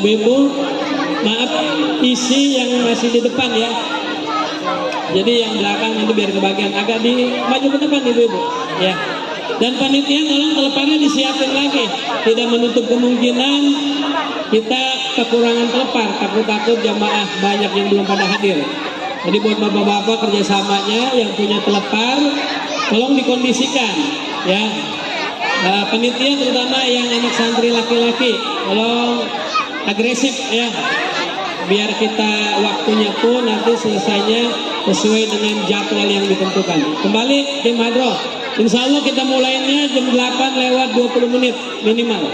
Ibu-ibu, maaf isi yang masih di depan ya. Jadi yang belakang nanti biar kebagian, agak di maju ke depan ibu-ibu ya. Dan panitia tolong teleponnya disiapin lagi. Tidak menutup kemungkinan kita kekurangan telepon, takut jamaah banyak yang belum pada hadir. Jadi buat bapak-bapak kerjasamanya yang punya telepon, tolong dikondisikan ya. Panitia terutama yang anak santri laki-laki, tolong agresif ya, biar kita waktunya pun nanti selesainya sesuai dengan jadwal yang ditentukan. Kembali tim Hadroh, insya Allah kita mulainya jam 8 lewat 20 menit minimal.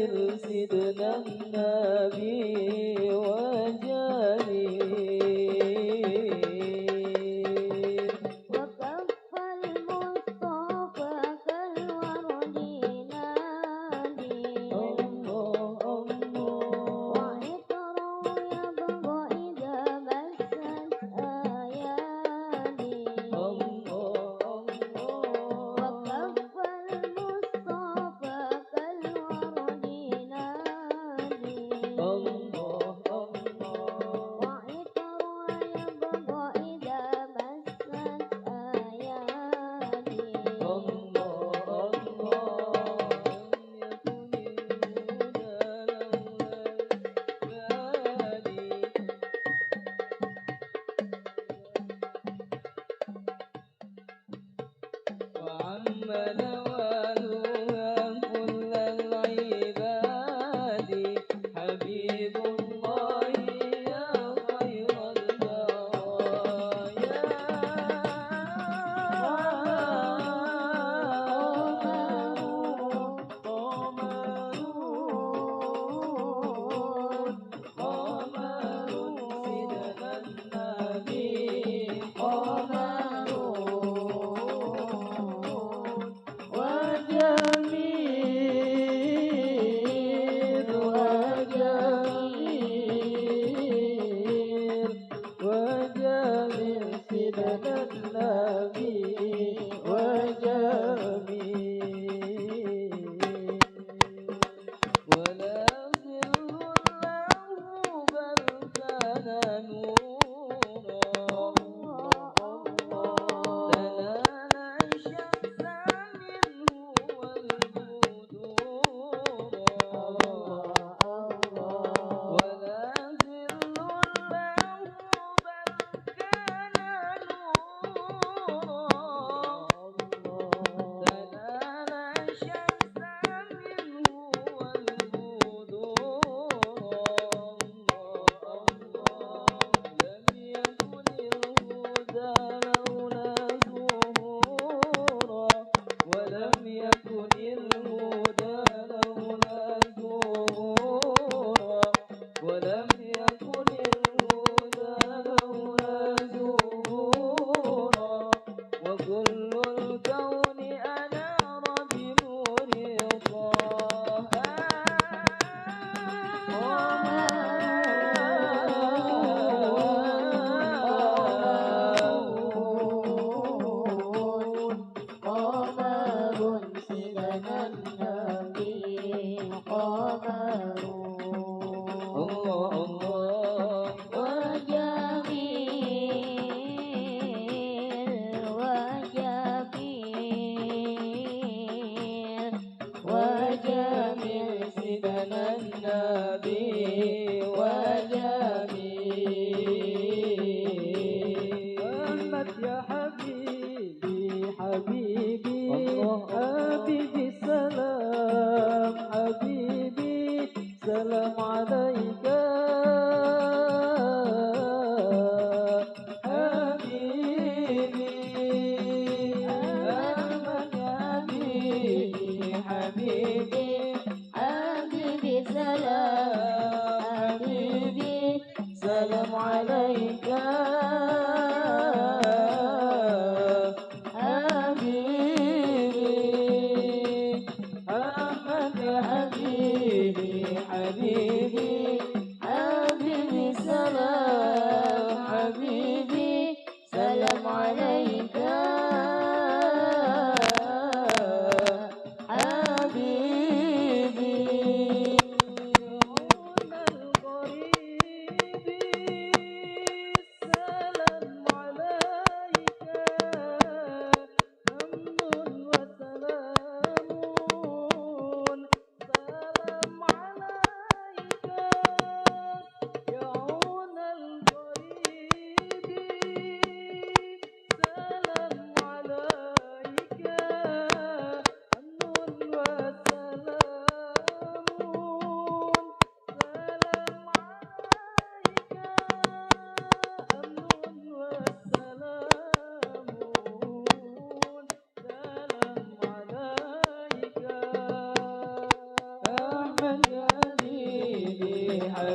سيدنا النبي وجميل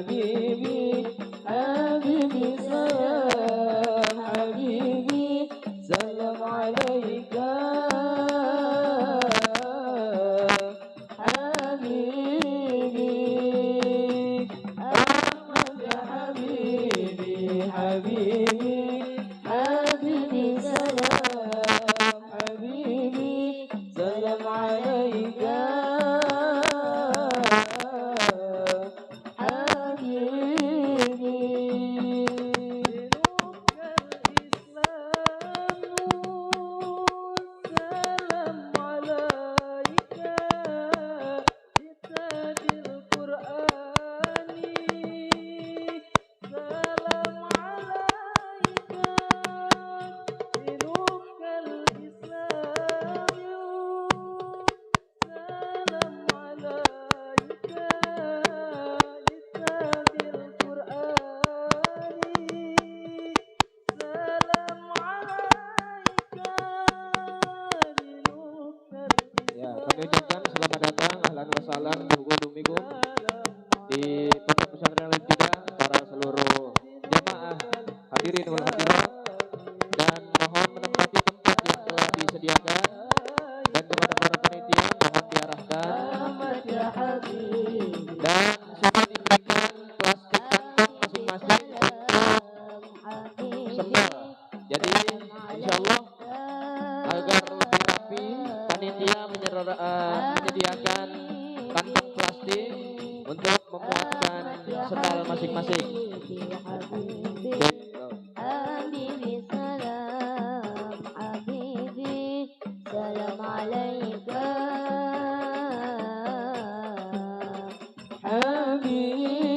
حبيبي حبيبي سلام حبيبي سلام عليك حبيبي أحمد يا حبيبي حبيبي حبيبي سلام حبيبي سلام عليك Kami ucapkan selamat datang, ahlan wa sahlan, hukum di Pondok Pesantren Al Huda para seluruh jamaah hadirin wal hadirat, dan mohon menempati tempat yang telah disediakan, dan kepada para panitia mohon diarahkan dan sudah diberikan plastik kantong masing-masing sempel. Jadi insyaallah agar lebih rapi, panitia menyediakan kantong plastik untuk memuatkan sendal masing-masing. حبيبي سلام حبيبي سلام عليك حبيبي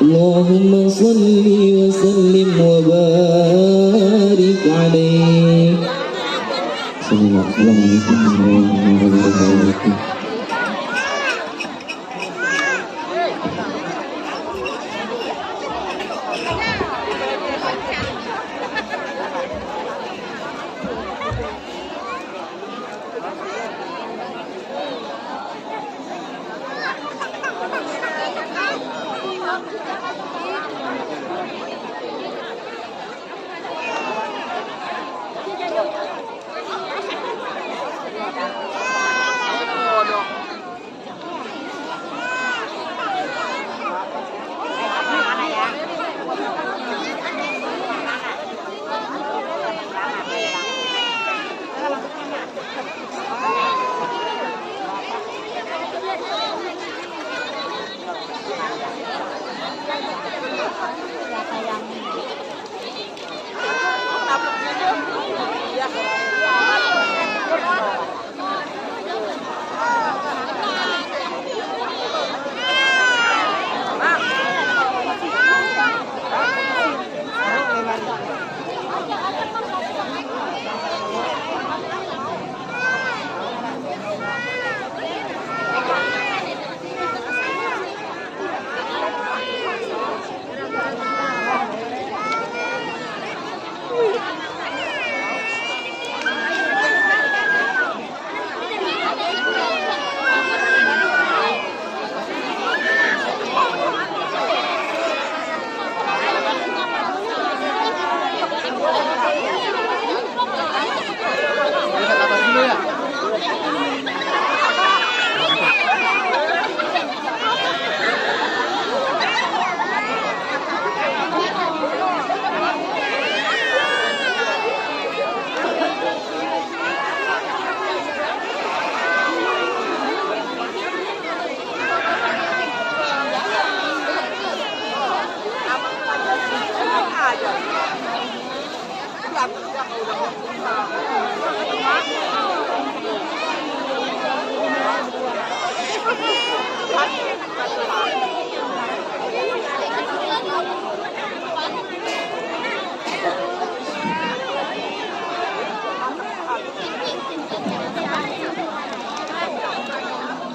اللهم صل وسلم وبارك عليه. Assalamualaikum warahmatullahi wabarakatuh.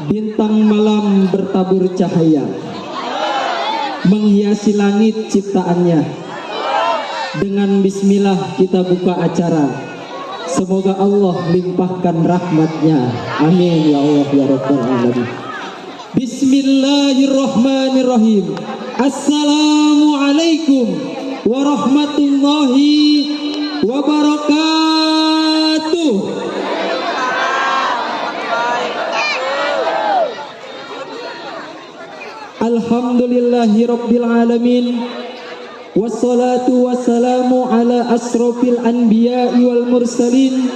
bintang malam bertabur cahaya, menghiasi langit ciptaannya. Dengan bismillah kita buka acara. Semoga Allah limpahkan rahmatnya. Amin ya Allah ya Rabbal Alamin. Bismillahirrahmanirrahim. Assalamualaikum warahmatullahi wabarakatuh. Alhamdulillahi Rabbil Alamin. Wassalatu wassalamu ala asrofil anbiya'i wal mursalin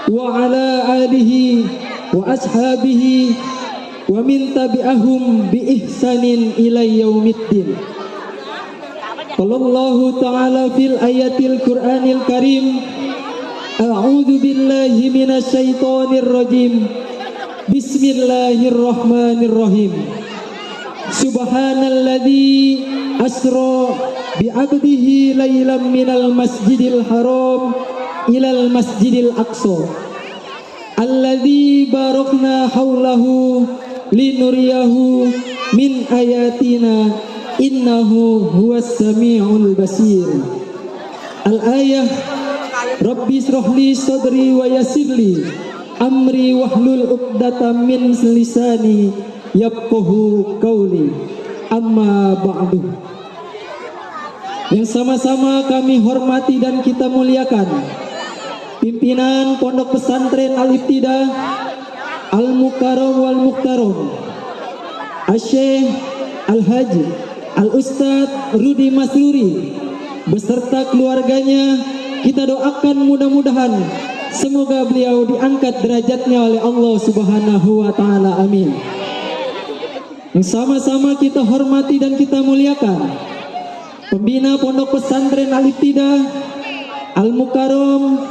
wa ala alihi wa ashabihi wa min tabi'ahum bi ihsanin ila yaumiddin. Qallallahu ta'ala fil ayatil Qur'anil Karim, a'udzu billahi minasy syaithanir rajim. Bismillahirrahmanirrahim. Subhanalladzi asra bi'abdihi laylan minal masjidil haram ilal masjidil aqsa alladzi barakna haulahu linuriyahu min ayatina innahu huwas samiul basir. Al-ayah Rabbi shrahli sadri wa yassirli amri wahlul 'uqdatam min lisani yafqahu qawli. Amma ba'du. Yang sama-sama kami hormati dan kita muliakan pimpinan Pondok Pesantren Al-Ibtidah Al-Mukarram wal Mukhtaram, Asy-Syaikh Al-Haji Al-Ustadz Rudi Masruri beserta keluarganya. Kita doakan mudah-mudahan semoga beliau diangkat derajatnya oleh Allah Subhanahu wa taala. Amin. Yang sama-sama kita hormati dan kita muliakan pembina Pondok Pesantren Al-Ibtidah Al-Mukarram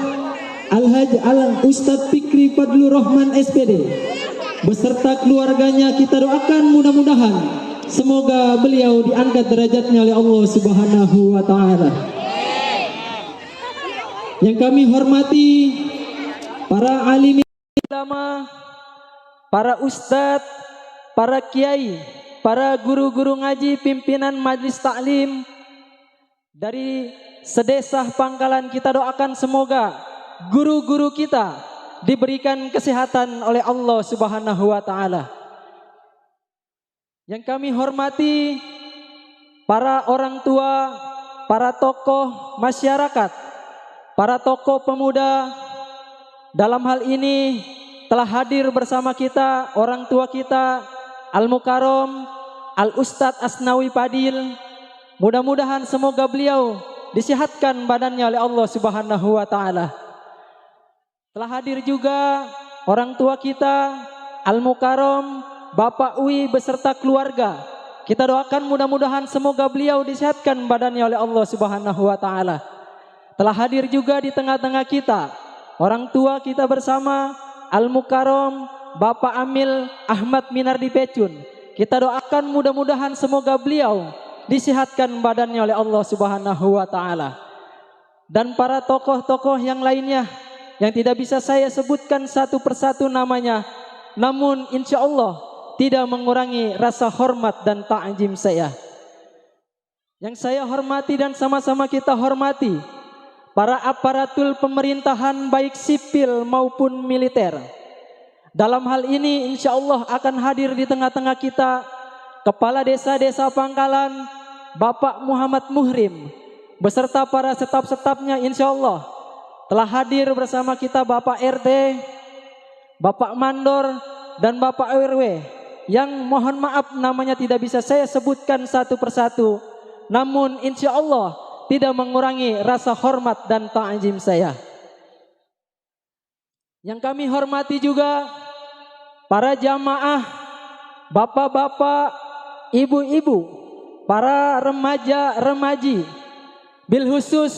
Al-Haj Al-Ustadz Fikri Fadlur Rahman SPD beserta keluarganya. Kita doakan mudah-mudahan semoga beliau diangkat derajatnya oleh Allah Subhanahu wa taala. Yang kami hormati para alim ulama, para ustadz, para kiai, para guru-guru ngaji, pimpinan majlis taklim dari sedesa Pangkalan. Kita doakan semoga guru-guru kita diberikan kesehatan oleh Allah Subhanahu wa taala. Yang kami hormati para orang tua, para tokoh masyarakat, para tokoh pemuda. Dalam hal ini telah hadir bersama kita orang tua kita Al-Mukarram Al-Ustadz Asnawi Padil. Mudah-mudahan semoga beliau disehatkan badannya oleh Allah Subhanahu wa taala. Telah hadir juga orang tua kita Al-Mukarram Bapak Uwi beserta keluarga. Kita doakan mudah-mudahan semoga beliau disehatkan badannya oleh Allah Subhanahu wa taala. Telah hadir juga di tengah-tengah kita orang tua kita bersama Al-Mukarram Bapak Amil Ahmad Minardi Pecun. Kita doakan mudah-mudahan semoga beliau disehatkan badannya oleh Allah Subhanahu wa taala. Dan para tokoh-tokoh yang lainnya yang tidak bisa saya sebutkan satu persatu namanya, namun insya Allah tidak mengurangi rasa hormat dan ta'zim saya. Yang saya hormati dan sama-sama kita hormati para aparatur pemerintahan baik sipil maupun militer. Dalam hal ini insya Allah akan hadir di tengah-tengah kita Kepala Desa-Desa Pangkalan Bapak Muhammad Muhrim beserta para staf-stafnya. Insya Allah telah hadir bersama kita Bapak RT, Bapak Mandor dan Bapak RW yang mohon maaf namanya tidak bisa saya sebutkan satu persatu, namun insya Allah tidak mengurangi rasa hormat dan ta'zim saya. Yang kami hormati juga para jamaah, bapak-bapak, ibu-ibu, para remaja-remaji. Bil khusus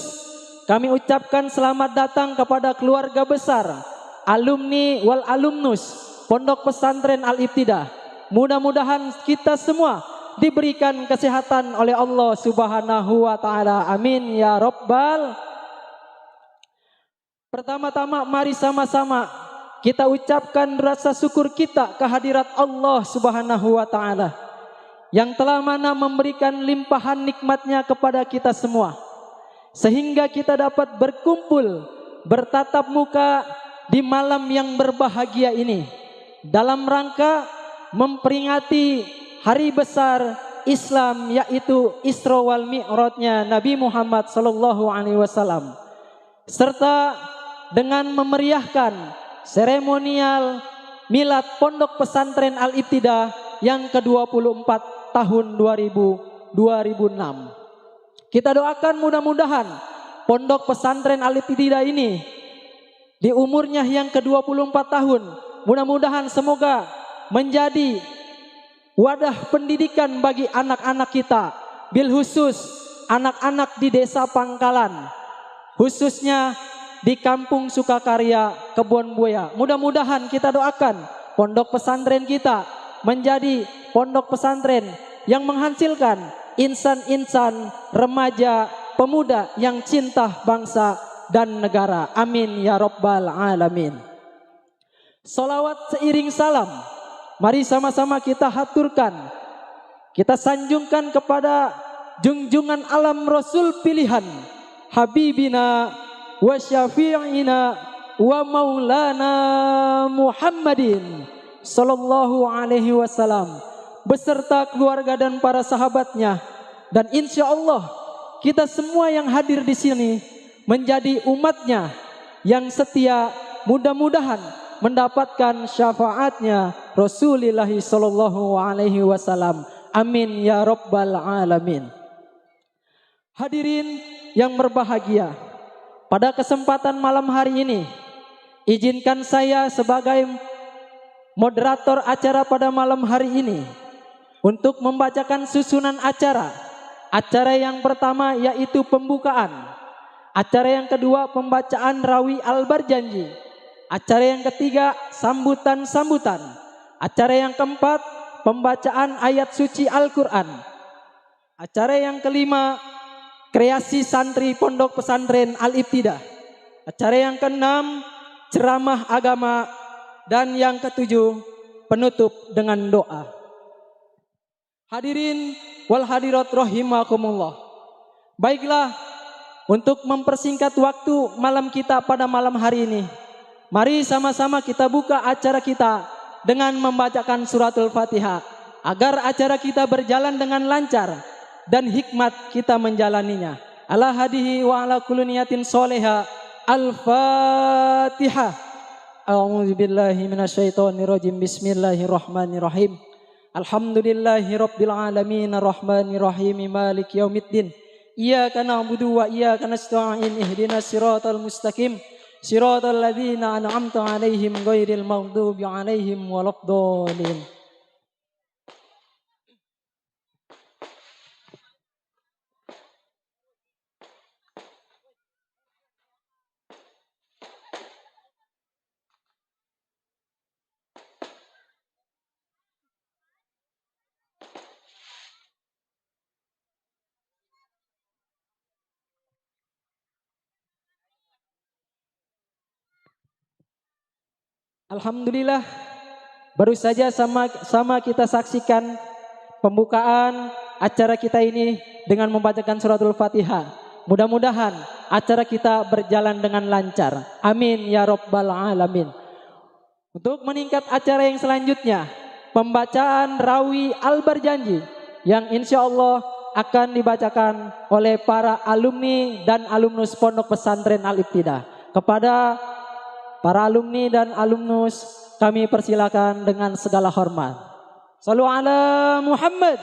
kami ucapkan selamat datang kepada keluarga besar, alumni wal alumnus Pondok Pesantren Al-Ibtidah. Mudah-mudahan kita semua diberikan kesehatan oleh Allah Subhanahu wa taala. Amin ya rabbal. Pertama-tama mari sama-sama kita ucapkan rasa syukur kita kehadirat Allah Subhanahu wa taala yang telah mana memberikan limpahan nikmatnya kepada kita semua, sehingga kita dapat berkumpul bertatap muka di malam yang berbahagia ini dalam rangka memperingati hari besar Islam, yaitu Isra wal Mi'rajnya Nabi Muhammad sallallahu alaihi wasallam, serta dengan memeriahkan seremonial milad Pondok Pesantren Al-Ibtidah yang ke-24 tahun 2006. Kita doakan mudah-mudahan Pondok Pesantren Al-Ibtidah ini di umurnya yang ke-24 tahun, mudah-mudahan semoga menjadi wadah pendidikan bagi anak-anak kita, bil khusus anak-anak di Desa Pangkalan, khususnya di Kampung Sukakarya, Kebon Buaya. Mudah-mudahan kita doakan pondok pesantren kita menjadi pondok pesantren yang menghasilkan insan-insan remaja pemuda yang cinta bangsa dan negara. Amin ya rabbal alamin. Salawat seiring salam, mari sama-sama kita haturkan, kita sanjungkan kepada junjungan alam Rasul pilihan, Habibina wa syafi'ina wa maulana Muhammadin sallallahu alaihi wasallam, beserta keluarga dan para sahabatnya. Dan insya Allah kita semua yang hadir di sini menjadi umatnya yang setia, mudah-mudahan mendapatkan syafaatnya Rasulullah sallallahu alaihi wasallam. Amin ya rabbal alamin. Hadirin yang berbahagia, pada kesempatan malam hari ini izinkan saya sebagai moderator acara pada malam hari ini untuk membacakan susunan acara. Acara yang pertama yaitu pembukaan, acara yang kedua pembacaan Rawi Al-Barjanji, acara yang ketiga sambutan-sambutan, acara yang keempat pembacaan ayat suci Al-Quran, acara yang kelima kreasi santri Pondok Pesantren Al-Ibtidah, acara yang keenam ceramah agama, dan yang ketujuh penutup dengan doa. Hadirin wal hadirat rahimakumullah. Baiklah, untuk mempersingkat waktu malam kita pada malam hari ini, mari sama-sama kita buka acara kita dengan membacakan suratul Fatihah, agar acara kita berjalan dengan lancar dan hikmat kita menjalaninya. Ala hadihi wa ala kulli niyatin soleha. Al-Fatihah. A'udzubillahi minasyaitonirrajim. Bismillahirrahmanirrahim. Alhamdulillahi rabbil alamin arrahmanirrahim maliki yaumiddin. Iyyaka na'budu wa iyyaka nasta'in. Ihdinas siratal mustaqim. Siratal ladzina an'amta 'alaihim ghairil maghdubi 'alaihim waladdallin. Alhamdulillah, baru saja sama kita saksikan pembukaan acara kita ini dengan membacakan suratul Fatihah. Mudah-mudahan acara kita berjalan dengan lancar. Amin ya rabbal alamin. Untuk meningkat acara yang selanjutnya, pembacaan Rawi Al-Barjanji yang insya Allah akan dibacakan oleh para alumni dan alumnus Pondok Pesantren Al-Ibtidah. Kepada para alumni dan alumnus kami persilakan dengan segala hormat. Shallu ala Muhammad.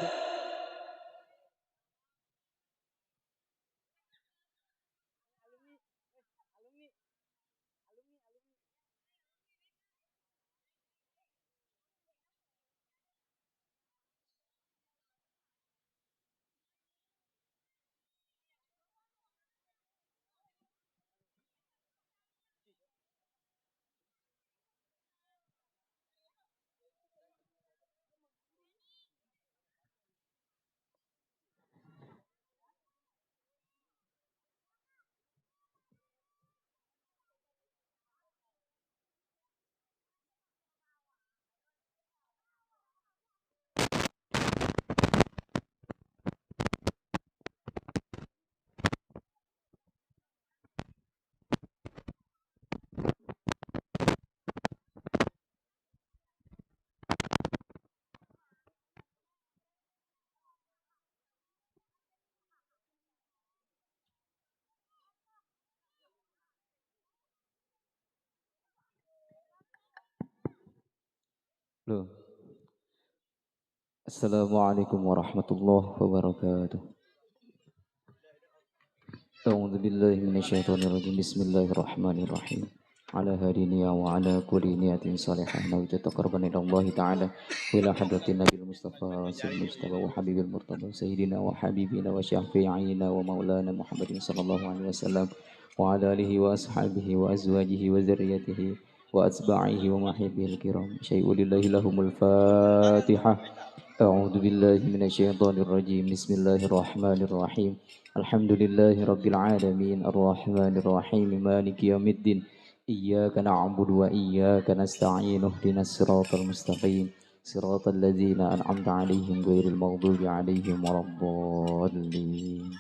Loh. Assalamualaikum warahmatullahi wabarakatuh. A'udzu billahi minasyaitonir rajim. Bismillahirrahmanirrahim. Ala hadiniya wa ala kulli niyatin salihah nawaitu taqarruban ila Allah ta'ala wa ila hadratin nabiyil mustafa sayyidil mustafa wa habibil murtada sayyidina wa habibina wa syafi'ina wa maulana Muhammadin sallallahu alaihi wasallam wa ala alihi wa ashabihi wa azwajihi wa dzurriyyatihi wa atba'ihi wa mahibbihil kiram. Syai'u lillahi lahumul Fatihah. A'udzu billahi minasyaitonir rajim. Bismillahirrahmanirrahim. Alhamdulillahi rabbil alamin arrahmanir rahim maliki yaumiddin. Iyyaka na'budu wa iyyaka nasta'in ihdinas siratal mustaqim siratal ladzina an'amta 'alaihim ghairil maghdubi 'alaihim waladdallin.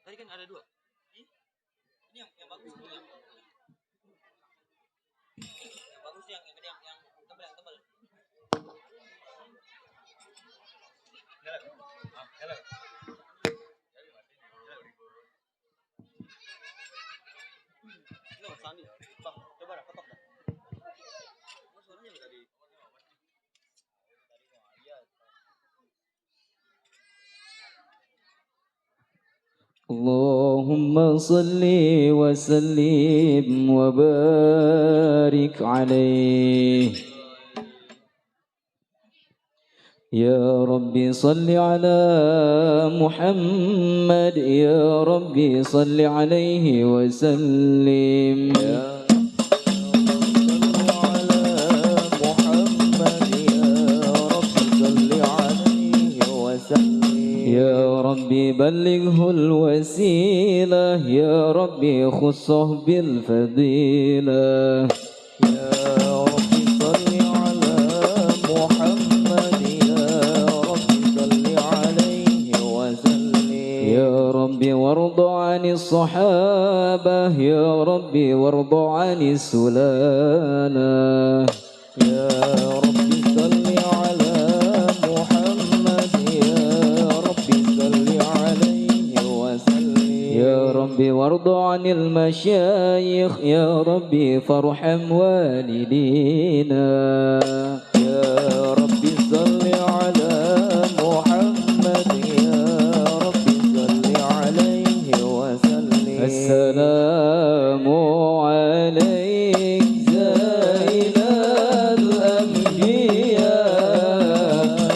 Tadi kan ada dua. Ini yang bagus dulu yang bagus yang tebal yang tebal. Ini Sani, Bang, coba dah potong dah. Suaranya tadi. Allahumma salli wa sallim wa barik alaihi. Ya Rabbi salli ala Muhammad. Ya Rabbi salli alaihi wa sallim. Ya Rabbi ballighhu al-wasilah. Ya Rabbi khussuh bil fadilah. Ya Rabbi salli ala Muhammad. Ya Rabbi salli alaihi wa sallim. Ya Rabbi warda 'anis sahabah. Ya Rabbi warda 'anis sulana. Ya Rabbi salli ala Muhammad. Ya Rabbi salli alaihi wa sallim. Ya Rabbi warda 'anil masyayikh. Ya Rabbi farham walidina. Ya Rabbi salli ala Muhammad. Ya Rabbi salli alaihi wa sallim. Assalamu alaik zainal anbiya.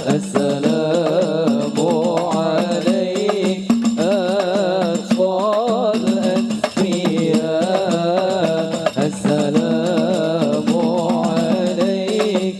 Assalamu alaik atfal anbiya. Assalamu alaik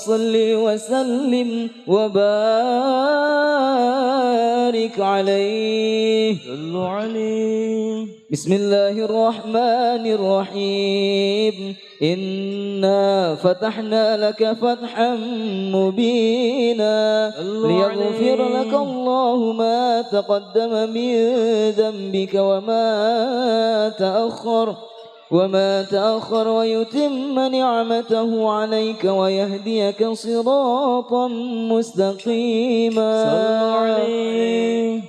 صل وسلم وبارك عليه. صلوا عليه. بسم الله الرحمن الرحيم. إنا فتحنا لك فتحا مبينا ليغفر لك الله ما تقدم من ذنبك وما تأخر ويتم نعمته عليك ويهديك صراطا مستقيما. صلوا عليه.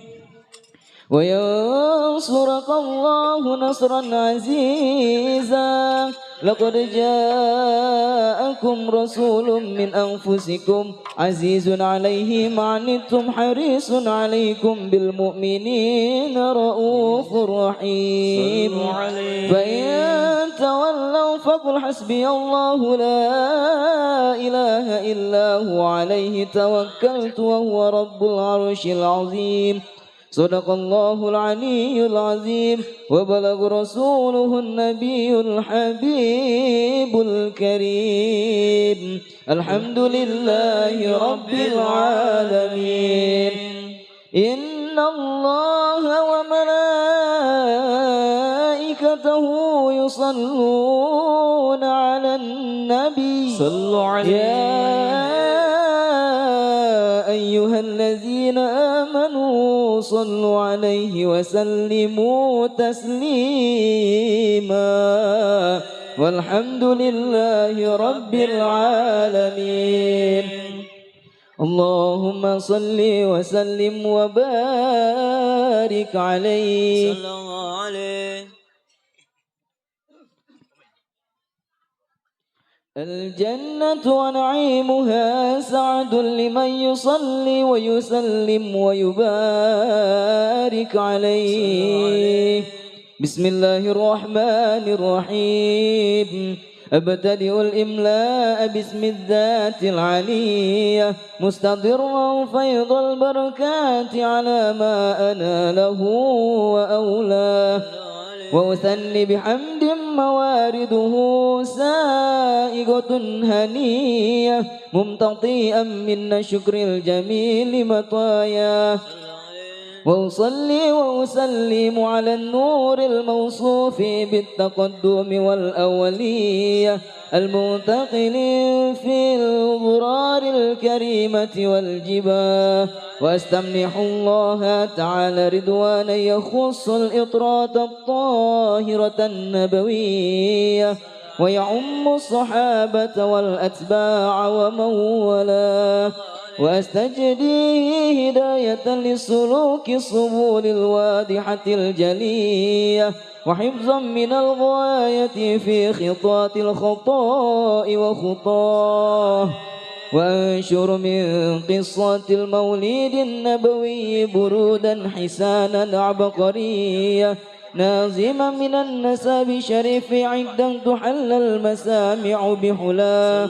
وينصرك الله نصرا عزيزا. لقد جاءكم رسول من أنفسكم عزيز عليه ما عنتم حريص عليكم بالمؤمنين رؤوف رحيم. فإن تولوا فقل حسبي الله لا إله إلا هو عليه توكلت وهو رب العرش العظيم. صدق الله العلي العظيم وبلغ رسوله النبي الحبيب الكريم. الحمد لله رب العالمين. إن الله وملائكته يصلون على النبي. صلوا عليه. أيها الذين آمنوا صلوا عليه وسلموا تسليما. والحمد لله رب العالمين. اللهم صل وسلم وبارك عليه. صلى الله عليه. الجنة ونعيمها سعد لمن يصلي ويسلم ويبارك عليه. بسم الله الرحمن الرحيم. أبتدئ الإملاء باسم الذات العلية مستضرا فيض البركات على ما أناله وأولاه. وأثني بحمد موارده سائغة هنية ممتطئا من شكر الجميل مطايا. وأصلي وأسلم على النور الموصوف بالتقدم والأولية المنتقل في الغرار الكريمة والجباه. وأستمنح الله تعالى رضوانا يخص الإطرات الطاهرة النبوية ويعم الصحابة والأتباع ومن والاه. وأستجديه هداية للسلوك السبل الواضحة الجلية وحفظا من الغاية في خطاط الخطاء وخطاه. وأنشر من قصة المولد النبوي برودا حسانا عبقرية نازما من النسب شريف عقدا تحل المسامع بحلاه.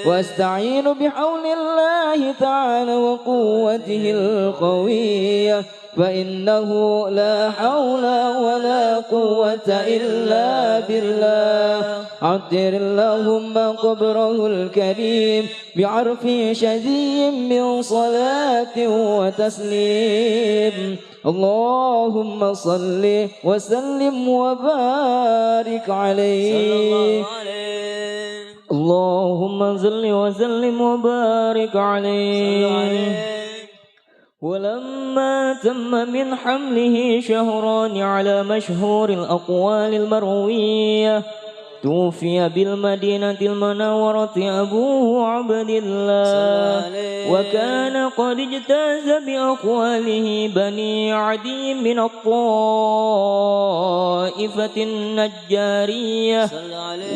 واستعين بحول الله تعالى وقوته القوية فإنه لا حول ولا قوة إلا بالله. عطر اللهم قبره الكريم بعرف شدي من صلاة وتسليم. اللهم صل وسلم وبارك عليه. اللهم صل وسلم وبارك عليه. ولما تم من حمله شهران على مشهور الأقوال المروية توفي بالمدينة المنورة أبوه عبد الله. وكان قد اجتاز بأقواله بني عدي من الطائفة النجارية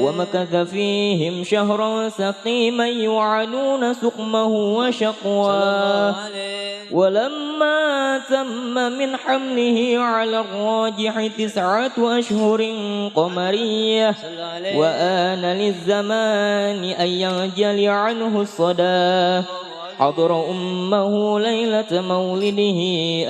ومكث فيهم شهرا سقيما يعانون سقمه وشقواه. ولما تم من حمله على الراجح 9 أشهر قمرية وآن للزمان أن ينجلي عنه الصدى حضر أمه ليلة مولده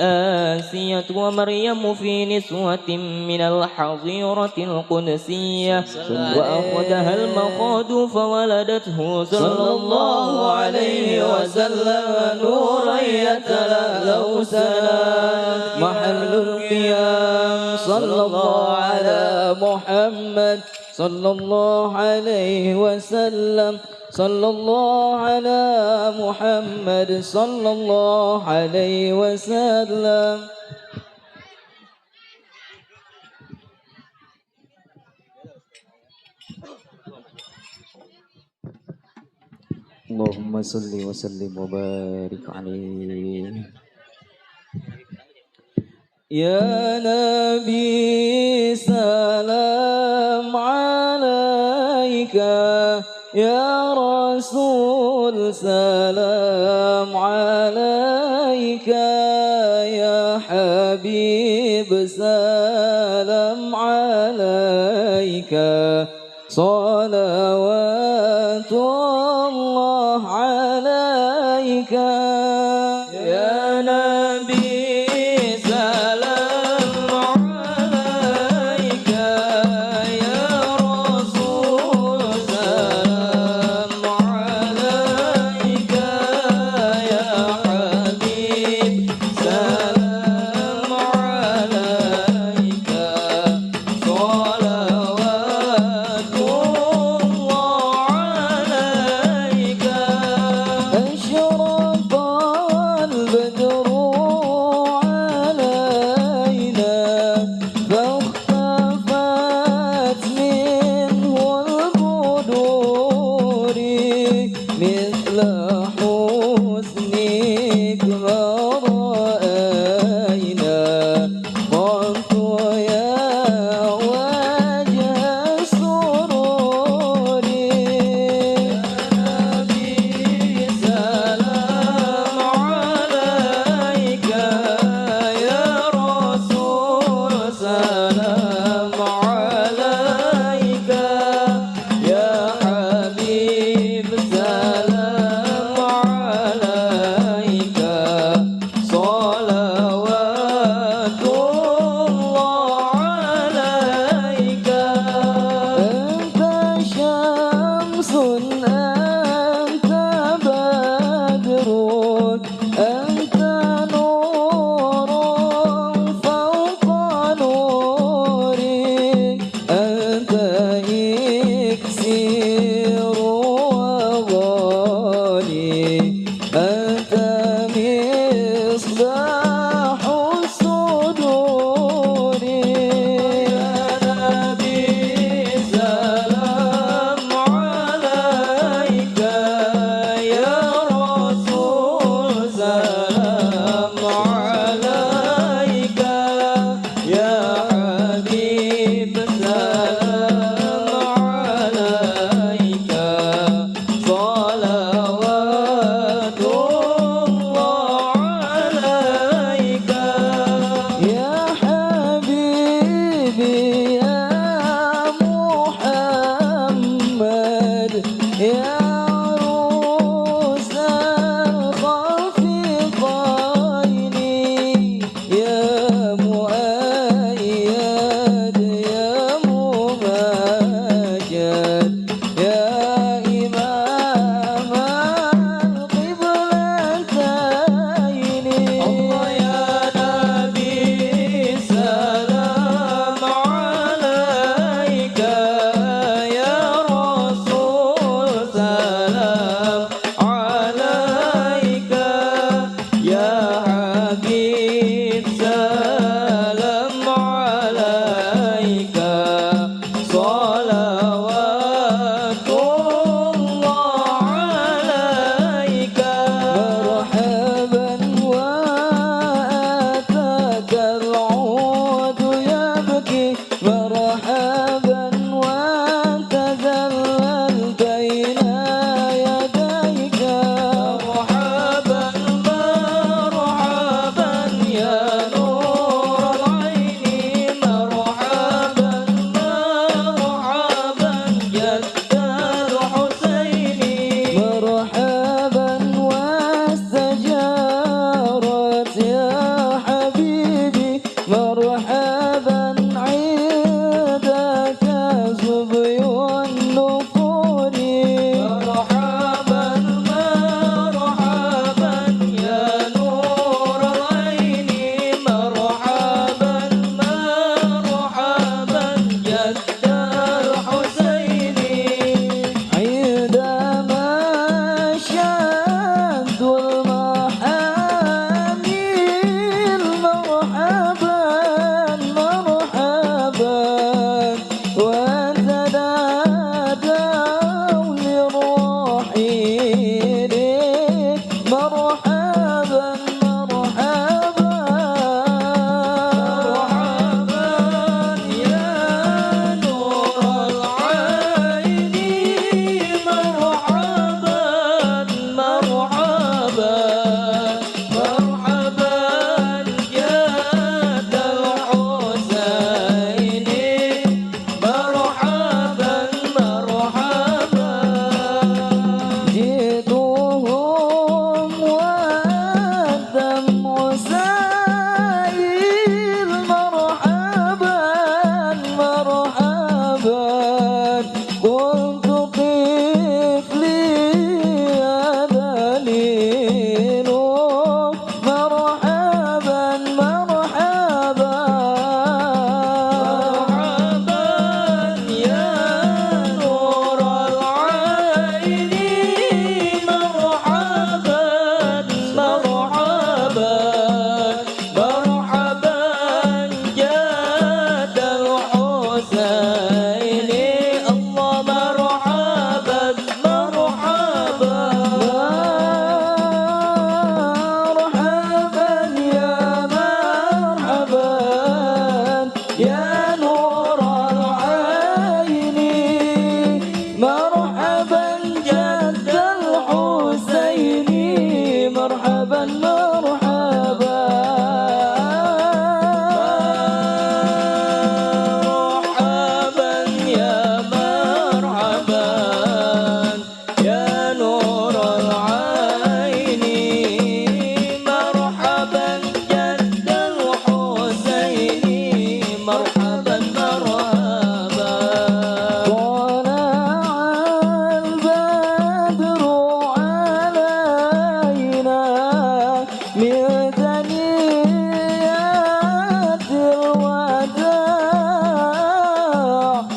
آسية ومريم في نسوة من الحظيرة القدسية وأخذها المخاض فولدته صلى الله عليه وسلم نورا يتلألأ سلام محل القيام صلى الله على محمد صلى الله عليه وسلم صلى الله على محمد صلى الله عليه وسلم اللهم صل وسلم وبارك عليه يا نبي سلام عليك يا رسول سلام عليك يا حبيب سلام عليك صلوات الله عليك يا نبي سلام عليك يا رسول سلام عليك يا حبيب سلام عليك صلوات الله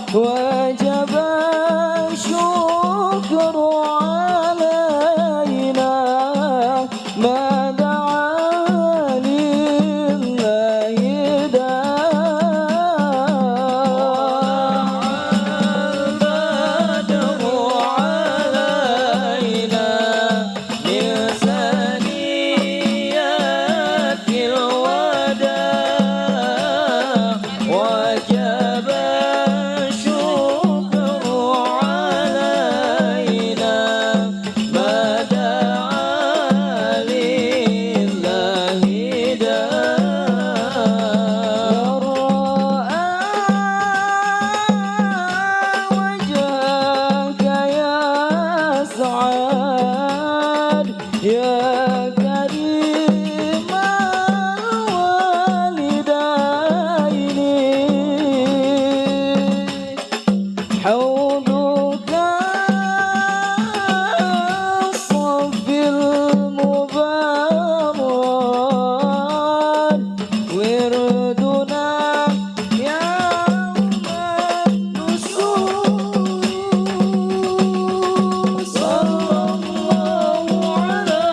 وجب الشكر علينا ما دعا لله البدر علينا من ثنيات الوداع وجب الشكر علينا ما دعا لله وجهك يا سعاد يا كريم الوالدين حوضك الصف المبارك وردنا يوم النشور صلى الله على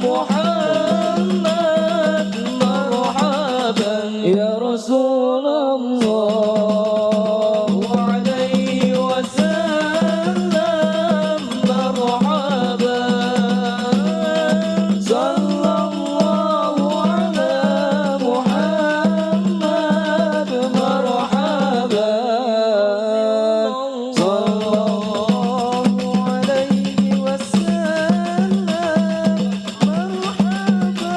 محمد مرحبا يا رسول الله عليه وسلم مرحبا صلى الله على محمد مرحبا صلى الله عليه وسلم مرحبا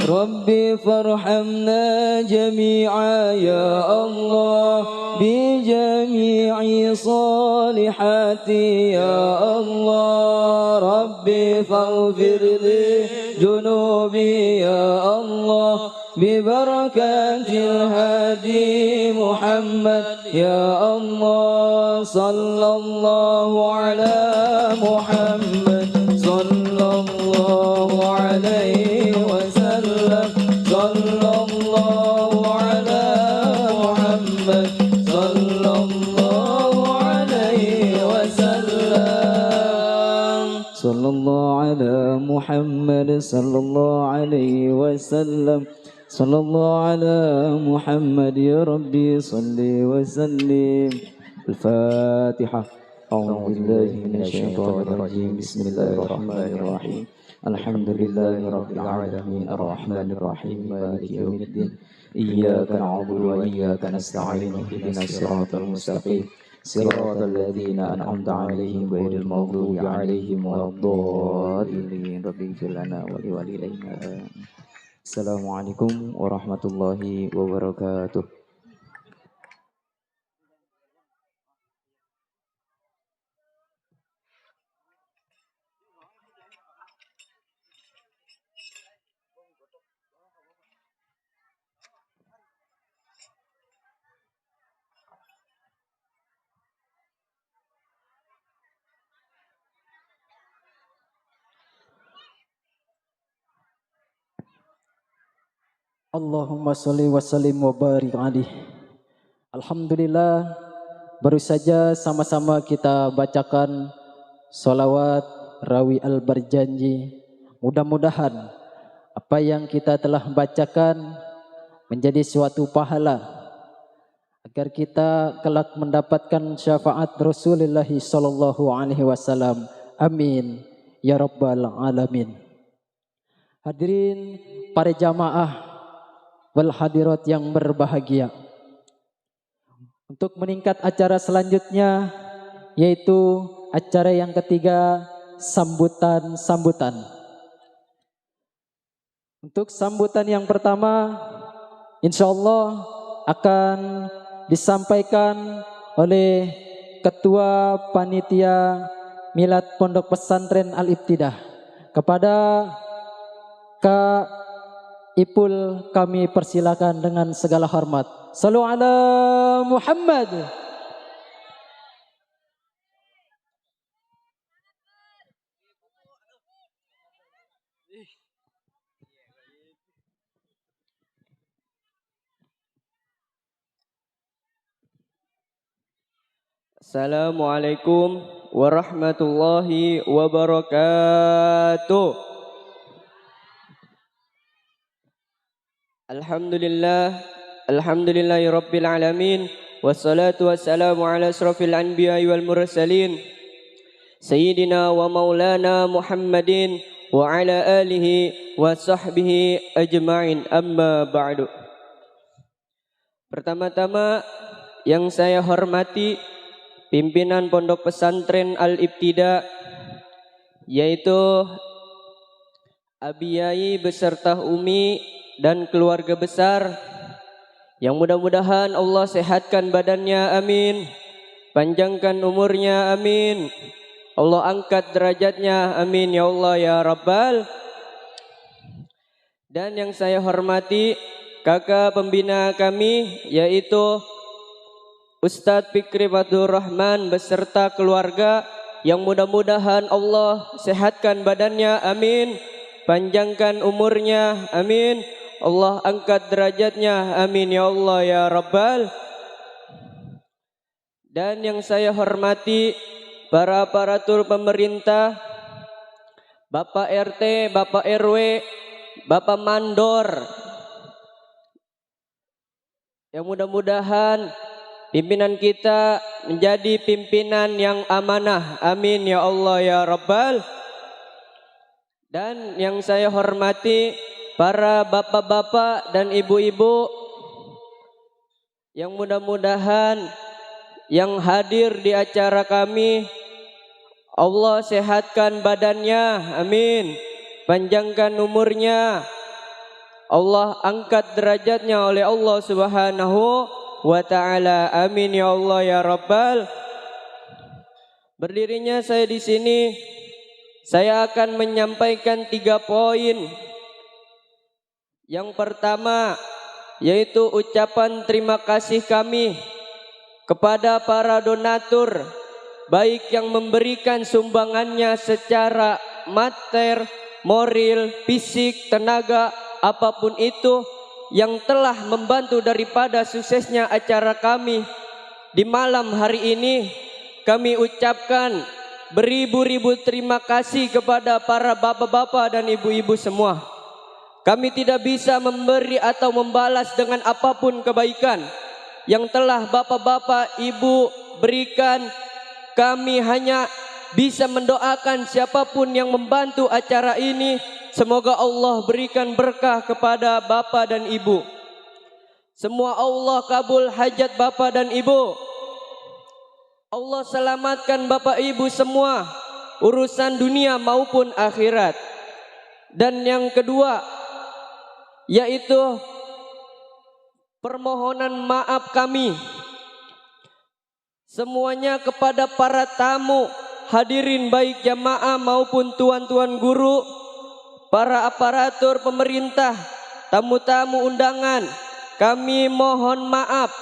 ربي فارحمنا جميعا يا الله بجميع صالحاتي يا الله ربي فاغفر لي ذنوبي يا الله ببركة الهادي محمد يا الله صلى الله على محمد صلى الله عليه وسلم صلى الله على محمد صلى الله عليه وسلم صلى الله على محمد صلى الله عليه وسلم صلى الله على محمد يا ربي صل وسلم الفاتحة أعوذ بالله من الشيطان الرجيم بسم الله الرحمن الرحيم الحمد لله رب العالمين الرحمن الرحيم مالك يوم الدين إياك نعبد وإياك نستعين اهدنا الصراط المستقيم صراط الذين أنعمت عليهم غير المغضوب عليهم ولا الضالين رب اغفر لنا ولوالدينا Assalamualaikum warahmatullahi wabarakatuh. Allahumma sholli wa sallim wa barik alaih. Alhamdulillah, baru saja sama-sama kita bacakan sholawat Rawi Al-Barjanji. Mudah-mudahan apa yang kita telah bacakan menjadi suatu pahala agar kita kelak mendapatkan syafaat Rasulullah sallallahu alaihi wasallam. Amin ya rabbal alamin. Hadirin para jamaah wal hadirat yang berbahagia. Untuk meningkat acara selanjutnya yaitu acara yang ketiga, sambutan-sambutan. Untuk sambutan yang pertama insyaallah akan disampaikan oleh Ketua Panitia Milad Pondok Pesantren Al-Ibtidah. Kepada Kak Ipul kami persilakan dengan segala hormat. Sallu ala Muhammad. Assalamualaikum warahmatullahi wabarakatuh. Alhamdulillahi rabbil alamin. Wassalatu wassalamu ala asrafil anbiya'i wal mursalin Sayyidina wa maulana Muhammadin wa ala alihi wa sahbihi ajma'in, amma ba'du. Pertama-tama yang saya hormati pimpinan Pondok Pesantren Al-Ibtida, yaitu Abi Yai beserta Umi dan keluarga besar, yang mudah-mudahan Allah sehatkan badannya, amin. Panjangkan umurnya, amin. Allah angkat derajatnya, amin ya Allah ya Rabbal. Dan yang saya hormati kakak pembina kami, yaitu Ustadz Fikri Fatur Rahman beserta keluarga, yang mudah-mudahan Allah sehatkan badannya, amin. Panjangkan umurnya, amin. Allah angkat derajatnya, amin ya Allah ya Rabbal. Dan yang saya hormati para aparatur pemerintah, Bapak RT, Bapak RW, Bapak Mandor, yang mudah-mudahan pimpinan kita menjadi pimpinan yang amanah, amin ya Allah ya Rabbal. Dan yang saya hormati para bapak-bapak dan ibu-ibu, yang mudah-mudahan yang hadir di acara kami, Allah sehatkan badannya, amin. Panjangkan umurnya, Allah angkat derajatnya oleh Allah Subhanahu wa ta'ala, amin ya Allah ya Rabbal. Berdirinya saya di sini, saya akan menyampaikan 3 poin. Yang pertama yaitu ucapan terima kasih kami kepada para donatur, baik yang memberikan sumbangannya secara mater, moral, fisik, tenaga, apapun itu, yang telah membantu daripada suksesnya acara kami di malam hari ini. Kami ucapkan beribu-ribu terima kasih kepada para bapak-bapak dan ibu-ibu semua. Kami tidak bisa memberi atau membalas dengan apapun kebaikan yang telah bapak-bapak ibu berikan. Kami hanya bisa mendoakan siapapun yang membantu acara ini, semoga Allah berikan berkah kepada bapak dan ibu. Semua Allah kabul hajat bapak dan ibu. Allah selamatkan bapak ibu semua, urusan dunia maupun akhirat. Dan yang kedua yaitu permohonan maaf kami semuanya kepada para tamu hadirin, baik jamaah maupun tuan-tuan guru, para aparatur pemerintah, tamu-tamu undangan. Kami mohon maaf,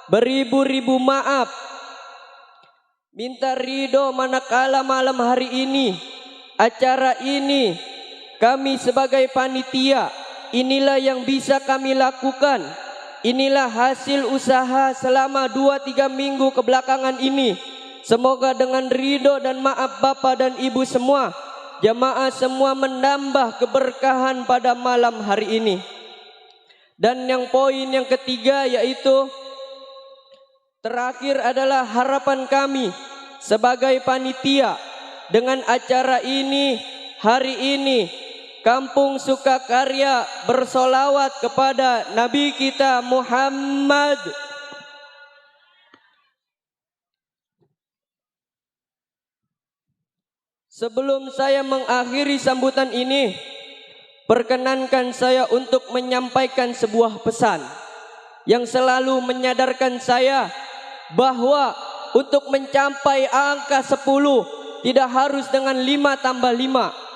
beribu-ribu maaf. Minta ridho manakala malam hari ini, acara ini, kami sebagai panitia, inilah yang bisa kami lakukan. Inilah hasil usaha selama 2-3 minggu kebelakangan ini. Semoga dengan ridho dan maaf bapak dan ibu semua, jamaah semua menambah keberkahan pada malam hari ini. Dan yang poin yang ketiga yaitu terakhir adalah harapan kami sebagai panitia dengan acara ini hari ini. Kampung Sukakarya bersolawat kepada Nabi kita Muhammad. Sebelum saya mengakhiri sambutan ini, perkenankan saya untuk menyampaikan sebuah pesan yang selalu menyadarkan saya bahwa untuk mencapai angka 10 tidak harus dengan 5 tambah 5.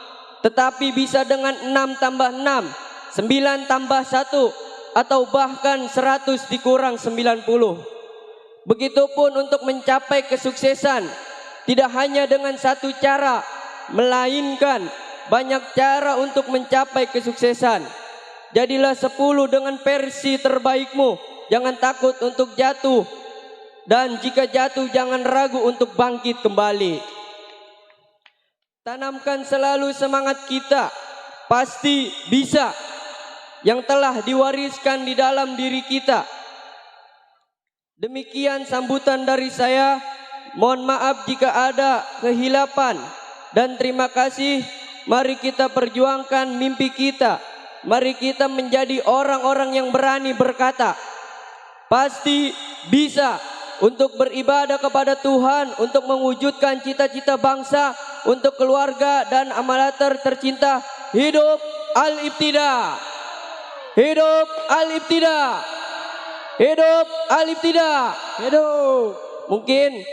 Tetapi bisa dengan 6 tambah 6, 9 tambah 1, atau bahkan 100 dikurang 90. Begitupun untuk mencapai kesuksesan, tidak hanya dengan satu cara, melainkan banyak cara untuk mencapai kesuksesan. Jadilah 10 dengan versi terbaikmu, jangan takut untuk jatuh. dan jika jatuh jangan ragu untuk bangkit kembali. Tanamkan selalu semangat kita, pasti bisa, yang telah diwariskan di dalam diri kita. Demikian sambutan dari saya. Mohon maaf jika ada kehilapan dan terima kasih. Mari kita perjuangkan mimpi kita. Mari kita menjadi orang-orang yang berani berkata, pasti bisa, untuk beribadah kepada Tuhan, untuk mewujudkan cita-cita bangsa, untuk keluarga dan amalater tercinta. Hidup Al-Ibtidah. Hidup Al-Ibtidah. Hidup Al-Ibtidah. Hidup. Mungkin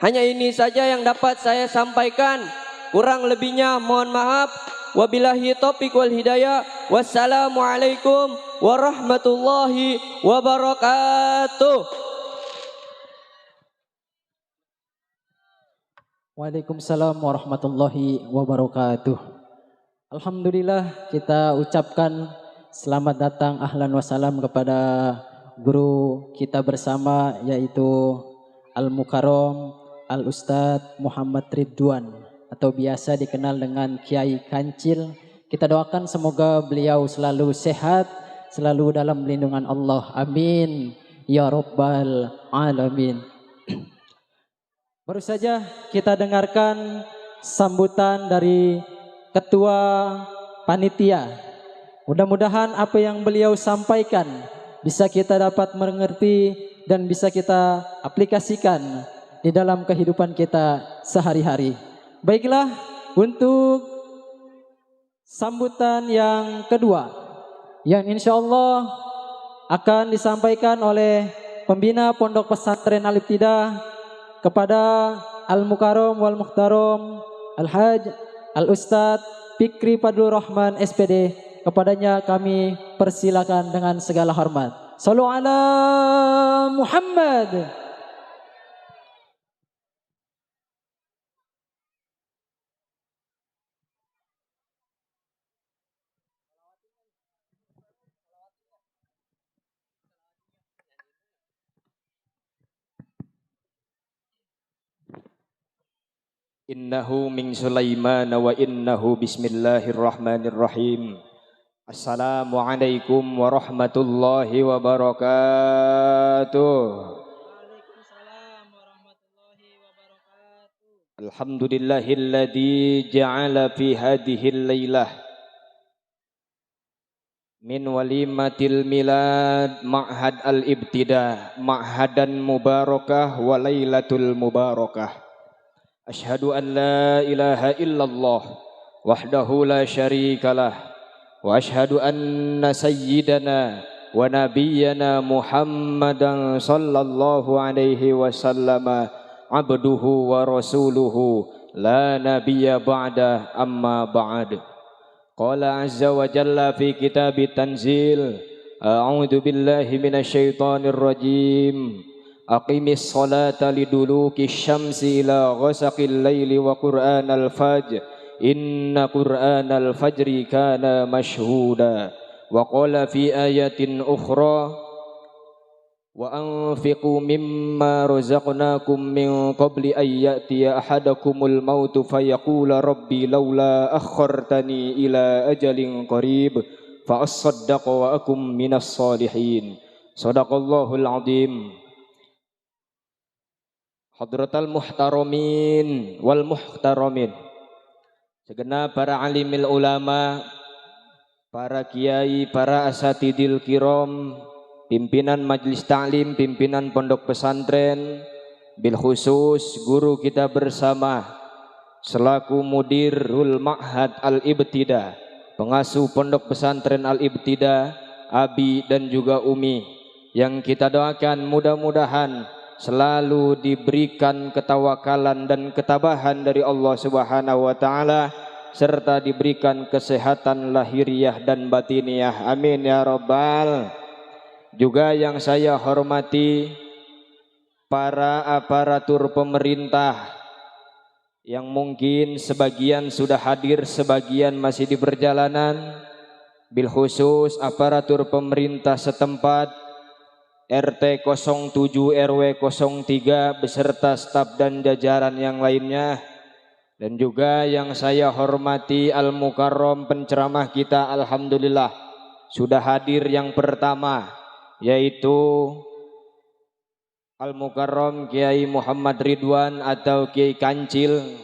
hanya ini saja yang dapat saya sampaikan. Kurang lebihnya mohon maaf. Wabillahi taufiq wal hidayah. Wassalamualaikum warahmatullahi wabarakatuh. Waalaikumsalam warahmatullahi wabarakatuh. Alhamdulillah, kita ucapkan selamat datang ahlan wasalam kepada guru kita bersama, yaitu Al-Mukarram Al-Ustadz Muhammad Ridwan, atau biasa dikenal dengan Kiai Kancil. Kita doakan semoga beliau selalu sehat, selalu dalam lindungan Allah. Amin ya rabbal alamin. Baru saja kita dengarkan sambutan dari Ketua Panitia. Mudah-mudahan apa yang beliau sampaikan bisa kita dapat mengerti dan bisa kita aplikasikan di dalam kehidupan kita sehari-hari. Baiklah, untuk sambutan yang kedua, yang insya Allah akan disampaikan oleh pembina Pondok Pesantren Al-Ibtidah kepada Al-Mukarram wal Muhtaram Al-Haj Al-Ustadz Fikri Fadlur Rahman SPD. Kepadanya kami persilakan dengan segala hormat. Sallu ala Muhammad. Innahu min Sulaiman wa innahu bismillahirrahmanirrahim. Assalamualaikum warahmatullahi wabarakatuh. Alhamdulillahilladzi ja'ala fi hadhil lailah min walimatil milad ma'had al-ibtidah ma'hadan mubarakah wa lailatul mubarakah. Ashhadu an la ilaha illallah wahdahu la syarikalah wa ashhadu anna sayyidana wa nabiyyana Muhammadan sallallahu alaihi wasallam abduhu wa rasuluhu la nabiyya ba'da amma ba'd. Qala azza wa jalla fi kitabit tanzil a'udzu billahi minasyaitonir rajim. Aqimis salata liduluki syamsi ila ghasaqil laili wa qur'anal fajr inna qur'anal fajri kana mashhuda. Wa qala fi ayatin ukhra wa anfiqu mimma razaqnakum min qabli an ya'tiya ahadakumul mautu fayaqula rabbi laula akhartani ila ajalin qarib fa asaddaqa wa akum minas salihin. Shadaqallahul azim. Hadratal muhtaramin wal muhtaramin, segenap para alimil ulama, para kiai, para asatidil kiram, pimpinan majelis ta'lim, pimpinan pondok pesantren, bil khusus guru kita bersama selaku mudirul ma'had al-ibtidah, pengasuh pondok pesantren al-ibtidah, abi dan juga umi, yang kita doakan mudah-mudahan selalu diberikan ketawakalan dan ketabahan dari Allah Subhanahu wa taala, serta diberikan kesehatan lahiriah dan batiniah. Amin ya rabbal. Juga yang saya hormati para aparatur pemerintah yang mungkin sebagian sudah hadir, sebagian masih di perjalanan, bil khusus aparatur pemerintah setempat, RT 07 RW 03 beserta staf dan jajaran yang lainnya, dan juga yang saya hormati Al-Mukarram penceramah kita, alhamdulillah sudah hadir yang pertama, yaitu Al-Mukarram Kiai Muhammad Ridwan atau Kiai Kancil.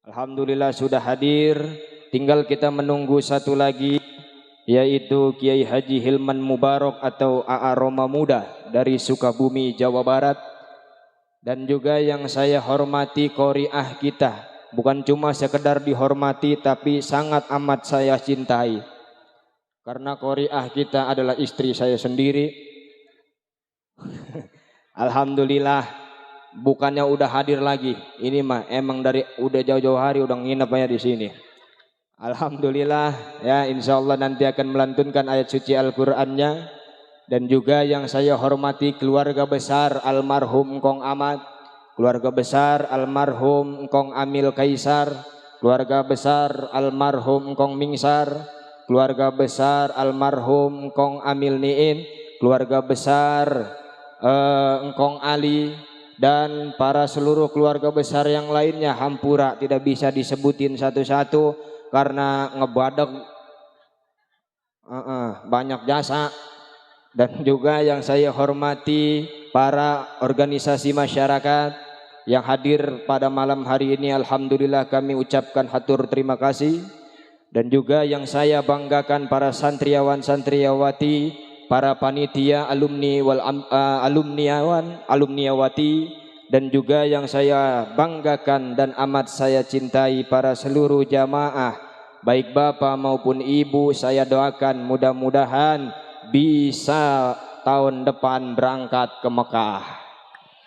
Alhamdulillah sudah hadir, tinggal kita menunggu satu lagi, yaitu Kiai Haji Hilman Mubarak atau AA Roma Muda dari Sukabumi, Jawa Barat. Dan juga yang saya hormati qoriah kita, bukan cuma sekedar dihormati tapi sangat amat saya cintai, karena qoriah kita adalah istri saya sendiri. Alhamdulillah, bukannya udah hadir lagi, ini mah emang dari udah jauh-jauh hari udah nginep aja di sini. Alhamdulillah ya, insya Allah nanti akan melantunkan ayat suci Al-Qur'annya. Dan juga yang saya hormati keluarga besar almarhum Kong Ahmad, keluarga besar almarhum Kong Amil Kaisar, keluarga besar almarhum Kong Mingsar, keluarga besar almarhum Kong Amil Niin, keluarga besar Engkong Ali, dan para seluruh keluarga besar yang lainnya. Hampura tidak bisa disebutin satu-satu karena ngebadak banyak jasa. Dan juga yang saya hormati para organisasi masyarakat yang hadir pada malam hari ini, alhamdulillah kami ucapkan hatur terima kasih. Dan juga yang saya banggakan para santriawan santriawati, para panitia alumni alumniawati, dan juga yang saya banggakan dan amat saya cintai para seluruh jamaah, baik bapak maupun ibu. Saya doakan mudah-mudahan bisa tahun depan berangkat ke Mekah.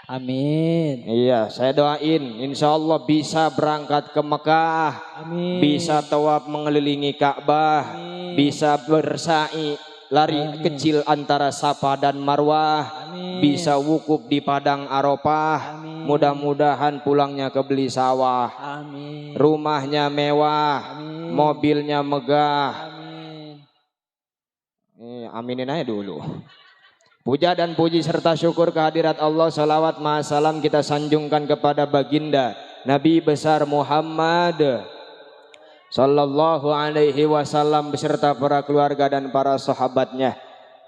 Amin. Iya, saya doain insya Allah bisa berangkat ke Mekah. Amin. Bisa tawaf mengelilingi Ka'bah. Amin. Bisa bersa'i lari kecil antara Safa dan Marwah. Amin. Bisa wukuf di Padang Arafah. Amin. Mudah-mudahan pulangnya ke beli sawah. Amin. Rumahnya mewah. Amin. Mobilnya megah. Amin. Aminin aja dulu. Puja dan puji serta syukur kehadirat Allah, salawat ma'asalam kita sanjungkan kepada baginda Nabi besar Muhammad sallallahu alaihi wasallam beserta para keluarga dan para sahabatnya.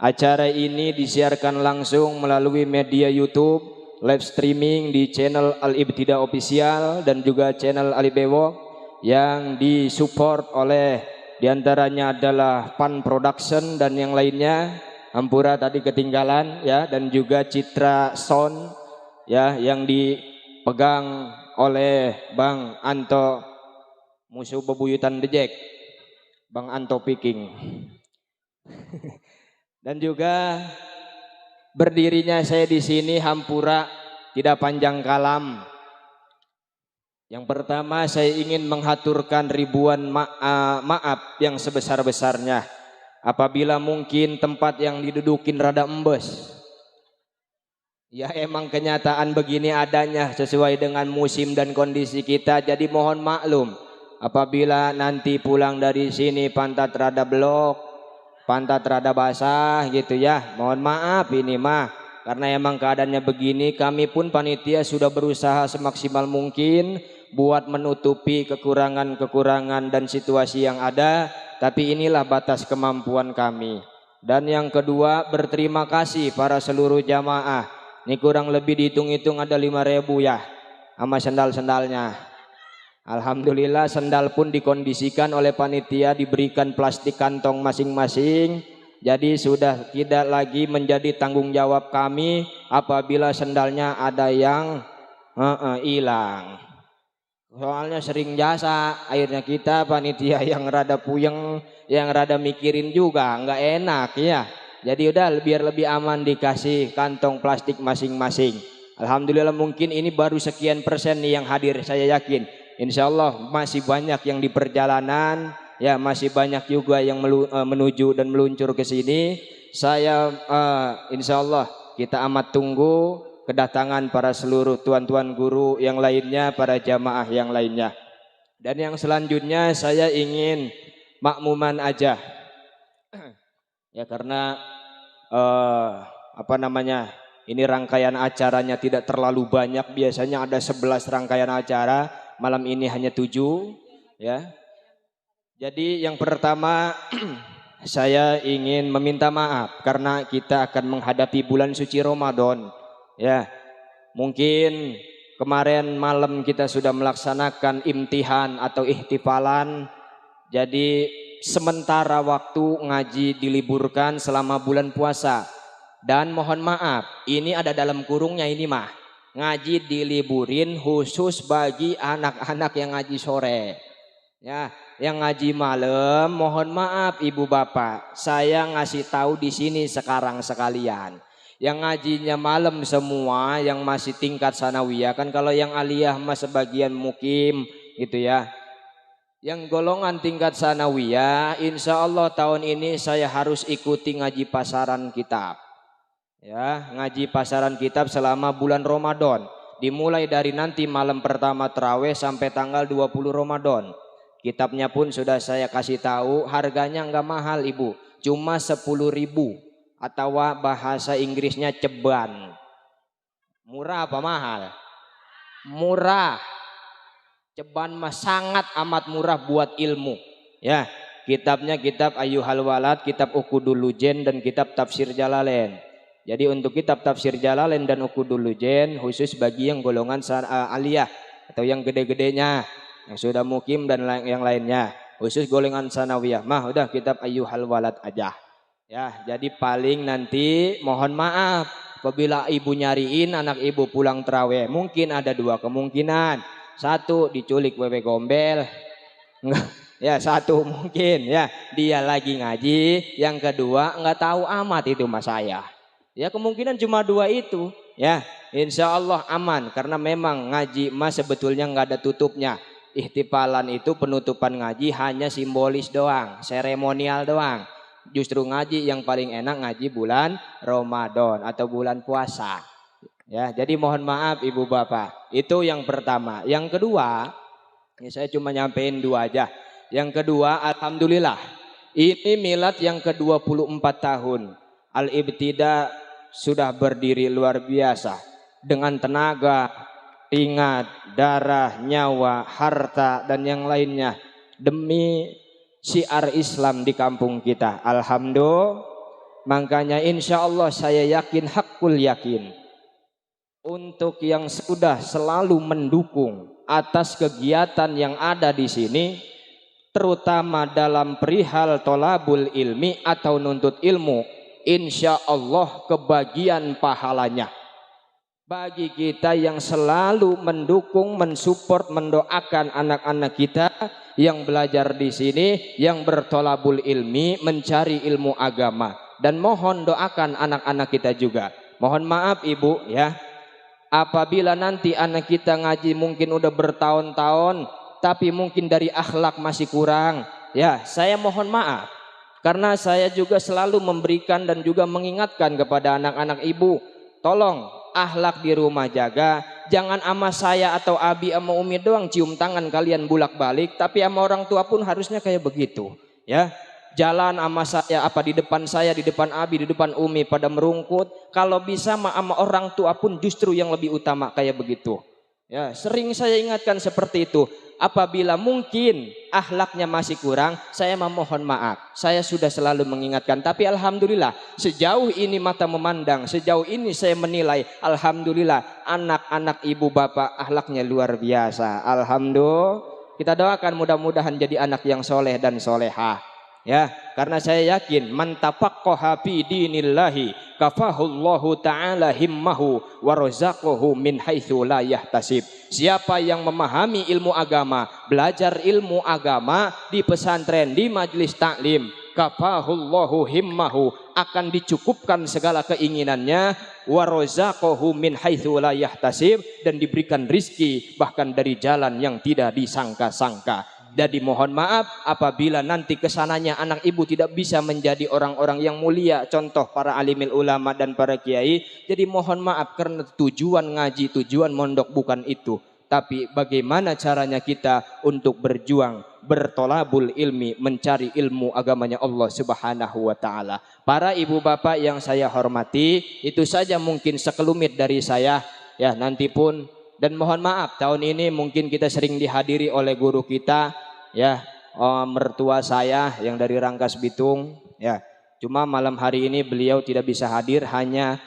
Acara ini disiarkan langsung melalui media YouTube, live streaming di channel Al-Ibtida Official dan juga channel Alibewo yang disupport oleh diantaranya adalah Pan Production dan yang lainnya. Hampura tadi ketinggalan ya, dan juga Citra Sound ya yang dipegang oleh Bang Anto, musuh bebuyutan Dejek, Bang Anto Piking. Dan juga berdirinya saya di sini Hampura tidak panjang kalam. Yang pertama saya ingin menghaturkan ribuan maaf yang sebesar-besarnya apabila mungkin tempat yang didudukin rada embes. Ya emang kenyataan begini adanya sesuai dengan musim dan kondisi kita, jadi mohon maklum apabila nanti pulang dari sini pantat rada blok, pantat rada basah gitu ya. Mohon maaf ini mah karena emang keadaannya begini. Kami pun panitia sudah berusaha semaksimal mungkin buat menutupi kekurangan-kekurangan dan situasi yang ada, tapi inilah batas kemampuan kami. Dan yang kedua, berterima kasih para seluruh jamaah. Ini kurang lebih dihitung-hitung ada 5.000 ya, sama sendal-sendalnya. Alhamdulillah sendal pun dikondisikan oleh panitia, diberikan plastik kantong masing-masing. Jadi sudah tidak lagi menjadi tanggung jawab kami apabila sendalnya ada yang hilang. Soalnya sering jasa, akhirnya kita panitia yang rada puyeng, yang rada mikirin juga nggak enak ya. Jadi udah biar lebih aman dikasih kantong plastik masing-masing. Alhamdulillah mungkin ini baru sekian persen nih yang hadir, saya yakin. Insya Allah masih banyak yang di perjalanan, ya masih banyak juga yang menuju dan meluncur ke sini. Saya insya Allah kita amat tunggu kedatangan para seluruh tuan-tuan guru yang lainnya, para jamaah yang lainnya. Dan yang selanjutnya saya ingin makmuman aja. Ya karena ini rangkaian acaranya tidak terlalu banyak, biasanya ada 11 rangkaian acara, malam ini hanya 7 ya. Jadi yang pertama saya ingin meminta maaf karena kita akan menghadapi bulan suci Ramadan ya. Mungkin kemarin malam kita sudah melaksanakan imtihan atau ihtifalan. Jadi sementara waktu ngaji diliburkan selama bulan puasa. Dan mohon maaf, ini ada dalam kurungnya ini mah. Ngaji diliburin khusus bagi anak-anak yang ngaji sore. Ya, yang ngaji malam, mohon maaf Ibu Bapak, saya ngasih tahu di sini sekarang sekalian. Yang ngajinya malam semua, yang masih tingkat sanawiyah, kan kalau yang aliyah mah sebagian mukim gitu ya. Yang golongan tingkat sanawiyah, insya Allah tahun ini saya harus ikuti ngaji pasaran kitab. Ya, ngaji pasaran kitab selama bulan Ramadan. Dimulai dari nanti malam pertama tarawih sampai tanggal 20 Ramadan. Kitabnya pun sudah saya kasih tahu, harganya enggak mahal Ibu, cuma 10.000 atau bahasa Inggrisnya ceban. Murah apa mahal? Murah. Ceban mah sangat amat murah buat ilmu. Ya, kitabnya kitab Ayyuhal Walad, kitab Uqudul Lujen dan kitab Tafsir Jalalain. Jadi untuk kitab Tafsir Jalalain dan Uqudul Lujen khusus bagi yang golongan aliyah atau yang gede-gedenya, yang sudah mukim dan yang lainnya, khusus golongan sanawiyah mah udah kitab Ayyuhal Walad aja. Ya, jadi paling nanti mohon maaf apabila ibu nyariin anak ibu pulang tarawih, mungkin ada 2 kemungkinan. 1 diculik wewe gombel. Ya, 1 mungkin ya dia lagi ngaji, yang kedua nggak tahu amat itu mas saya. Ya kemungkinan cuma 2 itu ya, insya Allah aman karena memang ngaji mas sebetulnya nggak ada tutupnya. Ihtifalan itu penutupan ngaji hanya simbolis doang, seremonial doang. Justru ngaji yang paling enak ngaji bulan Ramadan atau bulan puasa. Ya, jadi mohon maaf Ibu Bapak. Itu yang pertama. Yang kedua, ya saya cuma nyampein 2 aja. Yang kedua, alhamdulillah. Ini milad yang ke-24 tahun. Al-Ibtida sudah berdiri luar biasa dengan tenaga, keringat, darah, nyawa, harta dan yang lainnya demi syiar Islam di kampung kita. Alhamdulillah. Makanya insya Allah saya yakin hakul yakin untuk yang sudah selalu mendukung atas kegiatan yang ada di sini, terutama dalam perihal tolabul ilmi atau nuntut ilmu, insya Allah kebagian pahalanya. Bagi kita yang selalu mendukung, mensupport, mendoakan anak-anak kita yang belajar di sini, yang bertolabul ilmi, mencari ilmu agama, dan mohon doakan anak-anak kita juga. Mohon maaf Ibu ya, apabila nanti anak kita ngaji mungkin udah bertahun-tahun, tapi mungkin dari akhlak masih kurang, ya saya mohon maaf. Karena saya juga selalu memberikan dan juga mengingatkan kepada anak-anak Ibu, tolong akhlak di rumah jaga, jangan ama saya atau abi ama umi doang cium tangan kalian bulak-balik, tapi ama orang tua pun harusnya kayak begitu ya. Jalan ama saya apa di depan saya, di depan abi, di depan umi pada merungkut, kalau bisa ama orang tua pun justru yang lebih utama kayak begitu ya. Sering saya ingatkan seperti itu. Apabila mungkin akhlaknya masih kurang, saya memohon maaf. Saya sudah selalu mengingatkan. Tapi alhamdulillah sejauh ini mata memandang, sejauh ini saya menilai, alhamdulillah anak-anak ibu bapak akhlaknya luar biasa. Alhamdulillah. Kita doakan mudah-mudahan jadi anak yang soleh dan solehah. Ya, karena saya yakin man tafaqqaha fi dinillahi kafahullahu ta'ala himmahu wa razaqahu min haitsu la yahtasib. Siapa yang memahami ilmu agama, belajar ilmu agama di pesantren, di majelis taklim, kafahullahu himmahu, akan dicukupkan segala keinginannya, wa razaqahu min haitsu la yahtasib, dan diberikan rizki bahkan dari jalan yang tidak disangka-sangka. Jadi mohon maaf apabila nanti kesananya anak ibu tidak bisa menjadi orang-orang yang mulia, contoh para alimil ulama dan para kiai. Jadi mohon maaf karena tujuan ngaji, tujuan mondok bukan itu. Tapi bagaimana caranya kita untuk berjuang bertolabul ilmi, mencari ilmu agamanya Allah Subhanahu wa taala. Para ibu bapak yang saya hormati, itu saja mungkin sekelumit dari saya ya, nanti pun, dan mohon maaf tahun ini mungkin kita sering dihadiri oleh guru kita ya, mertua saya yang dari Rangkas Bitung ya. Cuma malam hari ini beliau tidak bisa hadir, hanya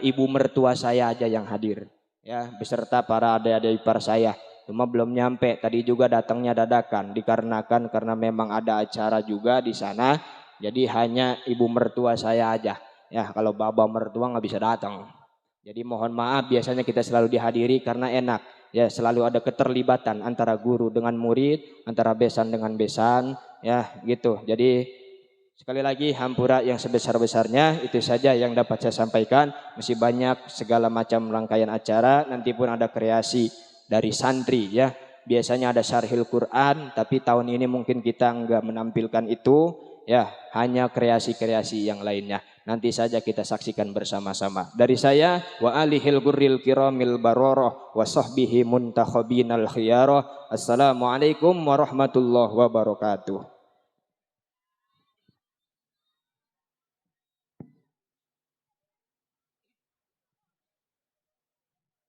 ibu mertua saya aja yang hadir ya, beserta para adik-adik ipar saya. Cuma belum nyampe, tadi juga datangnya dadakan dikarenakan karena memang ada acara juga di sana. Jadi hanya ibu mertua saya aja ya, kalau bapak mertua nggak bisa datang. Jadi mohon maaf, biasanya kita selalu dihadiri karena enak ya, selalu ada keterlibatan antara guru dengan murid, antara besan dengan besan ya gitu. Jadi sekali lagi hampura yang sebesar-besarnya, itu saja yang dapat saya sampaikan. Masih banyak segala macam rangkaian acara, nanti pun ada kreasi dari santri ya. Biasanya ada syarhil Quran, tapi tahun ini mungkin kita enggak menampilkan itu ya, hanya kreasi-kreasi yang lainnya. Nanti saja kita saksikan bersama-sama. Dari saya, wa alihil gurril kiramil baroroh wa sahbihi muntakhabinal khiyaroh. Assalamualaikum warahmatullahi wabarakatuh.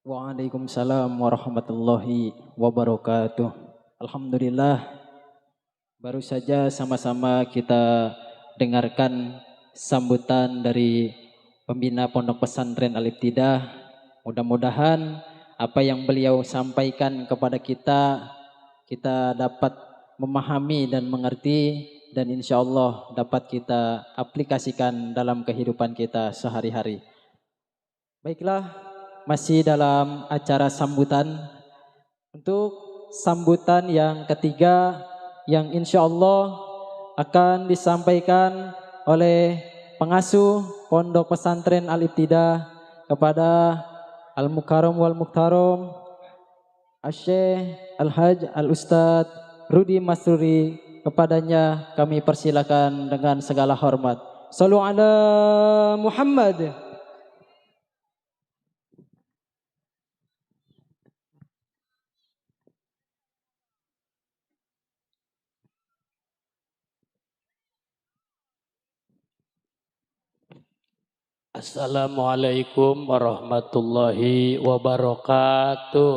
Waalaikumsalam warahmatullahi wabarakatuh. Alhamdulillah, baru saja sama-sama kita dengarkan sambutan dari pembina Pondok Pesantren Al-Ibtidah. Mudah-mudahan apa yang beliau sampaikan kepada kita, kita dapat memahami dan mengerti, dan insya Allah dapat kita aplikasikan dalam kehidupan kita sehari-hari. Baiklah, masih dalam acara sambutan. Untuk sambutan yang ketiga yang insya Allah akan disampaikan oleh pengasuh Pondok Pesantren Al-Ibtidah kepada Al-Mukarram wal Muhtaram Asy-Syaikh Al-Hajj Al-Ustadz Rudi Masruri. Kepadanya kami persilakan dengan segala hormat. Shallu ala Muhammad. Assalamualaikum warahmatullahi wabarakatuh.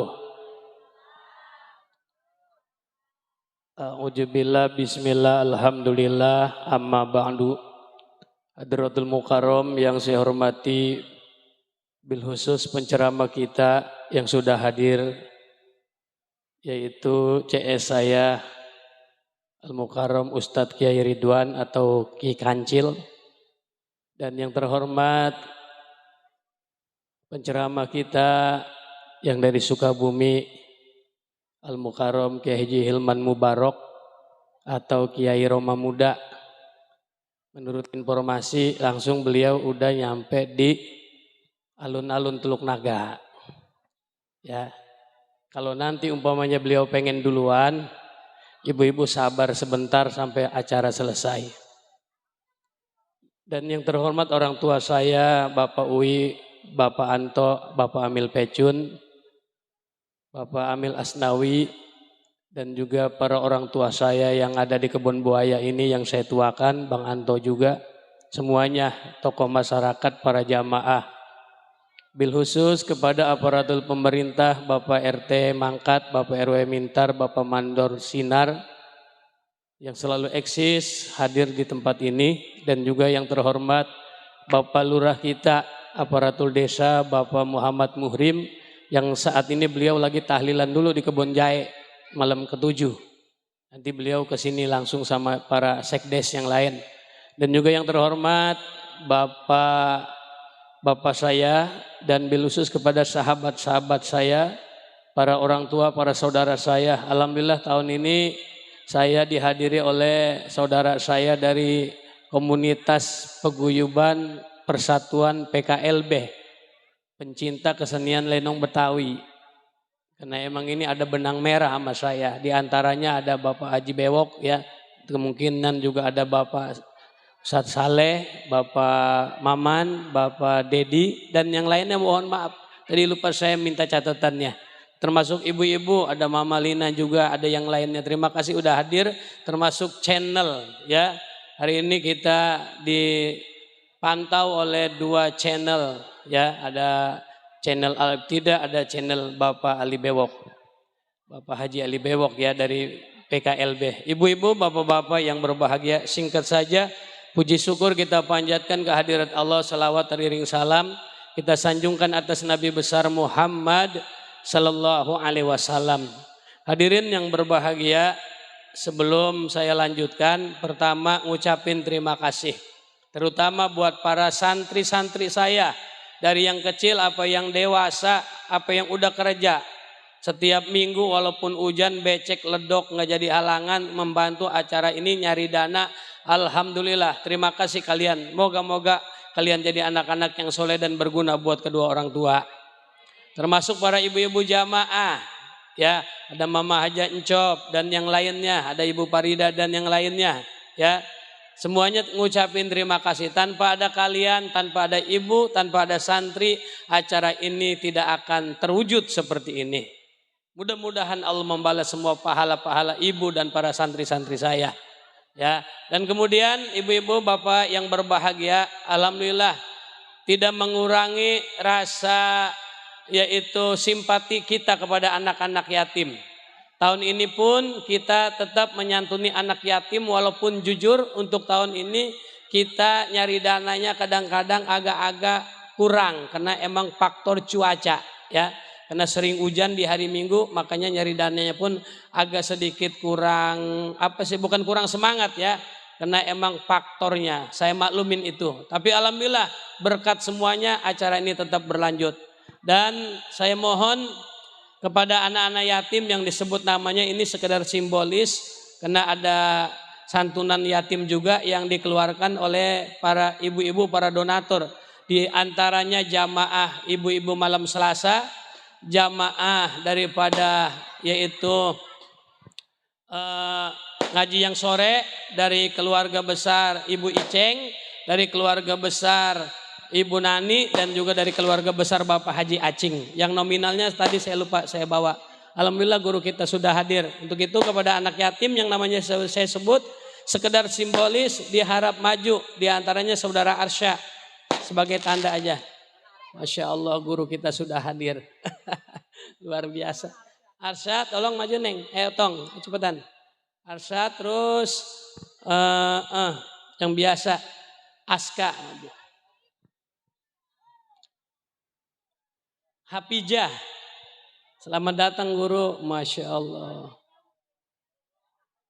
A'udzubillah, bismillah, alhamdulillah, amma ba'du. Hadratul Mukarram yang saya hormati, bil khusus penceramah kita yang sudah hadir, yaitu CS saya Al-Mukarram Ustadz Kiai Ridwan atau Ki Kancil. Dan yang terhormat penceramah kita yang dari Sukabumi, Al-Mukarram Kiai Haji Hilman Mubarok atau Kiai Roma Muda. Menurut informasi langsung beliau udah nyampe di alun-alun Teluk Naga. Ya, kalau nanti umpamanya beliau pengen duluan, ibu-ibu sabar sebentar sampai acara selesai. Dan yang terhormat orang tua saya, Bapak Uwi, Bapak Anto, Bapak Amil Pecun, Bapak Amil Asnawi, dan juga para orang tua saya yang ada di Kebun Buaya ini yang saya tuakan, Bang Anto juga, semuanya tokoh masyarakat, para jamaah. Bil khusus kepada aparatur pemerintah, Bapak RT Mangkat, Bapak RW Mintar, Bapak Mandor Sinar, yang selalu eksis hadir di tempat ini, dan juga yang terhormat Bapak Lurah kita, aparatur desa, Bapak Muhammad Muhrim, yang saat ini beliau lagi tahlilan dulu di Kebon Jahe malam ke-7. Nanti beliau ke sini langsung sama para sekdes yang lain. Dan juga yang terhormat Bapak saya, dan bil khusus kepada sahabat-sahabat saya, para orang tua, para saudara saya. Alhamdulillah tahun ini saya dihadiri oleh saudara saya dari komunitas peguyuban Persatuan PKLB, pencinta kesenian lenong Betawi. Karena emang ini ada benang merah sama saya. Di antaranya ada Bapak Haji Bewok ya, kemungkinan juga ada Bapak Ustadz Saleh, Bapak Maman, Bapak Dedi, dan yang lainnya mohon maaf. Tadi lupa saya minta catatannya. termasuk ibu-ibu, ada Mama Lina juga, ada yang lainnya. Terima kasih udah hadir, termasuk channel ya. Hari ini kita dipantau oleh 2 channel ya, ada channel Al-Ibtida, ada channel Bapak Ali Bewok. Bapak Haji Ali Bewok ya dari PKLB. Ibu-ibu, bapak-bapak yang berbahagia, singkat saja puji syukur kita panjatkan kehadirat Allah, salawat teriring salam kita sanjungkan atas Nabi besar Muhammad sallallahu alaihi wasallam. Hadirin yang berbahagia, sebelum saya lanjutkan, pertama ngucapin terima kasih terutama buat para santri-santri saya, dari yang kecil apa yang dewasa, apa yang udah kerja. Setiap minggu walaupun hujan, becek, ledok nggak jadi halangan membantu acara ini nyari dana. Alhamdulillah, terima kasih kalian. Moga-moga kalian jadi anak-anak yang soleh dan berguna buat kedua orang tua. Termasuk para ibu-ibu jamaah, ya ada Mama Haja Encop dan yang lainnya, ada Ibu Parida dan yang lainnya, ya. Semuanya ngucapin terima kasih. Tanpa ada kalian, tanpa ada ibu, tanpa ada santri, acara ini tidak akan terwujud seperti ini. Mudah-mudahan Allah membalas semua pahala-pahala ibu dan para santri-santri saya. Ya, dan kemudian ibu-ibu, bapak yang berbahagia, alhamdulillah tidak mengurangi rasa yaitu simpati kita kepada anak-anak yatim. Tahun ini pun kita tetap menyantuni anak yatim, walaupun jujur untuk tahun ini kita nyari dananya kadang-kadang agak-agak kurang karena emang faktor cuaca ya. Karena sering hujan di hari Minggu, makanya nyari dananya pun agak sedikit kurang, bukan kurang semangat ya. Karena emang faktornya, saya maklumin itu. Tapi alhamdulillah berkat semuanya acara ini tetap berlanjut. Dan saya mohon kepada anak-anak yatim yang disebut namanya ini sekedar simbolis. Karena ada santunan yatim juga yang dikeluarkan oleh para ibu-ibu, para donatur. Di antaranya jamaah ibu-ibu malam Selasa, jamaah daripada yaitu ngaji yang sore dari keluarga besar Ibu Iceng, dari keluarga besar Ibu Nani, dan juga dari keluarga besar Bapak Haji Acing. Yang nominalnya tadi saya lupa saya bawa. Alhamdulillah guru kita sudah hadir. Untuk itu kepada anak yatim yang namanya saya sebut sekedar simbolis, diharap maju. Di antaranya saudara Arsya sebagai tanda aja. Masya Allah guru kita sudah hadir. Luar biasa. Arsya tolong maju Neng. Tong cepetan. Arsya terus yang biasa Aska. Hapijah. Selamat datang guru. Masya Allah.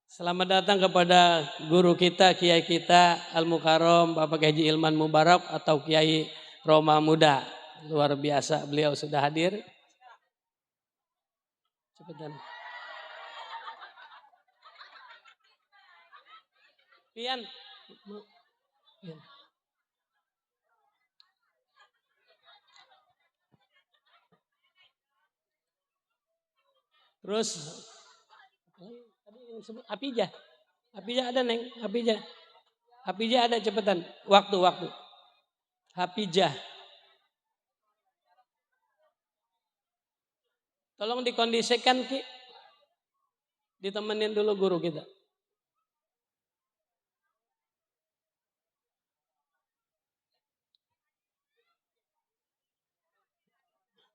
Selamat datang kepada guru kita, kiai kita Al-Mukarram Bapak Haji Hilman Mubarak atau Kiai Roma Muda. Luar biasa beliau sudah hadir. Cepetan. Pian. Terus tadi yang disebut Apijah. Apijah ada Neng, Apijah. Apijah ada cepetan. Waktu. Hapijah. Tolong dikondisikan Ki. Ditemenin dulu guru kita.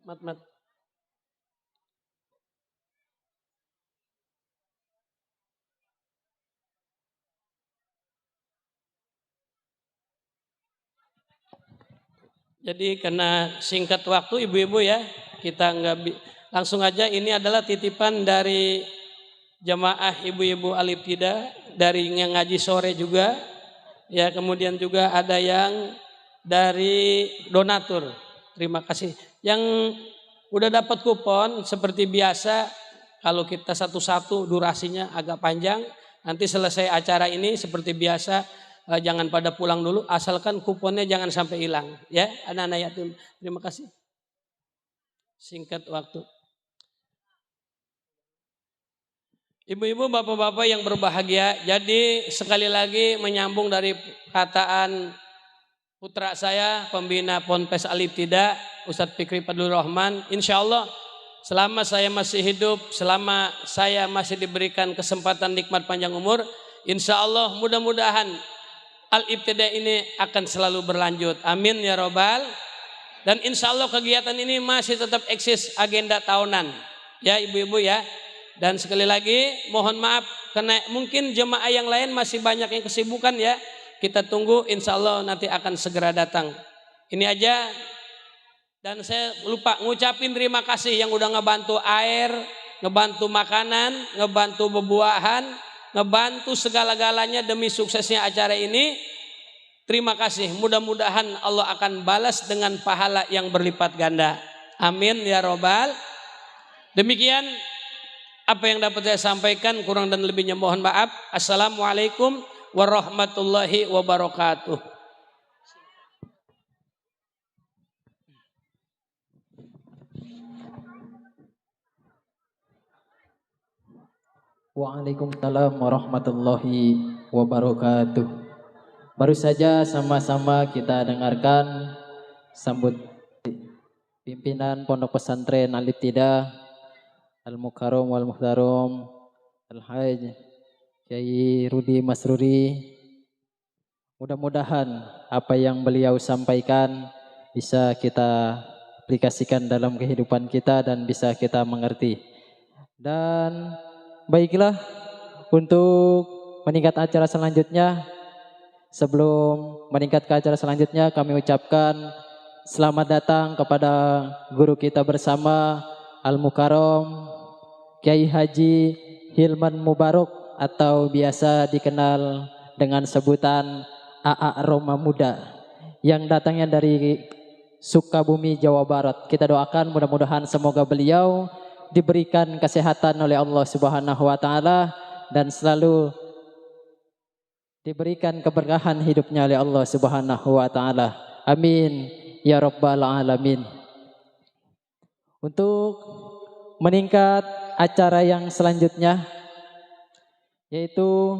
Mat. Jadi karena singkat waktu ibu-ibu ya, kita langsung aja. Ini adalah titipan dari jamaah ibu-ibu Al-Ibtida, dari yang ngaji sore juga, ya kemudian juga ada yang dari donatur. Terima kasih. Yang udah dapat kupon seperti biasa, kalau kita satu-satu durasinya agak panjang. Nanti selesai acara ini seperti biasa. Jangan pada pulang dulu, asalkan kuponnya jangan sampai hilang. Ya, anak-anak yatim. Terima kasih. Singkat waktu. Ibu-ibu, bapak-bapak yang berbahagia. Jadi sekali lagi menyambung dari kataan putra saya, pembina Ponpes Al-Ibtida, Ustadz Fikri Fadlur Rahman. Insya Allah selama saya masih hidup, selama saya masih diberikan kesempatan nikmat panjang umur, insya Allah mudah-mudahan Al-Ibtida ini akan selalu berlanjut. Amin ya robbal. Dan insya Allah kegiatan ini masih tetap eksis agenda tahunan. Ya ibu-ibu ya. Dan sekali lagi mohon maaf karena mungkin jemaah yang lain masih banyak yang kesibukan ya. Kita tunggu insya Allah nanti akan segera datang. Ini aja. Dan saya lupa ngucapin terima kasih yang udah ngebantu air, ngebantu makanan, ngebantu bebuahan, ngebantu segala-galanya demi suksesnya acara ini. Terima kasih, mudah-mudahan Allah akan balas dengan pahala yang berlipat ganda. Amin ya robbal. Demikian apa yang dapat saya sampaikan, kurang dan lebihnya mohon maaf. Assalamualaikum warahmatullahi wabarakatuh. Waalaikumsalam warahmatullahi wabarakatuh. Baru saja sama-sama kita dengarkan sambut pimpinan Pondok Pesantren Al-Ibtida Al-Mukarram wal Muhtaram Al-Hajj Kyai Rudi Masruri. Mudah-mudahan apa yang beliau sampaikan bisa kita aplikasikan dalam kehidupan kita dan bisa kita mengerti. Dan baiklah, untuk meningkat acara selanjutnya, sebelum meningkat ke acara selanjutnya, kami ucapkan selamat datang kepada guru kita bersama Al-Mukarram Kiai Haji Hilman Mubarok atau biasa dikenal dengan sebutan AA Roma Muda yang datangnya dari Sukabumi, Jawa Barat. Kita doakan mudah-mudahan semoga beliau diberikan kesehatan oleh Allah Subhanahu wa taala dan selalu diberikan keberkahan hidupnya oleh Allah Subhanahu wa taala. Amin ya rabbal alamin. Untuk meningkat acara yang selanjutnya yaitu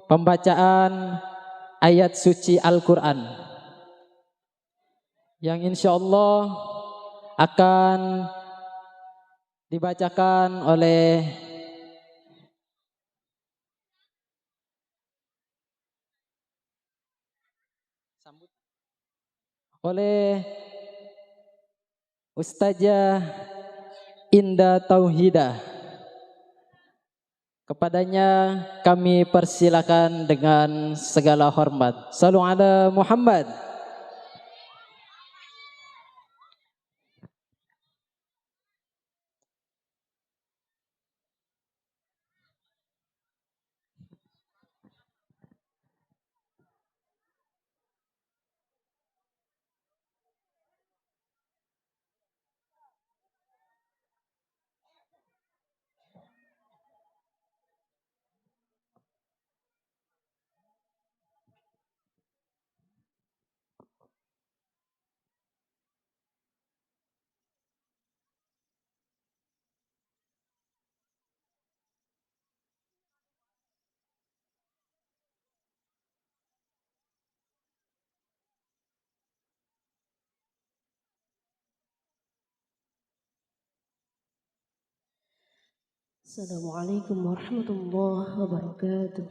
pembacaan ayat suci Al-Qur'an yang insyaallah akan dibacakan oleh Ustazah Indah Tauhidah. Kepadanya kami persilakan dengan segala hormat. Sallu ala Muhammad. Assalamualaikum warahmatullahi wabarakatuh.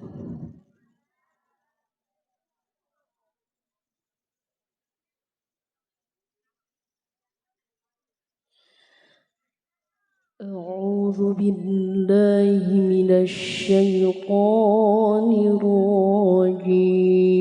A'udzu billahi minasy syaithanir rajim.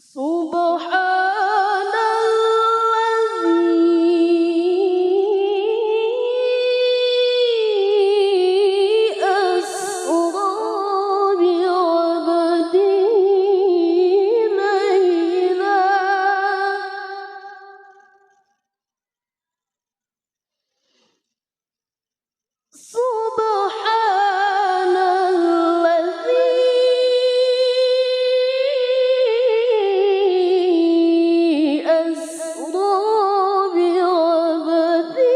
Subhanalladzi asra bi'abdihi Subhanalladzi asra bi'abdihi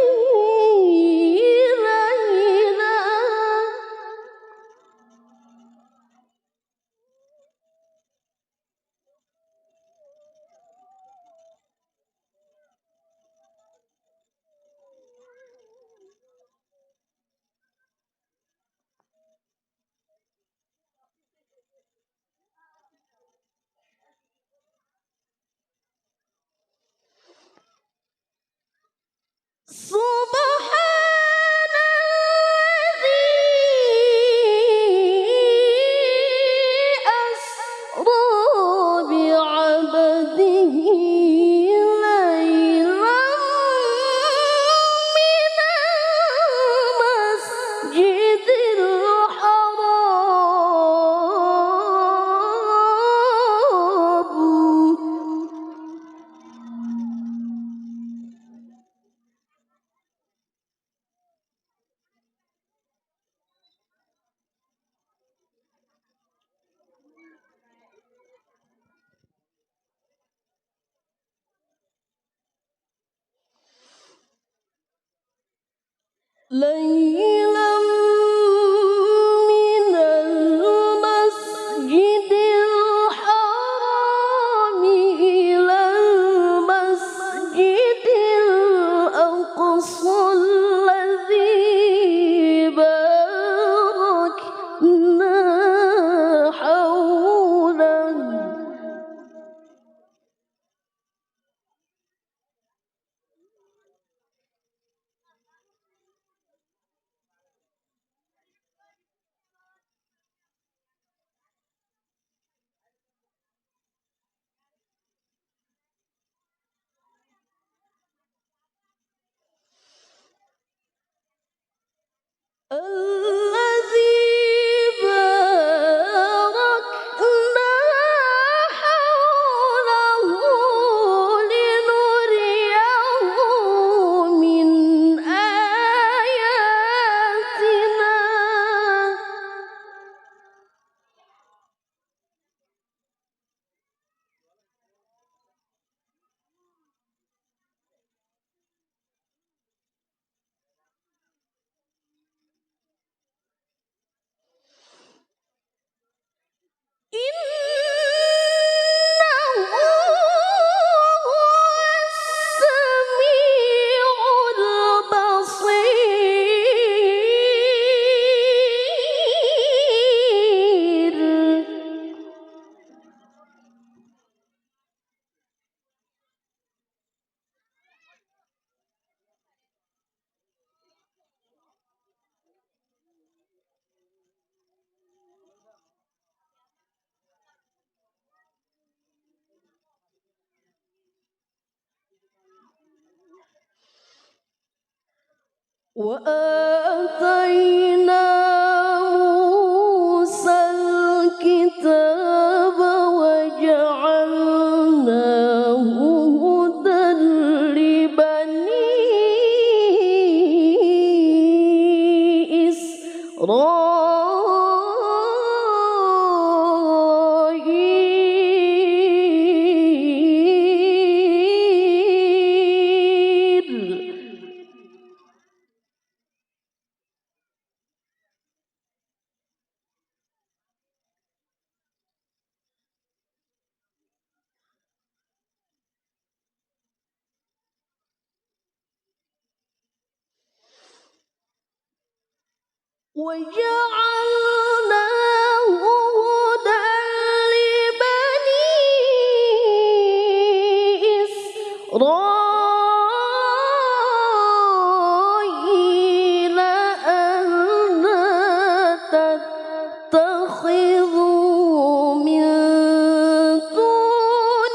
laylan Subhanalladzi asra bi'abdihi laylan minal masjidil haram ليلا من المسجد الحرام إلى المسجد الأقصى الذي باركنا حوله الذي باركنا حوله لنريه من آياتنا إنه هو السميع البصير وآتينا موسى الكتاب وجعلناه هدى لبني إسرائيل وجعلناه هدى لبني إسرائيل ألا تتخذوا من دون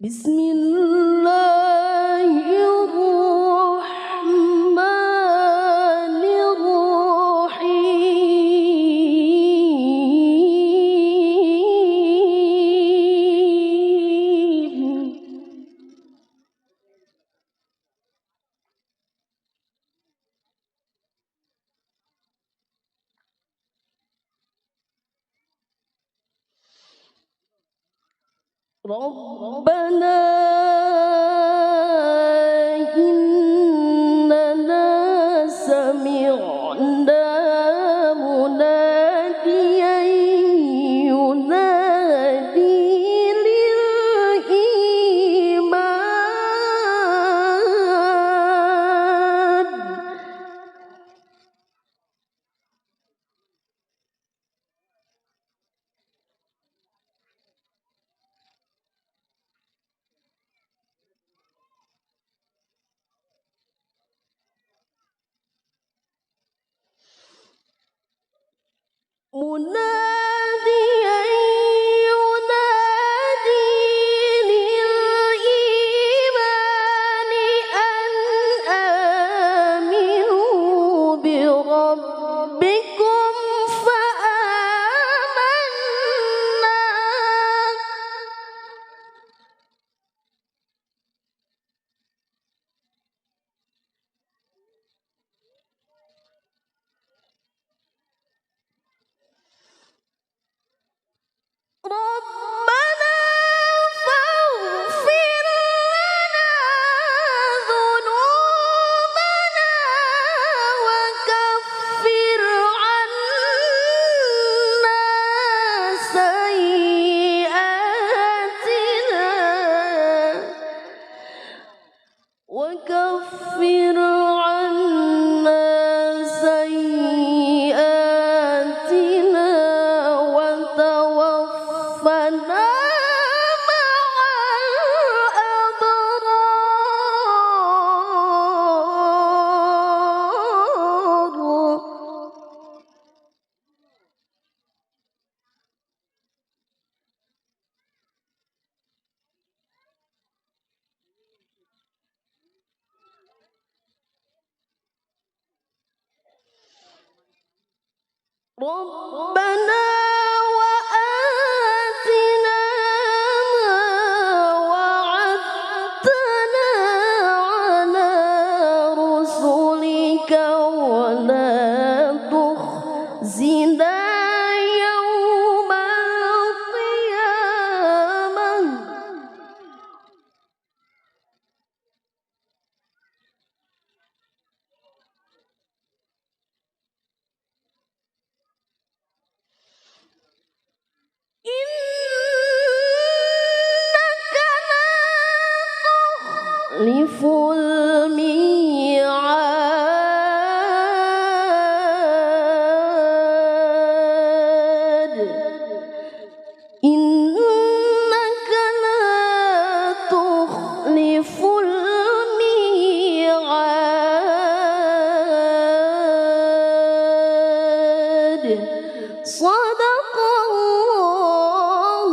Bismillahirrahmanirrahim. ربنا إننا سمعنا مناديا ينادي للإيمان مناديا ينادي للإيمان أن آمنوا بربكم فآمنا ربنا فاغفر لنا ذنوبنا وكفر عنا سيئاتنا وكفر عنا سيئاتنا وتوفنا مع الأبرار ربنا وآتنا ما وعدتنا على رسلك ولا تخزنا يوم القيامة إنك لا تخلف الميعاد إنك لا تخلف الميعاد صدق الله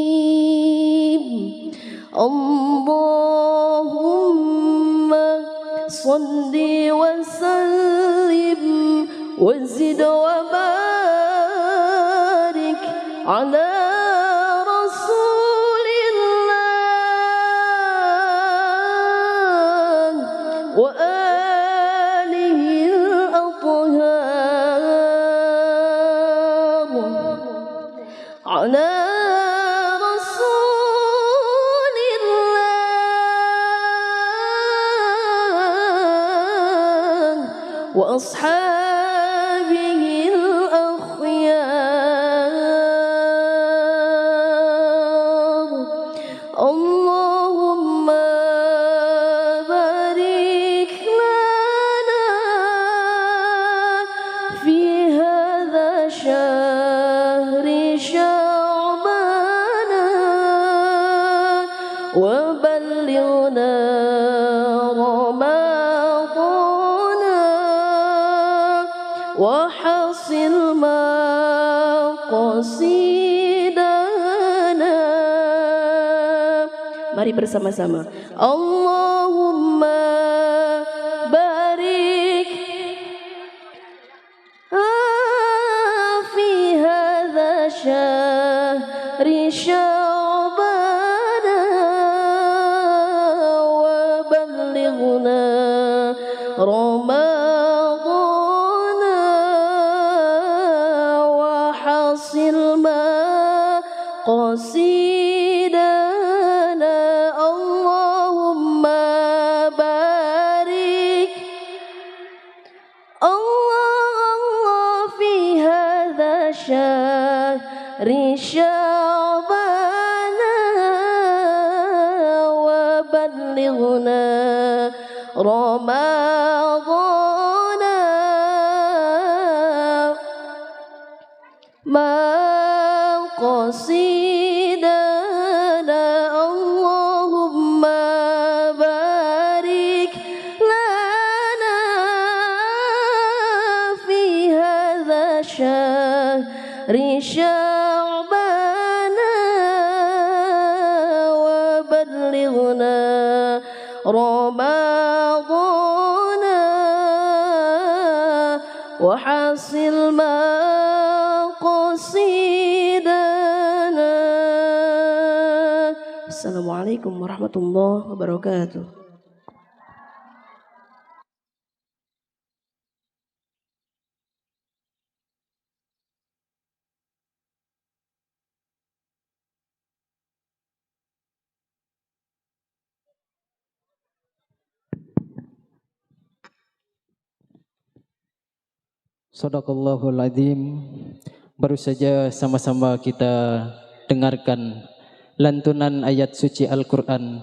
العظيم اللهم صل وسلم وزد وبارك على رسول الله وآله الأطهار على رسول الله وأصحابه الأخيار اللهم بارك لنا في هذا شهر شعبان وبلغنا رمضان Mari bersama-sama. Allahumma barik fi hadza syahri sya'ban wa ballighna رمضان وحصل مقاصدنا اللهم بارك الله في هذا الشهر شعبان وبلغنا رمضان مقاصدنا اللهم بارك لنا في هذا الشهر شعبان وبلغنا رمضان وحصل مقاصدنا. Assalamualaikum warahmatullahi wabarakatuh. Sadaqallahul Adzim. Baru saja sama-sama kita dengarkan lantunan ayat suci Al-Quran.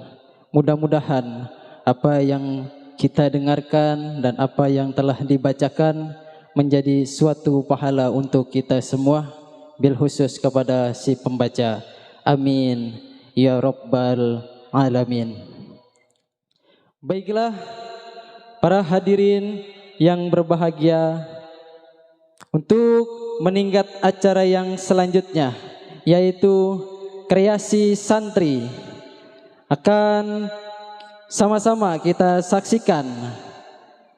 Mudah-mudahan apa yang kita dengarkan dan apa yang telah dibacakan menjadi suatu pahala untuk kita semua, bil khusus kepada si pembaca. Amin ya rabbal alamin. Baiklah para hadirin yang berbahagia, untuk meningkat acara yang selanjutnya, yaitu kreasi santri, akan sama-sama kita saksikan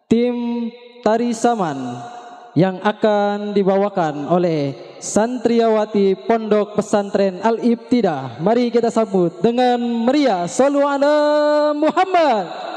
tim tari saman yang akan dibawakan oleh santriawati Pondok Pesantren Al-Ibtidah. Mari kita sambut dengan meriah. Shallu ala Muhammad.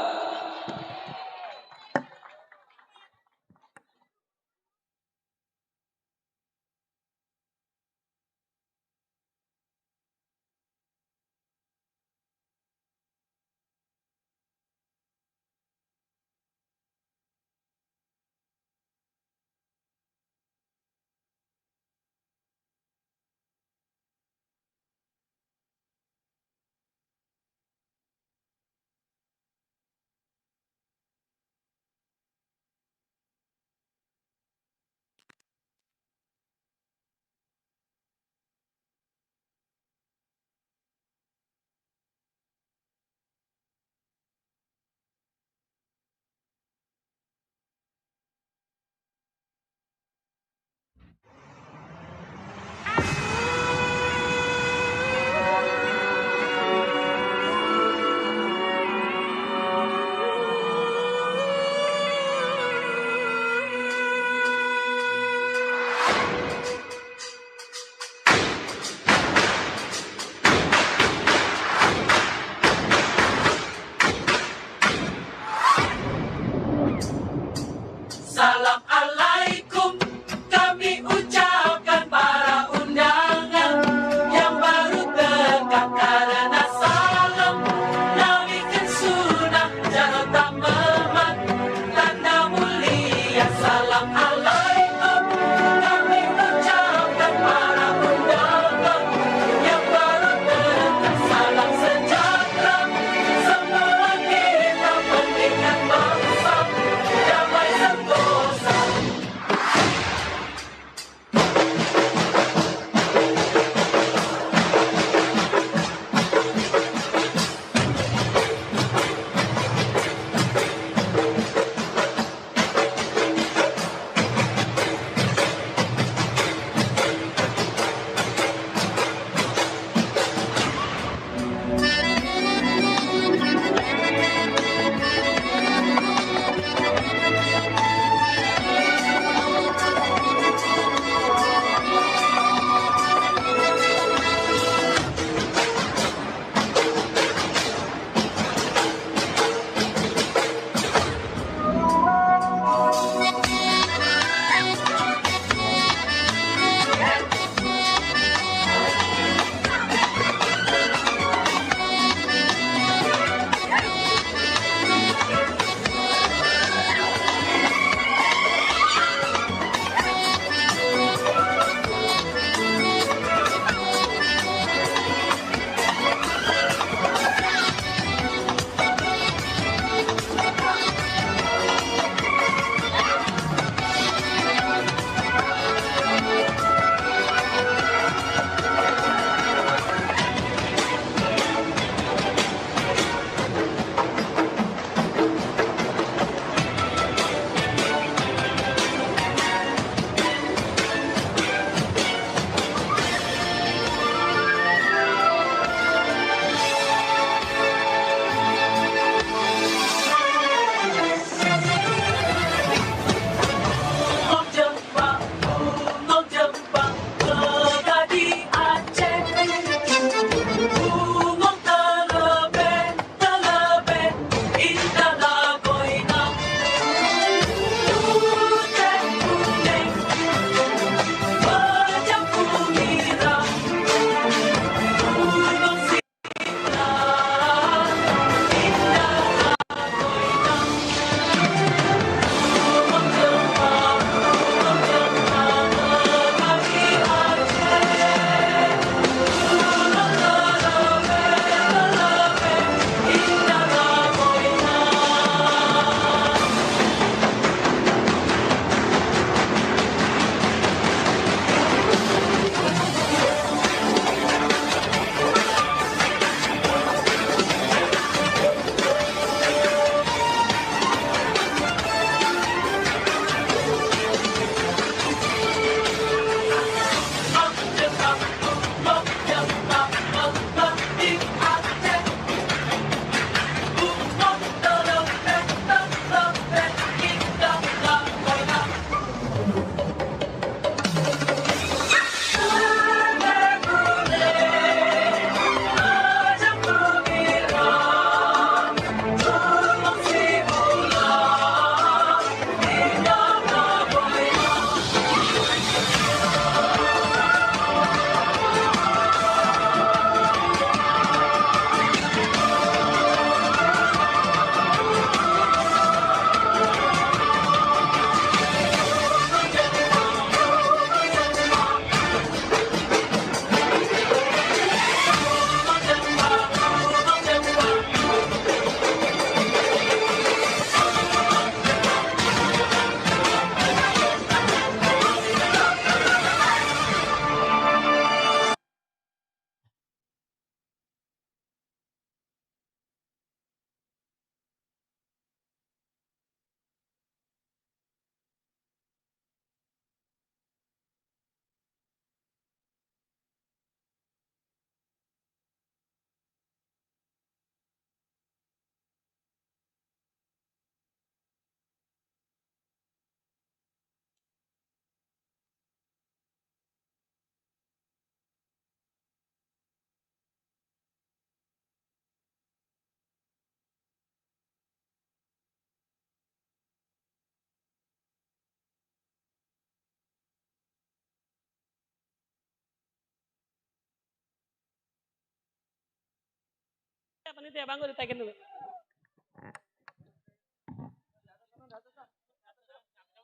Panitia bangku ditaikin dulu.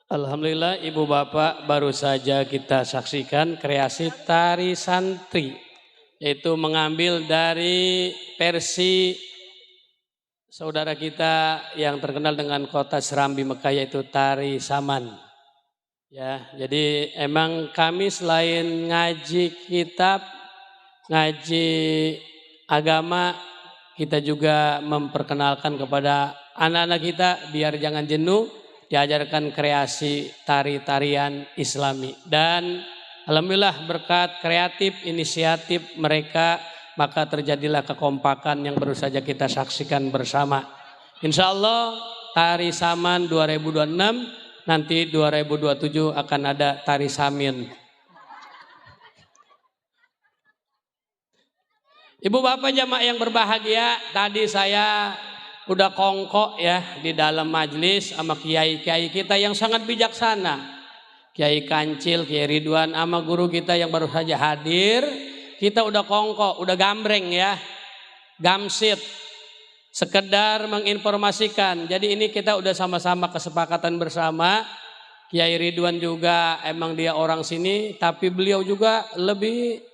Alhamdulillah Ibu Bapak baru saja kita saksikan kreasi tari santri, yaitu mengambil dari versi saudara kita yang terkenal dengan kota Serambi Mekah, yaitu tari saman. Ya, jadi emang kami selain ngaji kitab, ngaji agama, kita juga memperkenalkan kepada anak-anak kita biar jangan jenuh, diajarkan kreasi tari-tarian Islami. Dan alhamdulillah berkat kreatif inisiatif mereka, maka terjadilah kekompakan yang baru saja kita saksikan bersama. Insya Allah tari saman 2026, nanti 2027 akan ada tari samin. Ibu bapak jamaah yang berbahagia, tadi saya udah kongkok ya di dalam majelis sama kiai-kiai kita yang sangat bijaksana. Kiai Kancil, Kiai Ridwan sama guru kita yang baru saja hadir. Kita udah kongkok, udah gambreng ya. Gamsit. Sekedar menginformasikan. Jadi ini kita udah sama-sama kesepakatan bersama. Kiai Ridwan juga emang dia orang sini, tapi beliau juga lebih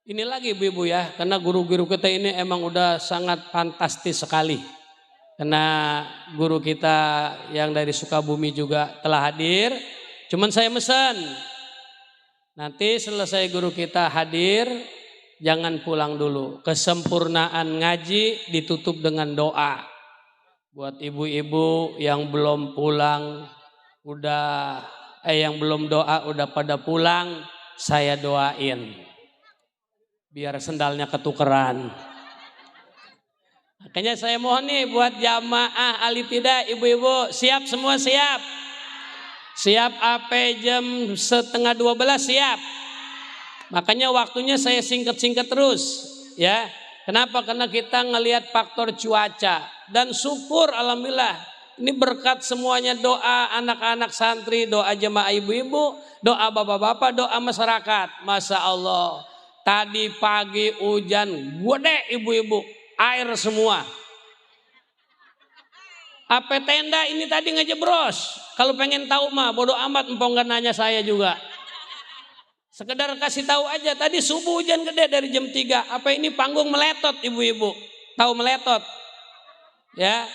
ini lagi ibu-ibu ya, karena guru-guru kita ini emang udah sangat fantastis sekali. Karena guru kita yang dari Sukabumi juga telah hadir. Cuman saya mesen, nanti selesai guru kita hadir, jangan pulang dulu. Kesempurnaan ngaji ditutup dengan doa. Buat ibu-ibu yang belum pulang, yang belum doa udah pada pulang, saya doain. Biar sendalnya ketukeran. Makanya saya mohon nih buat jamaah Al-Ibtidah, ibu-ibu siap semua siap. Siap sampai jam 11:30 siap. Makanya waktunya saya singkat-singkat terus ya. Kenapa? Karena kita ngelihat faktor cuaca dan syukur alhamdulillah ini berkat semuanya doa anak-anak santri, doa jemaah ibu-ibu, doa bapak-bapak, doa masyarakat. Masya Allah. Tadi pagi hujan gede ibu-ibu, air semua. Apa tenda ini tadi ngejebros. Kalau pengen tahu mah bodo amat, empong gak nanya saya juga. Sekedar kasih tahu aja, tadi subuh hujan gede dari jam 3. Apa ini panggung meletot ibu-ibu? Tahu meletot? Ya.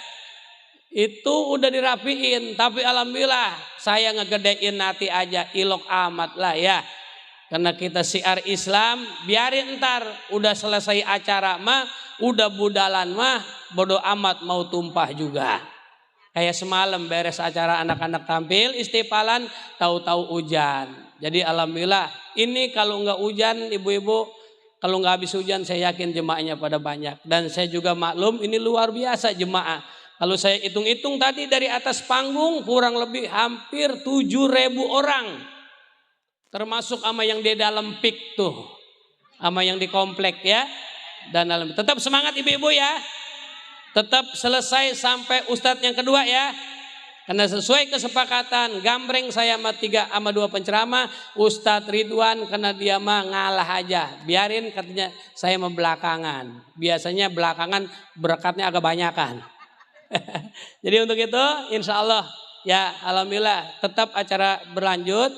Itu udah dirapiin, tapi alhamdulillah saya ngegedein nanti aja, ilok amat lah ya. Karena kita syiar Islam, biarin ntar udah selesai acara mah, udah budalan mah, bodo amat mau tumpah juga. Kayak semalam beres acara anak-anak tampil, istifalan, tahu-tahu hujan. Jadi alhamdulillah, ini kalau nggak hujan ibu-ibu, kalau nggak habis hujan saya yakin jemaahnya pada banyak. Dan saya juga maklum ini luar biasa jemaah. Kalau saya hitung-hitung tadi dari atas panggung kurang lebih hampir 7.000 orang. Termasuk sama yang di dalam pik tuh, sama yang di komplek ya. Dan tetap semangat ibu-ibu ya. Tetap selesai sampai ustadz yang kedua ya. Karena sesuai kesepakatan gambreng saya sama 2 penceramah, Ustadz Ridwan karena dia mah ngalah aja. Biarin katanya saya membelakangan. Biasanya belakangan berkatnya agak banyakan. Jadi untuk itu insya Allah ya alhamdulillah tetap acara berlanjut.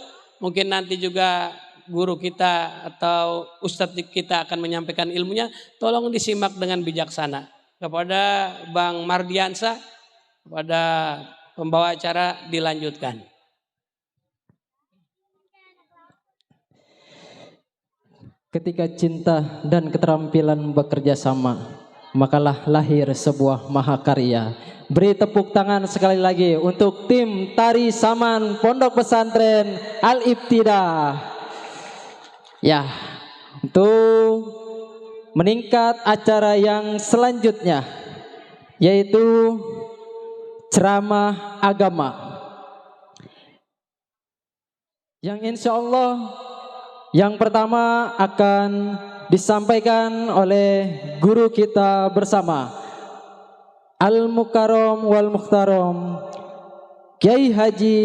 Mungkin nanti juga guru kita atau ustadz kita akan menyampaikan ilmunya. Tolong disimak dengan bijaksana. Kepada Bang Mardiansa, kepada pembawa acara dilanjutkan. Ketika cinta dan keterampilan bekerja sama, makalah lahir sebuah mahakarya. Beri tepuk tangan sekali lagi untuk tim Tari Saman Pondok Pesantren Al-Ibtidah. Ya, untuk meningkat acara yang selanjutnya, yaitu ceramah agama. Yang insya Allah yang pertama akan disampaikan oleh guru kita bersama, Al-Mukarram wal Mukhtaram Kiai Haji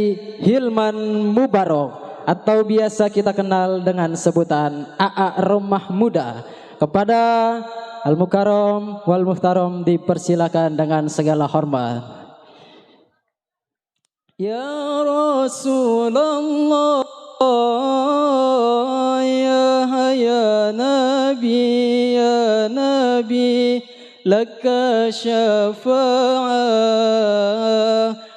Hilman Mubarok, atau biasa kita kenal dengan sebutan AA Rumah Muda. Kepada Al-Mukarram wal Muhtaram dipersilakan dengan segala hormat. Ya Rasulullah, ya Nabi, ya Nabi, laka syafa'ah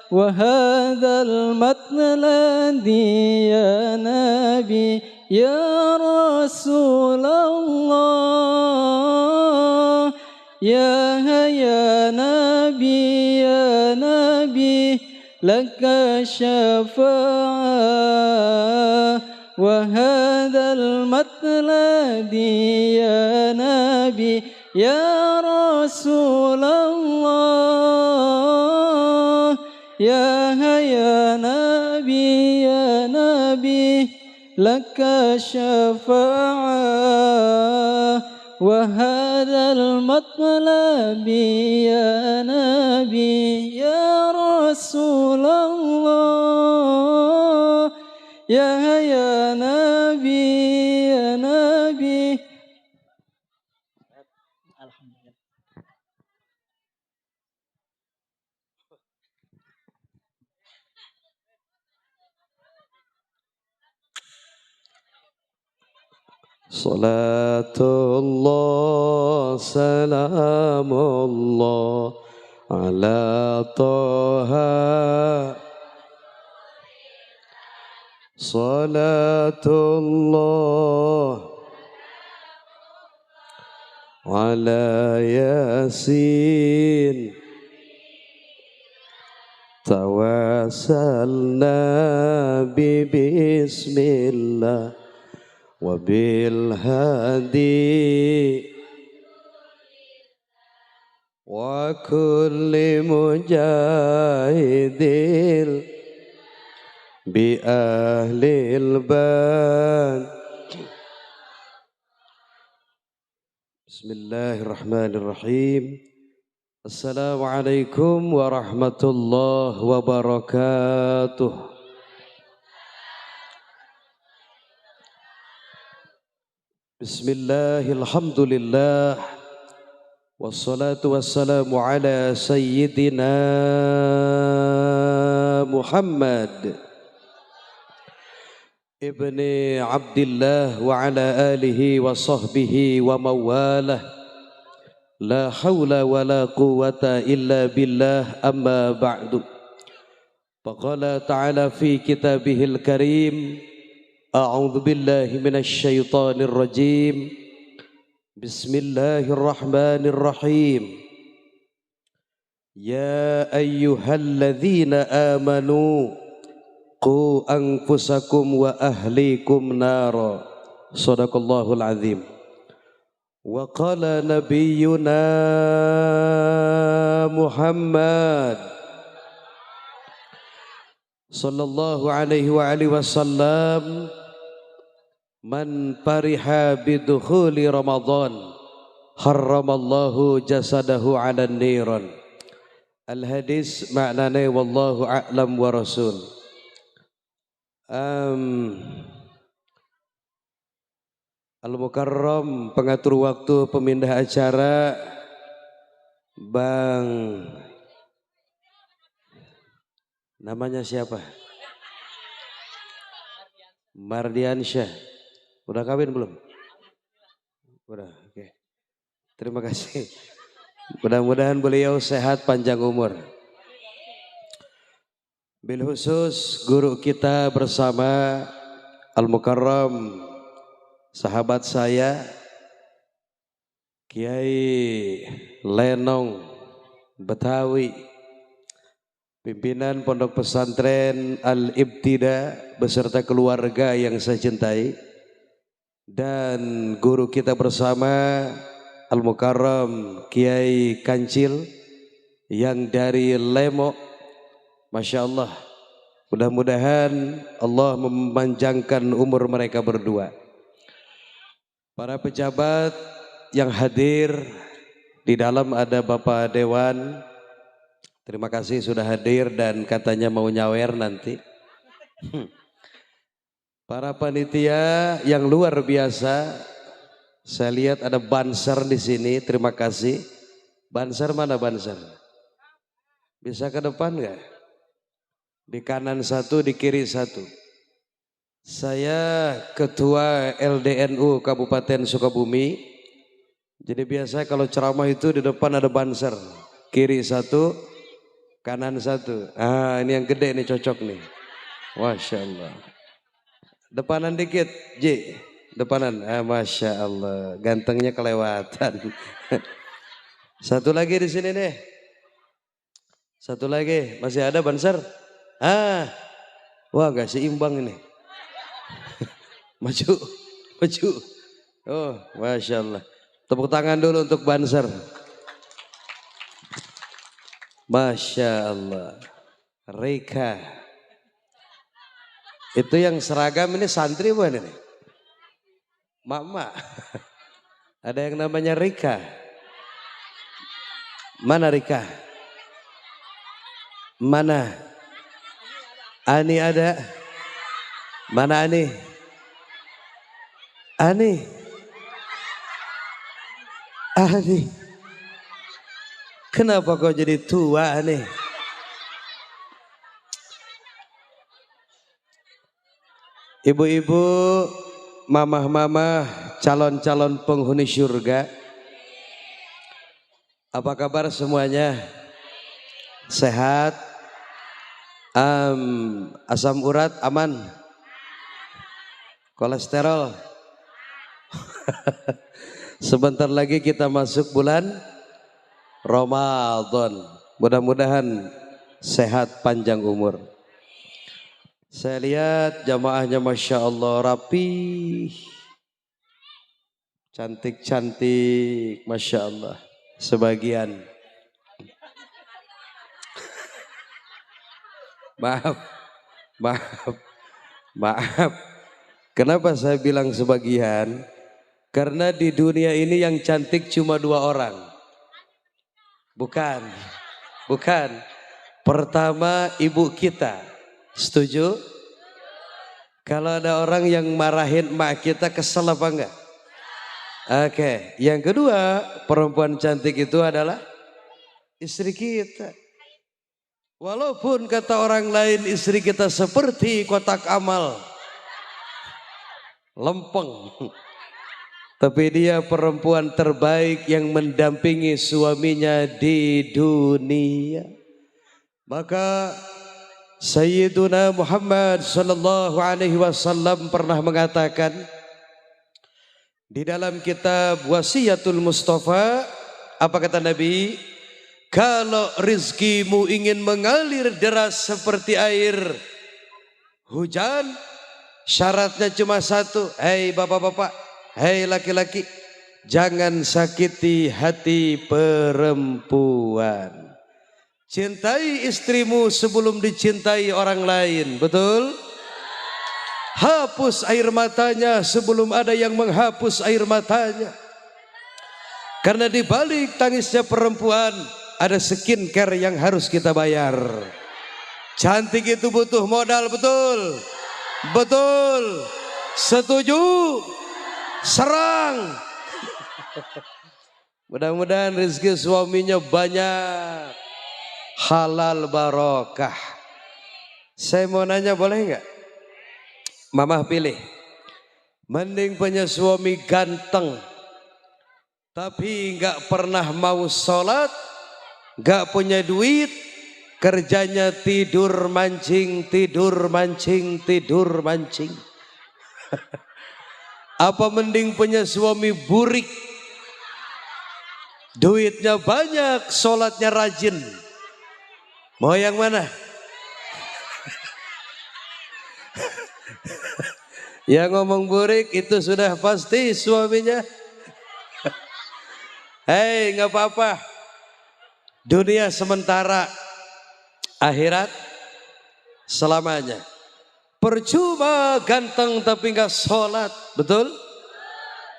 wa hadzal matnaladi ya Nabi, ya Rasulullah, ya Nabi, ya Nabi, laka syafa'ah wa hadzal matladi ya Nabi, ya Rasulullah, ya Nabi, ya Nabi, laka syafa'ah wa hadzal matlabi ya Nabi, ya Rasulullah, ya Nabi, ya Nabi. Alhamdulillah. Salatullah, salamullah ala Taha. Salatullah ala Yasin. Tawassalna bismillah وبالهدي وكل مجاهد بأهل البان. بسم الله الرحمن الرحيم. السلام عليكم ورحمة الله وبركاته. Bismillah, alhamdulillah, wassalatu wassalamu ala sayyidina Muhammad ibni Abdillah wa ala alihi wa sahbihi wa mawalah. La hawla wa la quwata illa billah, amma ba'du. Faqala ta'ala fi kitabihil karim, A'udzu billahi minasy syaithanir rajim. Bismillahirrahmanirrahim. Ya ayyuhalladzina amanu qu anfusakum wa ahlikum nara. Shadaqallahul azim. Wa qala nabiyyuna Muhammad sallallahu alaihi wa alihi wasallam, man fariha bidukhuli Ramadan harramallahu jasadahu 'alan niran. Al hadis maknanya wallahu a'lam wa rasul. Al-Mukarram, pengatur waktu, pemindah acara, Bang, namanya siapa? Mardiansyah. Udah kawin belum? Udah, oke. Terima kasih. Mudah-mudahan beliau sehat panjang umur. Bil khusus guru kita bersama Al-Mukarram, sahabat saya Kiai Lenong Betawi, pimpinan Pondok Pesantren Al-Ibtida beserta keluarga yang saya cintai, dan guru kita bersama Al-Mukarram Kiai Kancil yang dari Lemo. Masya Allah, mudah-mudahan Allah memanjangkan umur mereka berdua. Para pejabat yang hadir, di dalam ada Bapak Dewan, terima kasih sudah hadir dan katanya mau nyawer nanti. Para panitia yang luar biasa, Saya lihat ada banser di sini, terima kasih. Banser mana banser? Bisa ke depan nggak? Di kanan satu, di kiri satu. Saya Ketua LDNU Kabupaten Sukabumi. Jadi biasa kalau ceramah itu di depan ada banser. Kiri satu, kanan satu. Ah, ini yang gede nih, cocok nih. Masya Allah. Depanan dikit, Ji. Depanan, Masya Allah, gantengnya kelewatan. Satu lagi di sini nih. Satu lagi, masih ada banser? Wah gak seimbang ini. Maju, maju. Oh, Masya Allah. Tepuk tangan dulu untuk banser. Masya Allah. Rika. Itu yang seragam ini santri bukan ini? Mak-mak. Ada yang namanya Rika. Mana Rika? Mana? Ani ada? Mana Ani? Ani? Ani? Kenapa kau jadi tua Ani? Ibu-ibu, mamah-mamah, calon-calon penghuni surga. Apa kabar semuanya? Sehat? Asam urat aman? Kolesterol? Sebentar lagi kita masuk bulan Ramadan. Mudah-mudahan sehat panjang umur. Saya lihat jamaahnya Masya Allah rapi, cantik-cantik, Masya Allah. Sebagian, maaf. Kenapa saya bilang sebagian? Karena di dunia ini yang cantik cuma 2 orang. Bukan. Pertama ibu kita. Setuju? Kalau ada orang yang marahin emak kita, kesel apa enggak? Oke. Yang kedua, perempuan cantik itu adalah istri kita. Walaupun kata orang lain istri kita seperti kotak amal, lempeng, tapi dia perempuan terbaik yang mendampingi suaminya di dunia. Maka Sayyiduna Muhammad sallallahu alaihi wasallam pernah mengatakan di dalam kitab Wasiyatul Mustafa, apa kata Nabi? Kalau rizkimu ingin mengalir deras seperti air hujan, syaratnya cuma satu. Hei bapak-bapak, hei laki-laki, jangan sakiti hati perempuan. Cintai istrimu sebelum dicintai orang lain, betul? Hapus air matanya sebelum ada yang menghapus air matanya. Karena di balik tangisnya perempuan ada skincare yang harus kita bayar. Cantik itu butuh modal, betul? Betul. Setuju? Serang. Mudah-mudahan rezeki suaminya banyak. Halal barokah. Saya mau nanya boleh enggak? Mamah pilih. Mending punya suami ganteng tapi enggak pernah mau sholat, enggak punya duit, kerjanya tidur mancing, tidur mancing, tidur mancing. Apa mending punya suami burik, duitnya banyak, sholatnya rajin? Mau yang mana? Yang ngomong burik itu sudah pasti suaminya. Hei, nggak apa-apa. Dunia sementara, akhirat selamanya. Percuma ganteng tapi nggak sholat, betul?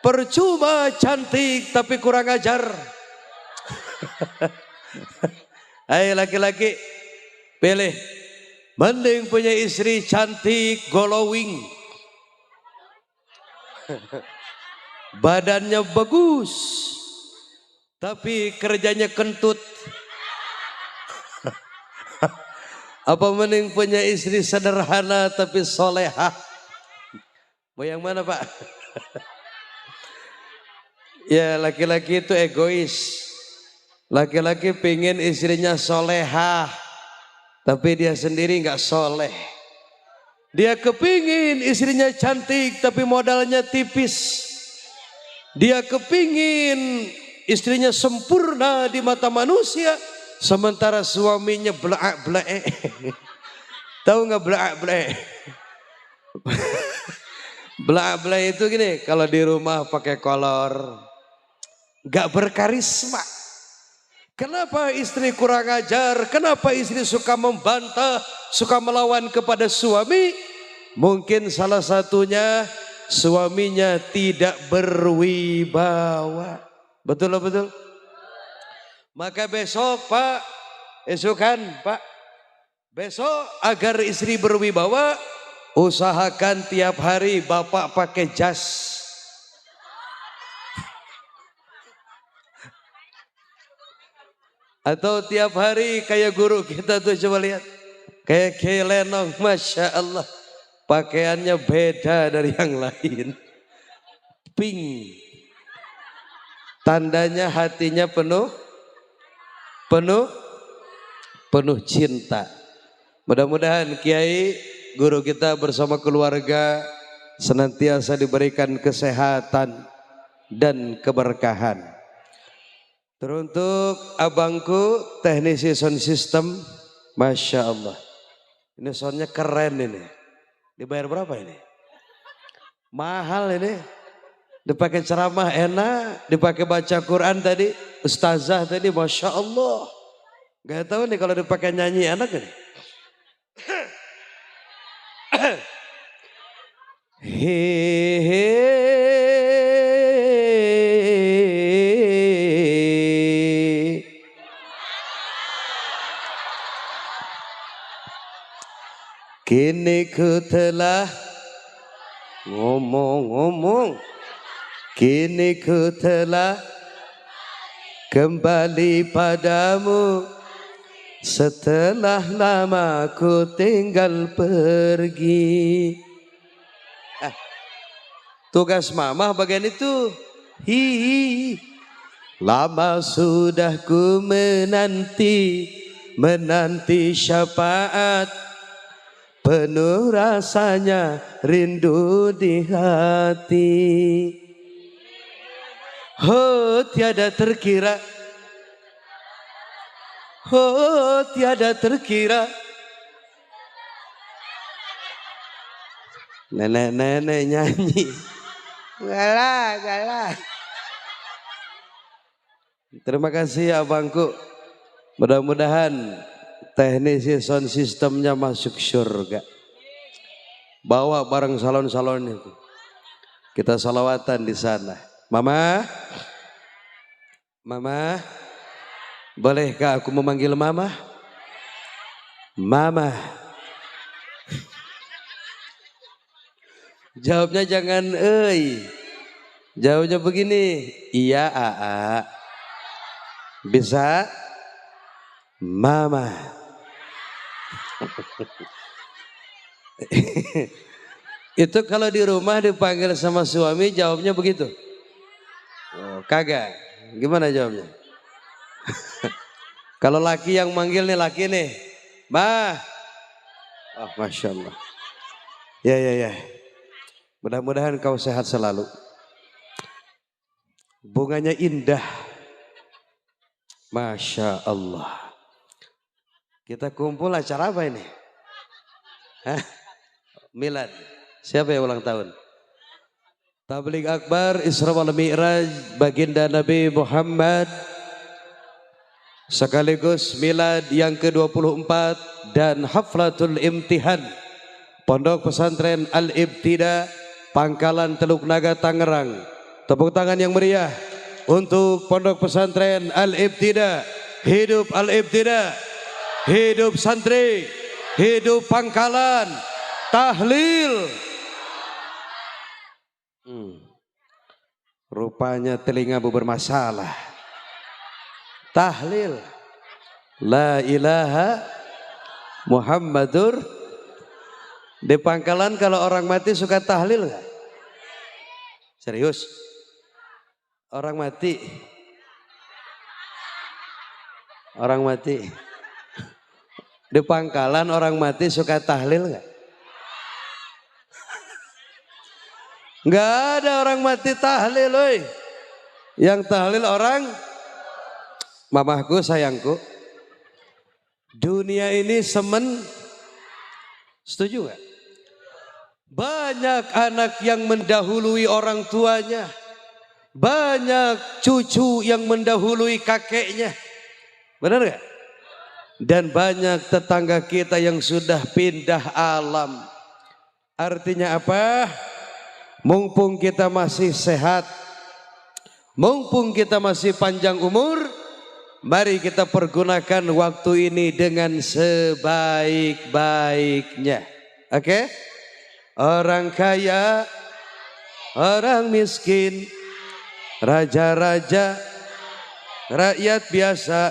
Percuma cantik tapi kurang ajar. Hei laki-laki, pilih. Mending punya istri cantik, glowing. badannya bagus, tapi kerjanya kentut. Apa mending punya istri sederhana tapi solehah? Mau yang mana Pak? Ya laki-laki itu egois. Laki-laki pengen istrinya solehah, tapi dia sendiri nggak soleh. Dia kepingin istrinya cantik tapi modalnya tipis. Dia kepingin istrinya sempurna di mata manusia, sementara suaminya belak-belak. Tahu nggak belak-belak? Belak-belak itu gini, kalau di rumah pakai kolor, nggak berkarisma. Kenapa istri kurang ajar? Kenapa istri suka membantah, suka melawan kepada suami? Mungkin salah satunya suaminya tidak berwibawa. Betul betul? Maka besok Pak, esokan Pak, besok agar istri berwibawa, usahakan tiap hari Bapak pakai jas. Atau tiap hari kayak guru kita tuh, coba lihat. Kayak Lenong, Masya Allah. Pakaiannya beda dari yang lain. Pink. Tandanya hatinya penuh cinta. Mudah-mudahan Kiai, guru kita bersama keluarga senantiasa diberikan kesehatan dan keberkahan. Teruntuk abangku teknisi sound system, Masya Allah. Ini soundnya keren ini. Dibayar berapa ini? Mahal ini. Dipakai ceramah enak, dipakai baca Quran tadi, ustazah tadi, Masya Allah. Gak tahu nih kalau dipakai nyanyi enak nih. Kini ku telah ngomong, kini ku telah kembali padamu, setelah lama ku tinggal pergi. Tugas mama bagian itu. Lama sudah ku menanti syafaat, penuh rasanya rindu di hati. Oh tiada terkira, oh tiada terkira. Nenek-nenek nyanyi. Galah. Terima kasih abangku. Mudah-mudahan teknisi sound systemnya masuk surga. Bawa bareng salon-salon itu. Kita salawatan di sana. Mama, bolehkah aku memanggil mama? Mama. Jawabnya jangan jawabnya begini, iya Aa. Bisa? Mama. Itu kalau di rumah dipanggil sama suami jawabnya begitu. Oh, kagak. Gimana jawabnya? Kalau laki yang manggil nih, laki nih, Ma. Oh, Masya Allah. Ya. Mudah-mudahan kau sehat selalu. Bunganya indah. Masya Allah. Kita kumpul acara apa ini? Milad. Siapa yang ulang tahun? Tabligh Akbar Isra wal Mi'raj baginda Nabi Muhammad, sekaligus milad yang ke-24 dan haflatul imtihan Pondok Pesantren Al-Ibtida Pangkalan Teluk Naga Tangerang. Tepuk tangan yang meriah untuk Pondok Pesantren Al-Ibtida. Hidup Al-Ibtida, hidup santri, hidup Pangkalan, tahlil. Rupanya telingamu bermasalah. Tahlil. La ilaha Muhammadur. Di Pangkalan kalau orang mati suka tahlil nggak? Serius? Orang mati. Orang mati. Di Pangkalan orang mati suka tahlil nggak? Nggak ada orang mati tahlil, oi. Yang tahlil orang mamahku, sayangku. Dunia ini semen. Setuju nggak? Banyak anak yang mendahului orang tuanya. Banyak cucu yang mendahului kakeknya. Benar nggak? Dan banyak tetangga kita yang sudah pindah alam. Artinya apa? Mumpung kita masih sehat, mumpung kita masih panjang umur, mari kita pergunakan waktu ini dengan sebaik-baiknya. Oke? Orang kaya, orang miskin, raja-raja, rakyat biasa,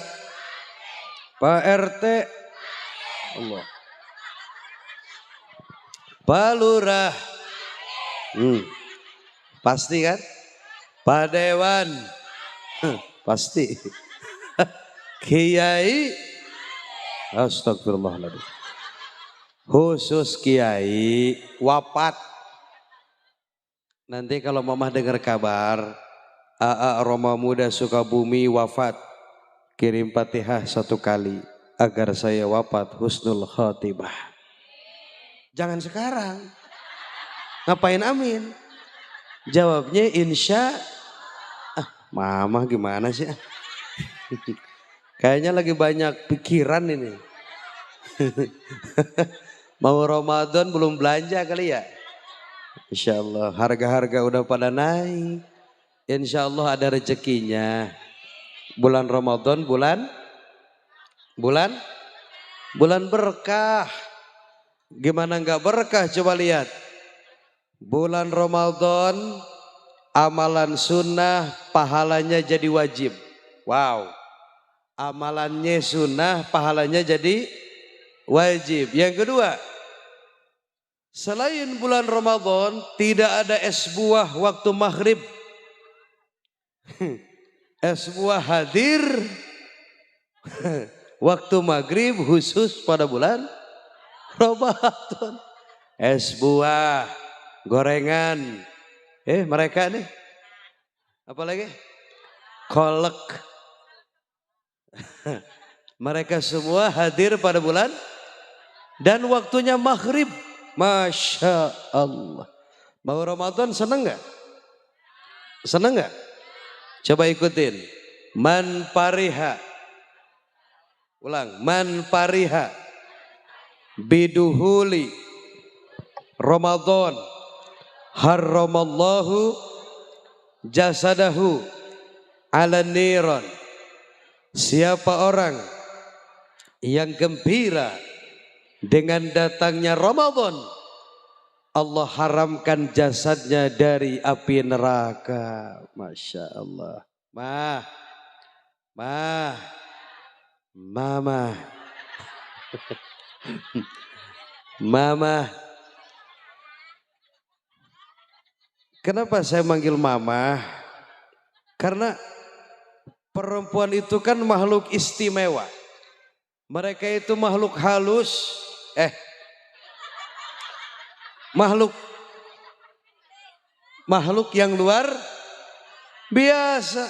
Pak RT, Allah, Pak Lurah, pasti kan? Pak Dewan, pasti. Kiai, astagfirullahaladzim. Khusus kiai wafat. Nanti kalau mamah dengar kabar, AA Roma Muda Sukabumi wafat, kirim Fatihah 1 kali agar saya wafat husnul khatimah. Jangan sekarang. Ngapain amin? Jawabnya insya. Mama gimana sih? Kayaknya lagi banyak pikiran ini. Mau Ramadan belum belanja kali ya? Insya Allah harga-harga udah pada naik. Insya Allah ada rezekinya. Bulan Ramadan bulan berkah. Gimana nggak berkah, coba lihat. Bulan Ramadan amalan sunnah pahalanya jadi wajib. Wow. Amalannya sunnah pahalanya jadi wajib. Yang kedua, selain bulan Ramadan tidak ada es buah waktu maghrib. Es buah hadir waktu maghrib khusus pada bulan Ramadan. Es buah, gorengan. Mereka nih. Apa lagi? Kolek. Mereka semua hadir pada bulan dan waktunya maghrib. Masya Allah. Mau Ramadan seneng gak? Seneng gak? Coba ikutin. Man pariha. Ulang. Man pariha. Biduhuli Ramadan. Harramallahu jasadahu ala niran. Siapa orang yang gembira dengan datangnya Ramadan, Allah haramkan jasadnya dari api neraka. Masya Allah. Mama. Kenapa saya manggil mama? Karena perempuan itu kan makhluk istimewa. Mereka itu makhluk halus. Makhluk yang luar biasa.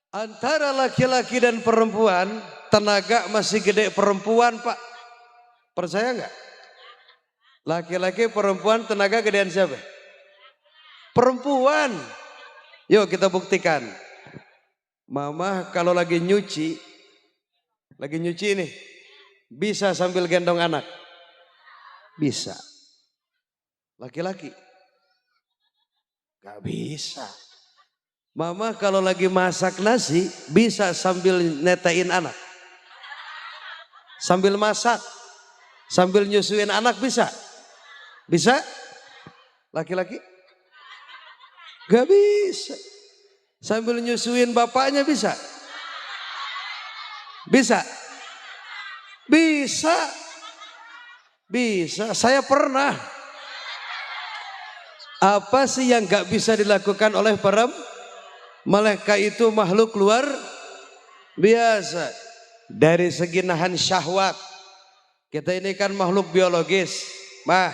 Antara laki-laki dan perempuan, tenaga masih gede perempuan, Pak. Percaya nggak? Laki-laki perempuan tenaga gedean siapa? Perempuan. Yuk kita buktikan. Mama kalau lagi nyuci nih, bisa sambil gendong anak? Bisa. Laki-laki? Gak bisa. Mama kalau lagi masak nasi, bisa sambil netain anak? Sambil masak, sambil nyusuin anak bisa? Bisa? Laki-laki? Gak bisa. Sambil nyusuin bapaknya bisa? Bisa? Bisa. Bisa. Saya pernah. Apa sih yang gak bisa dilakukan oleh mereka itu makhluk luar biasa. Dari segi nahan syahwat. Kita ini kan makhluk biologis. Mah.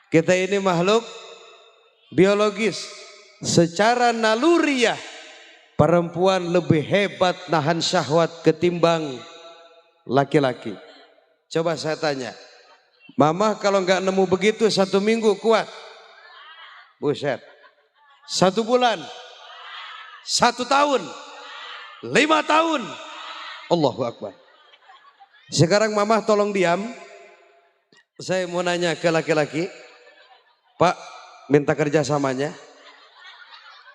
Kita ini makhluk biologis. Secara naluriah perempuan lebih hebat nahan syahwat ketimbang laki-laki. Coba saya tanya, mama kalau nggak nemu begitu 1 minggu kuat? Buset. 1 bulan, 1 tahun, 5 tahun. Allahu Akbar. Sekarang mama tolong diam. Saya mau nanya ke laki-laki. Pak, minta kerjasamanya.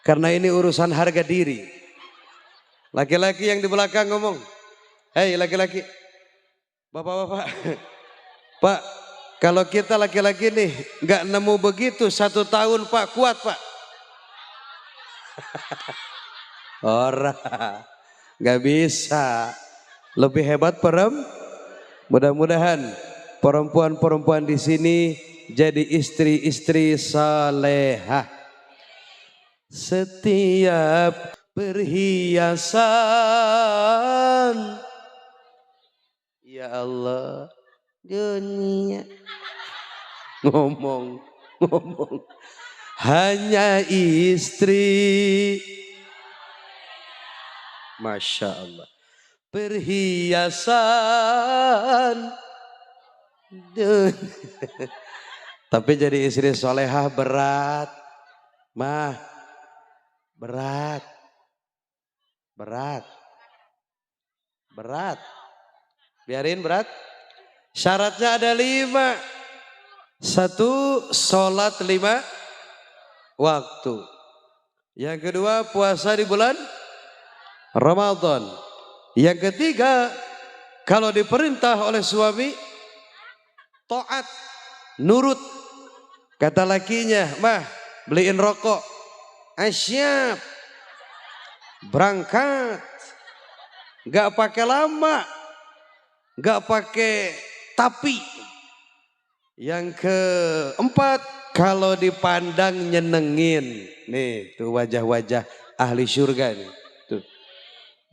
Karena ini urusan harga diri. Laki-laki yang di belakang ngomong, hei laki-laki, bapak-bapak, Pak, kalau kita laki-laki nih nggak nemu begitu 1 tahun Pak, kuat Pak. Orang nggak bisa. Lebih hebat mudah-mudahan perempuan-perempuan di sini jadi istri-istri salehah. Setiap perhiasan, ya Allah, dunia ngomong hanya istri, Masya Allah, perhiasan dunia. Tapi jadi istri solehah berat, mah. Berat. Biarin berat. Syaratnya ada 5. 1, sholat 5 waktu. Yang kedua, puasa di bulan Ramadan. Yang ketiga, kalau diperintah oleh suami, taat, nurut. Kata lakinya, mah beliin rokok. Asyap, berangkat, gak pakai lama, gak pakai tapi. Yang keempat, kalau dipandang nyenengin. Nih, tuh wajah-wajah ahli surga nih. Tuh,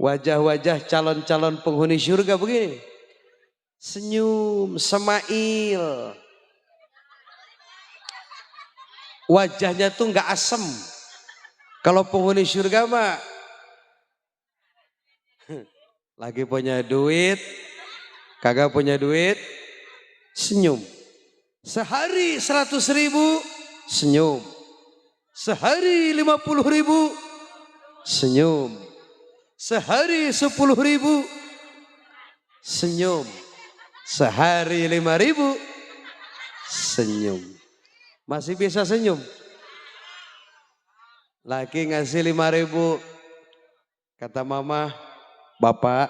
wajah-wajah calon-calon penghuni surga begini. Senyum, semail. Wajahnya tuh gak asem. Kalau penghuni surga mah lagi punya duit, kagak punya duit, senyum. Sehari 100.000 senyum. Sehari 50.000 senyum. Sehari 10.000 senyum. Sehari 5.000 senyum. Masih bisa senyum. Laki ngasih 5.000, kata mama, bapak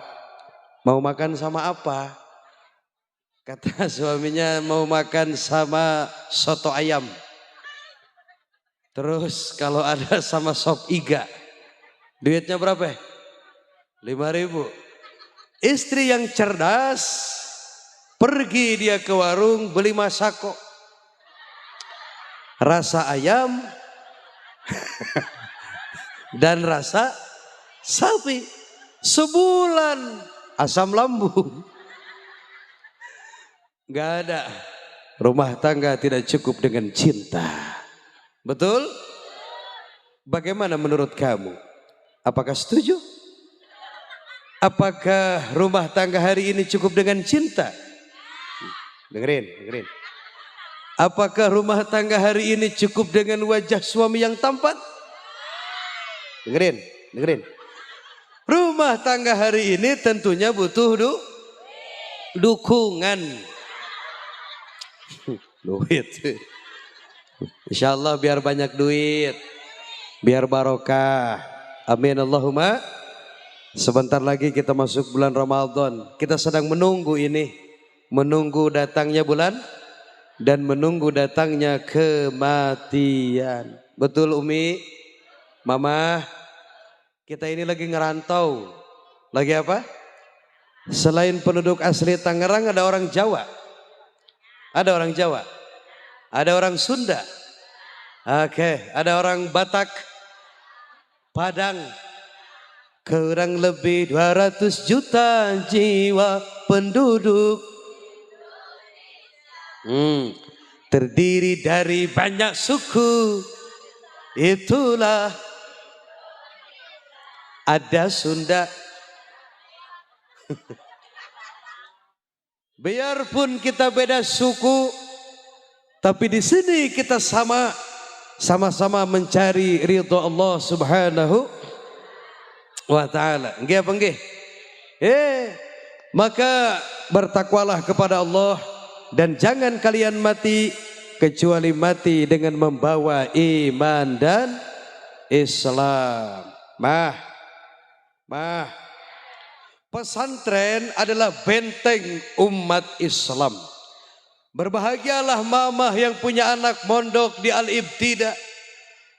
mau makan sama apa? Kata suaminya mau makan sama soto ayam. Terus kalau ada sama sop iga, duitnya berapa? 5.000. Istri yang cerdas, pergi dia ke warung beli masako. Rasa ayam dan rasa sapi. Sebulan asam lambung. Gak ada rumah tangga tidak cukup dengan cinta. Betul? Bagaimana menurut kamu? Apakah setuju? Apakah rumah tangga hari ini cukup dengan cinta? Dengerin. Apakah rumah tangga hari ini cukup dengan wajah suami yang tampan? Dengerin. Rumah tangga hari ini tentunya butuh dukungan. Duit. Insya Allah biar banyak duit. Biar barokah. Amin Allahumma. Sebentar lagi kita masuk bulan Ramadan. Kita sedang menunggu ini. Menunggu datangnya bulan dan menunggu datangnya kematian. Betul Umi? Mama, kita ini lagi ngerantau. Lagi apa? Selain penduduk asli Tangerang ada orang Jawa. Ada orang Jawa. Ada orang Sunda. Oke, ada orang Batak, Padang. Kurang lebih 200 juta jiwa penduduk. Terdiri dari banyak suku. Itulah ada Sunda. Biarpun kita beda suku, tapi di sini kita sama-sama mencari ridho Allah Subhanahu wa ta'ala. Nggih apa nggih? Maka bertakwalah kepada Allah dan jangan kalian mati kecuali mati dengan membawa iman dan Islam. Pesantren adalah benteng umat Islam. Berbahagialah mamah yang punya anak mondok di Al-Ibtida.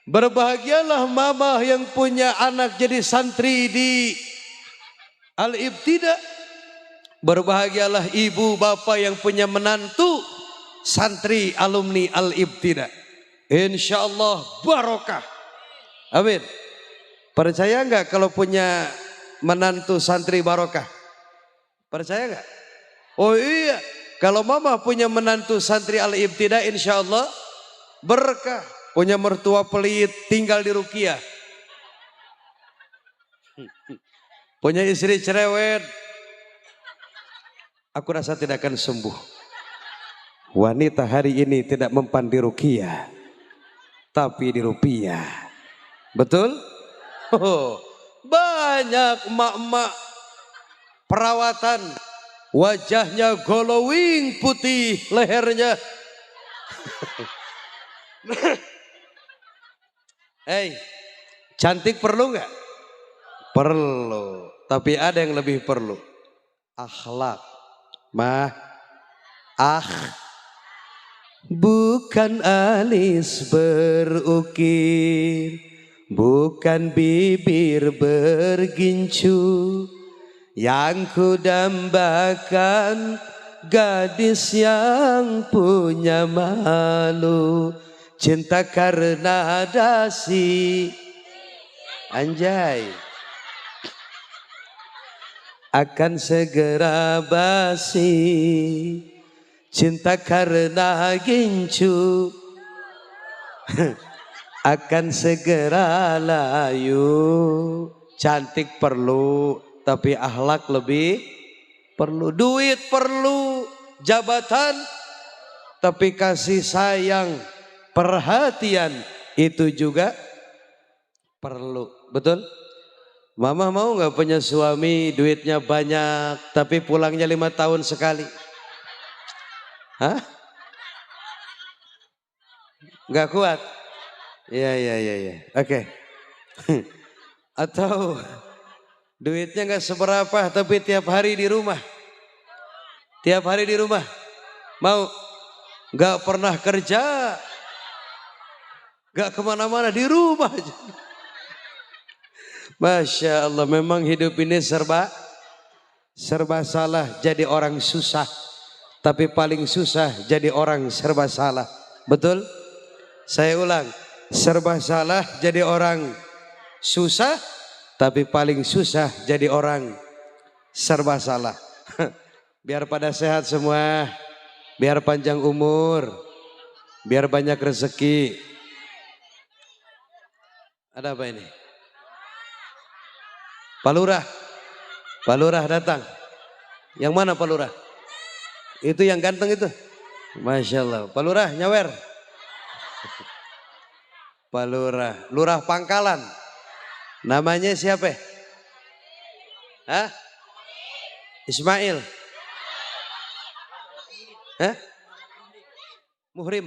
Berbahagialah mamah yang punya anak jadi santri di Al-Ibtida. Berbahagialah ibu bapak yang punya menantu santri alumni Al-Ibtida. Insyaallah barokah. Amin. Percaya enggak kalau punya menantu santri barokah? Percaya enggak? Oh iya, kalau mama punya menantu santri Al-Ibtida insyaallah berkah. Punya mertua pelit tinggal di Ruqyah. Punya istri cerewet, aku rasa tidak akan sembuh. Wanita hari ini tidak mempan di Ruqyah, tapi di rupiah. Betul? Oh, banyak emak-emak perawatan, wajahnya glowing putih, lehernya. Cantik perlu nggak? Perlu, tapi ada yang lebih perlu. Akhlak. Bukan alis berukir, bukan bibir bergincu, yang kudambakan gadis yang punya malu. Cinta karena dasi, anjay, akan segera basi. Cinta karena gincu akan segera layu. Cantik perlu, tapi akhlak lebih perlu. Duit perlu, jabatan, tapi kasih sayang, perhatian itu juga perlu. Betul? Mama mau nggak punya suami duitnya banyak tapi pulangnya 5 tahun sekali? Hah? Nggak kuat? Iya. Oke. Atau duitnya nggak seberapa tapi tiap hari di rumah. Tiap hari di rumah. Mau? Nggak pernah kerja. Nggak kemana-mana, di rumah aja. Masya Allah, memang hidup ini serba salah, jadi orang susah. Tapi paling susah jadi orang serba salah. Betul? Saya ulang, serba salah jadi orang susah, tapi paling susah jadi orang serba salah. Biar pada sehat semua, biar panjang umur, biar banyak rezeki. Ada apa ini? Pak Lurah datang. Yang mana Pak Lurah? Itu yang ganteng itu. Masya Allah. Pak Lurah nyawer. Pak Lurah Pangkalan. Namanya siapa? Hah? Ismail. Hah? Muhrim.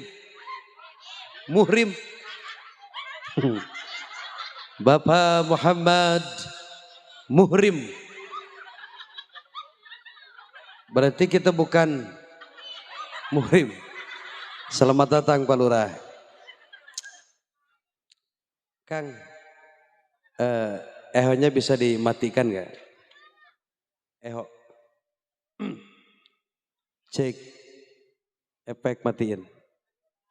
Bapak Muhammad Muhrim. Berarti kita bukan muhrim. Selamat datang Pak Lurah. Kang, ehonya bisa dimatikan nggak? Eho. Cek. Efek matiin.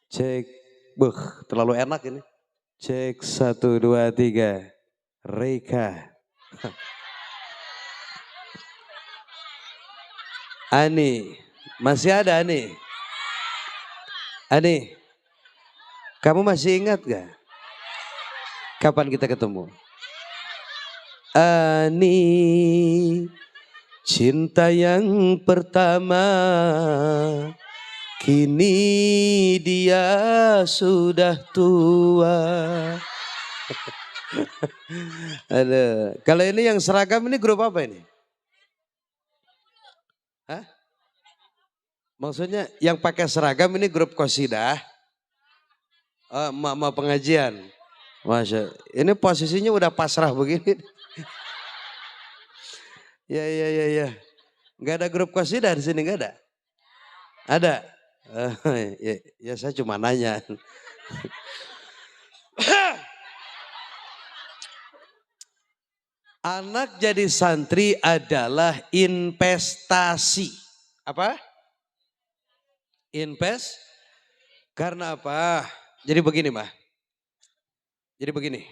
Cek. Terlalu enak ini. Cek 1, 2, 3. Reka. Ani. Masih ada Ani? Ani. Kamu masih ingat gak? Kapan kita ketemu? Ani. Cinta yang pertama, kini dia sudah tua. Aduh, kalau ini yang seragam ini grup apa ini? Hah? Maksudnya yang pakai seragam ini grup qasidah? Emak-emak pengajian. Masya, ini posisinya udah pasrah begini. Ya. Gak ada grup qasidah di sini, gak ada? Ada? Ya saya cuma nanya. Anak jadi santri adalah investasi. Apa? Karena apa? Jadi begini, Mah. Jadi begini.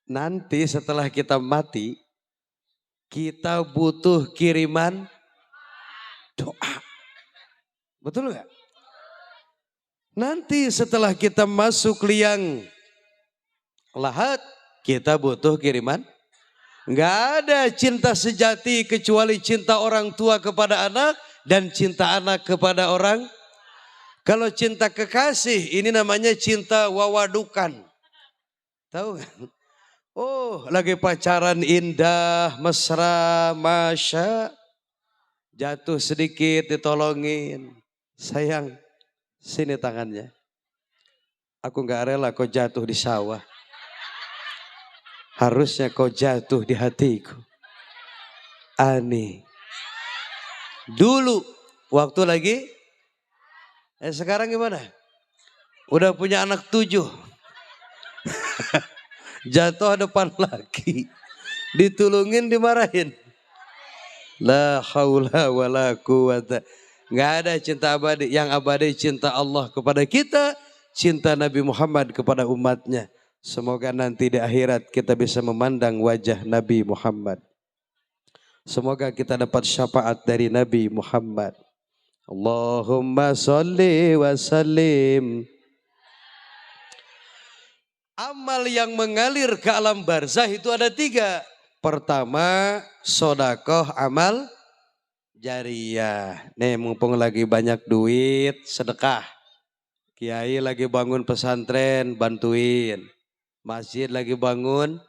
Nanti setelah kita mati, kita butuh kiriman doa. Betul nggak? Nanti setelah kita masuk liang lahat, kita butuh kiriman. Nggak ada cinta sejati kecuali cinta orang tua kepada anak dan cinta anak kepada orang. Kalau cinta kekasih ini namanya cinta wawadukan. Tahu kan? Oh, lagi pacaran indah, mesra, masya. Jatuh sedikit ditolongin. Sayang, sini tangannya. Aku gak rela kau jatuh di sawah. Harusnya kau jatuh di hatiku. Ani. Dulu, waktu lagi. Sekarang gimana? Udah punya anak 7. Jatuh depan laki, ditulungin dimarahin. La haula wala quwata. Nggak ada cinta abadi. Yang abadi cinta Allah kepada kita, cinta Nabi Muhammad kepada umatnya. Semoga nanti di akhirat kita bisa memandang wajah Nabi Muhammad. Semoga kita dapat syafaat dari Nabi Muhammad. Allahumma sholli wa sallim. Amal yang mengalir ke alam barzah itu ada 3. Pertama, sodakoh amal jariyah. Nih mumpung lagi banyak duit, sedekah. Kiai lagi bangun pesantren, bantuin. Masjid lagi bangun,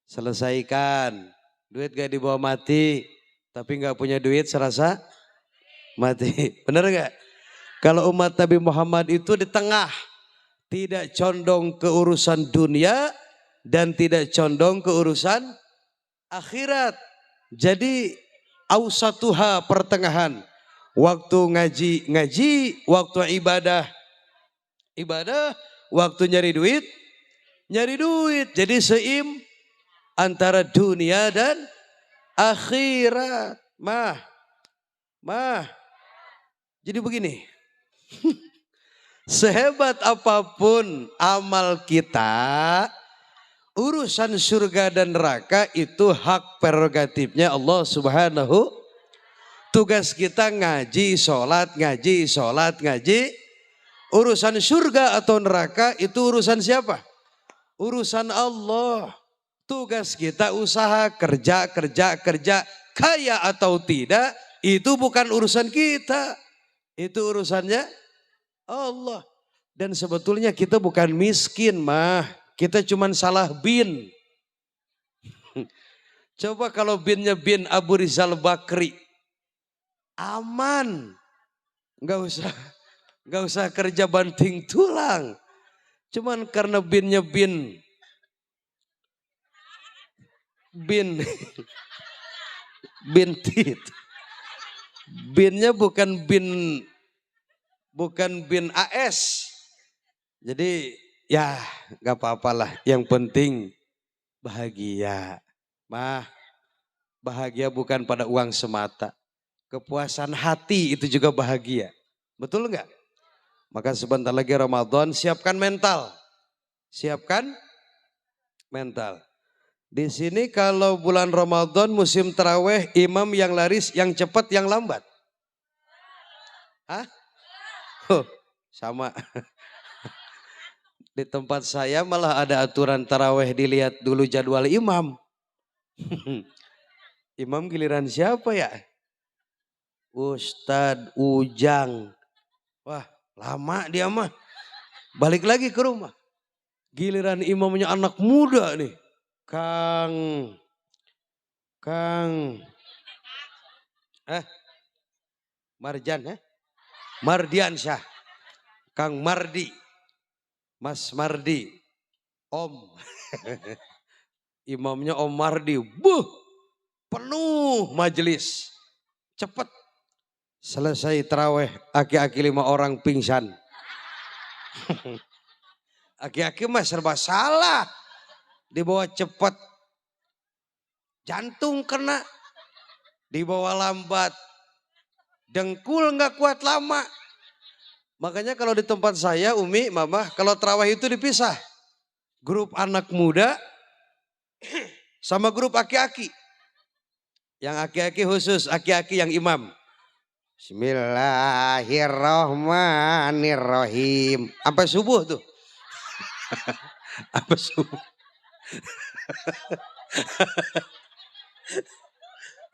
selesaikan. Duit gak dibawa mati, tapi gak punya duit serasa mati. Bener gak? Kalau umat Nabi Muhammad itu di tengah. Tidak condong ke urusan dunia dan tidak condong ke urusan akhirat. Jadi ausatuha pertengahan. Waktu ngaji, waktu ibadah, waktu nyari duit. Jadi antara dunia dan akhirat. Mah. Jadi begini. Sehebat apapun amal kita, urusan surga dan neraka itu hak prerogatifnya Allah Subhanahu. Tugas kita ngaji, sholat. Urusan surga atau neraka itu urusan siapa? Urusan Allah. Tugas kita usaha, kerja. Kaya atau tidak, itu bukan urusan kita. Itu urusannya Allah. Dan sebetulnya kita bukan miskin, Mah. Kita cuman salah bin. Coba kalau binnya bin Abu Rizal Bakri. Aman. Gak usah kerja banting tulang. Cuman karena binnya bin bintit. Binnya bukan bin AS. Jadi ya gak apa-apalah. Yang penting bahagia. Mah, bahagia bukan pada uang semata. Kepuasan hati itu juga bahagia. Betul enggak? Maka sebentar lagi Ramadan, siapkan mental. Siapkan mental. Di sini kalau bulan Ramadan musim taraweh, imam yang laris, yang cepat, yang lambat. Hah? Oh, sama. Di tempat saya malah ada aturan taraweh, dilihat dulu jadwal imam. Imam giliran siapa ya? Ustadz Ujang. Wah, lama dia mah. Balik lagi ke rumah. Giliran imamnya anak muda nih. Kang Marjan, Mardiansyah, Kang Mardi, Mas Mardi, Om. Imamnya Om Mardi, penuh majelis, cepet. Selesai taraweh, aki-aki 5 orang pingsan. Aki-aki mah serba salah. Dibawa cepat, jantung kena. Dibawa lambat, dengkul nggak kuat lama. Makanya kalau di tempat saya, Umi, Mama, kalau tarawih itu dipisah. Grup anak muda sama grup aki-aki. Yang aki-aki khusus, aki-aki yang imam. Bismillahirrahmanirrahim. Sampai subuh tuh. Sampai subuh.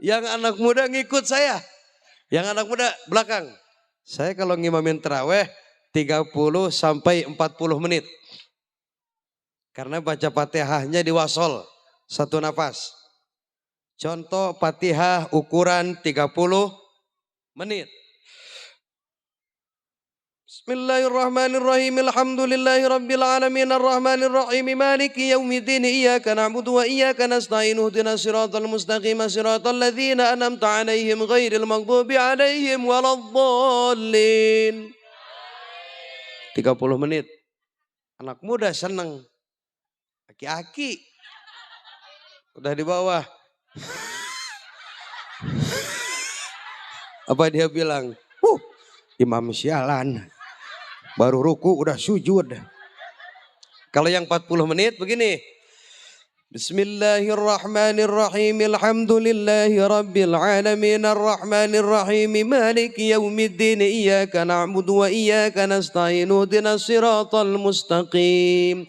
Yang anak muda ngikut saya. Yang anak muda belakang. Saya kalau ngimamin taraweh 30 sampai 40 menit. Karena baca Fatihahnya diwasol 1 nafas. Contoh Fatihah ukuran 30 menit. Bismillahirrahmanirrahim. Alhamdulillahirabbil alamin arrahmanir rahim maliki yaumiddin iyyaka na'budu wa iyyaka nasta'in ihdinas siratal mustaqim siratal ladzina an'amta 'alaihim ghairil maghdubi 'alaihim waladdallin. 30 menit. Anak muda seneng. Aki-aki udah di bawah. Apa dia bilang? Imam sialan. Baru ruku udah sujud. Kalau yang 40 menit begini. Bismillahirrahmanirrahim. Alhamdulillahi rabbil alamin arrahmanir rahim maliki yaumiddin iyyaka na'budu wa iyyaka nasta'in ihdinas siratal mustaqim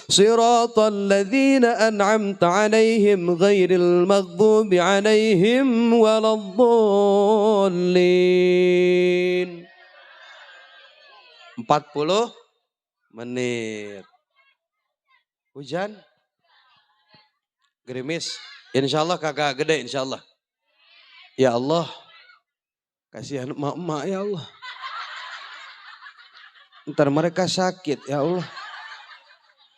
siratal ladzina an'amta 'alaihim ghairil maghdubi 'alaihim waladdallin. 40 menit. Hujan? Gerimis? Insyaallah kagak gede insyaallah. Ya Allah. Kasihan emak-emak ya Allah. Ntar mereka sakit ya Allah.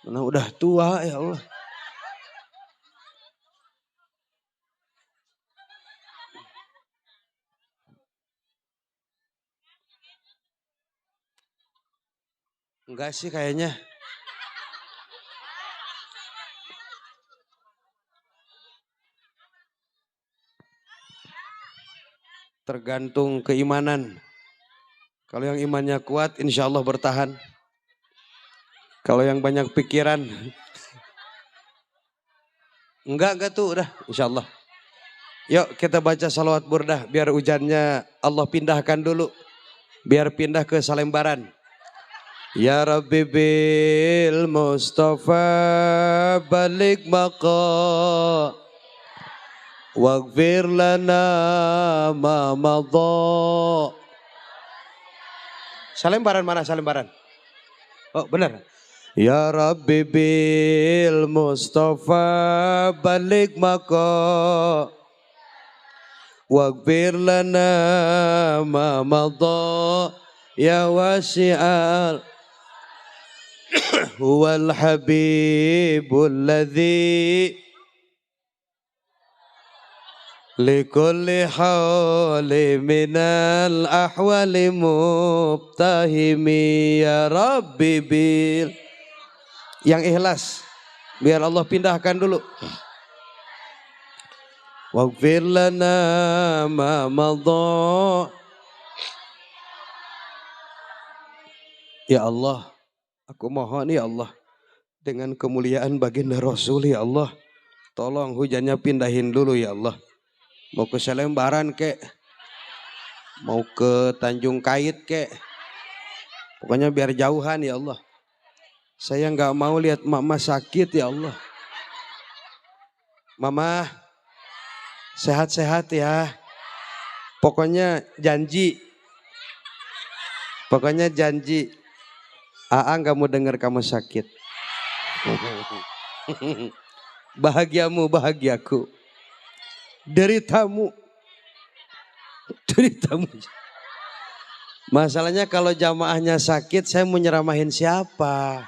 Karena udah tua ya Allah. Enggak sih kayaknya. Tergantung keimanan. Kalau yang imannya kuat insya Allah bertahan. Kalau yang banyak pikiran. Enggak tuh udah insya Allah. Yuk kita baca salawat burdah. Biar hujannya Allah pindahkan dulu. Biar pindah ke Salembaran. Ya Rabbi bil Mustafa balik maqa waghfir lana ma madha. Salembaran mana Salembaran? Oh benar. Ya Rabbi bil Mustafa balik maqa waghfir lana ma madha ya wasi'al huwal habibul ladzi likulli hawli minal ahwali mubtahimi ya Rabbi bil. Yang ikhlas biar Allah pindahkan dulu. Waghfir lana ma madha. Ya Allah, aku mohon ya Allah, dengan kemuliaan baginda Rasul ya Allah, tolong hujannya pindahin dulu ya Allah. Mau ke Salembaran kek, mau ke Tanjung Kait kek, pokoknya biar jauhan ya Allah. Saya nggak mau lihat mama sakit ya Allah. Mama sehat-sehat ya. Pokoknya janji. Aa nggak mau dengar kamu sakit. Bahagiamu bahagiaku. Deritamu. Masalahnya kalau jamaahnya sakit, saya mau nyeramahin siapa?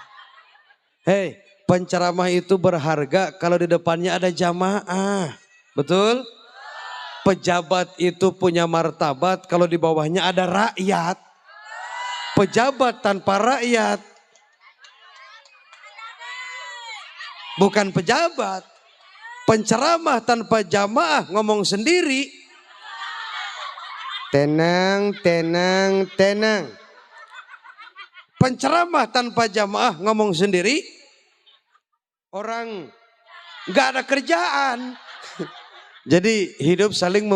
Hei, penceramah itu berharga kalau di depannya ada jamaah. Betul? Pejabat itu punya martabat kalau di bawahnya ada rakyat. Pejabat tanpa rakyat bukan pejabat. Penceramah tanpa jamaah ngomong sendiri. Tenang. Penceramah tanpa jamaah ngomong sendiri. Orang gak ada kerjaan. Jadi hidup saling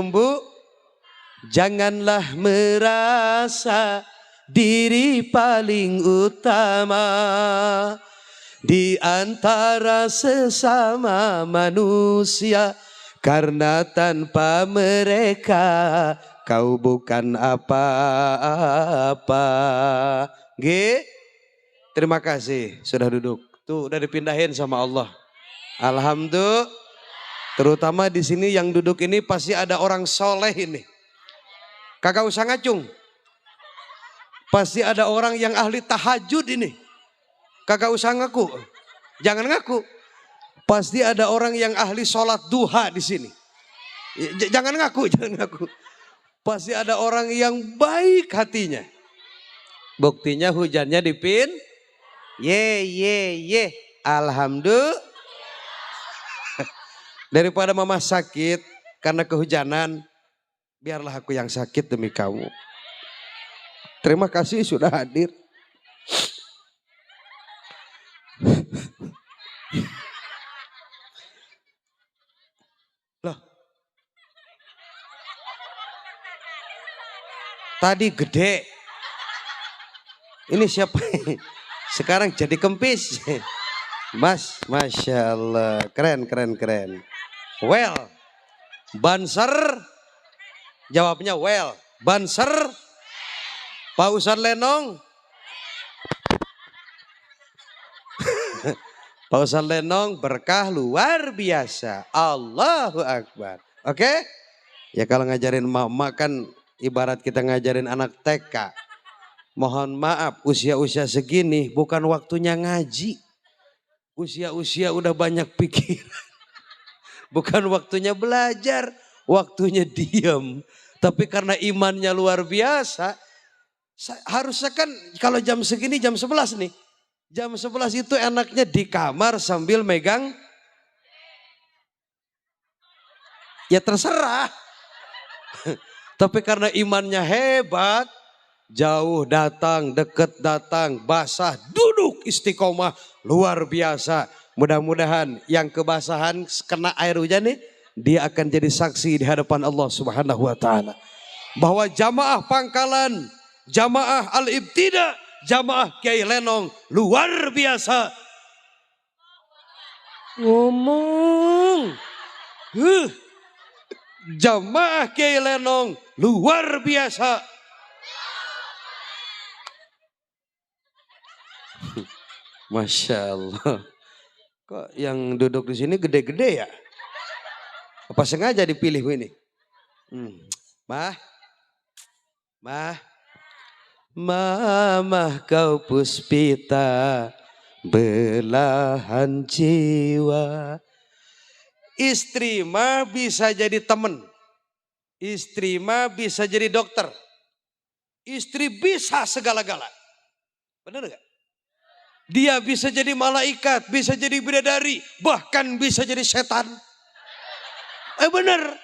janganlah merasa diri paling utama di antara sesama manusia, karena tanpa mereka kau bukan apa-apa. Terima kasih sudah duduk. Tuh udah dipindahin sama Allah. Alhamdulillah. Terutama di sini yang duduk ini pasti ada orang soleh ini. Kagak usah ngacung. Pasti ada orang yang ahli tahajud ini. Kagak usah ngaku. Jangan ngaku. Pasti ada orang yang ahli sholat duha di sini. Jangan ngaku. Pasti ada orang yang baik hatinya. Buktinya hujannya dipin. Ye. Alhamdulillah. Daripada mama sakit karena kehujanan, biarlah aku yang sakit demi kamu. Terima kasih sudah hadir. Loh. Tadi gede. Ini siapa? Sekarang jadi kempis. Mas, Masya Allah. Keren. Well. Banser. Jawabnya well. Banser. Pak Ustadz Lenong. Pak Ustadz Lenong berkah luar biasa. Allahu Akbar. Oke? Ya kalau ngajarin mama kan ibarat kita ngajarin anak TK. Mohon maaf usia-usia segini bukan waktunya ngaji. Usia-usia udah banyak pikiran. Bukan waktunya belajar. Waktunya diam. Tapi karena imannya luar biasa. Harusnya kan kalau jam segini jam 11 nih. Jam 11 itu enaknya di kamar sambil megang. Ya terserah. Tapi karena imannya hebat. Jauh datang, deket datang, basah, duduk istiqomah. Luar biasa. Mudah-mudahan yang kebasahan kena air hujan nih. Dia akan jadi saksi di hadapan Allah Subhanahu wa ta'ala. Bahwa jamaah Pangkalan, jamaah Al-Ibtida, jamaah Kiai Lenong luar biasa. Ngomong. Jamaah Kiai Lenong luar biasa. Masya Allah. Kok yang duduk di sini gede-gede ya? Apa sengaja dipilih ini? Mama kau puspita belahan jiwa. Istri mah bisa jadi temen. Istri mah bisa jadi dokter. Istri bisa segala-gala. Benar gak? Dia bisa jadi malaikat, bisa jadi bidadari, bahkan bisa jadi setan. Benar.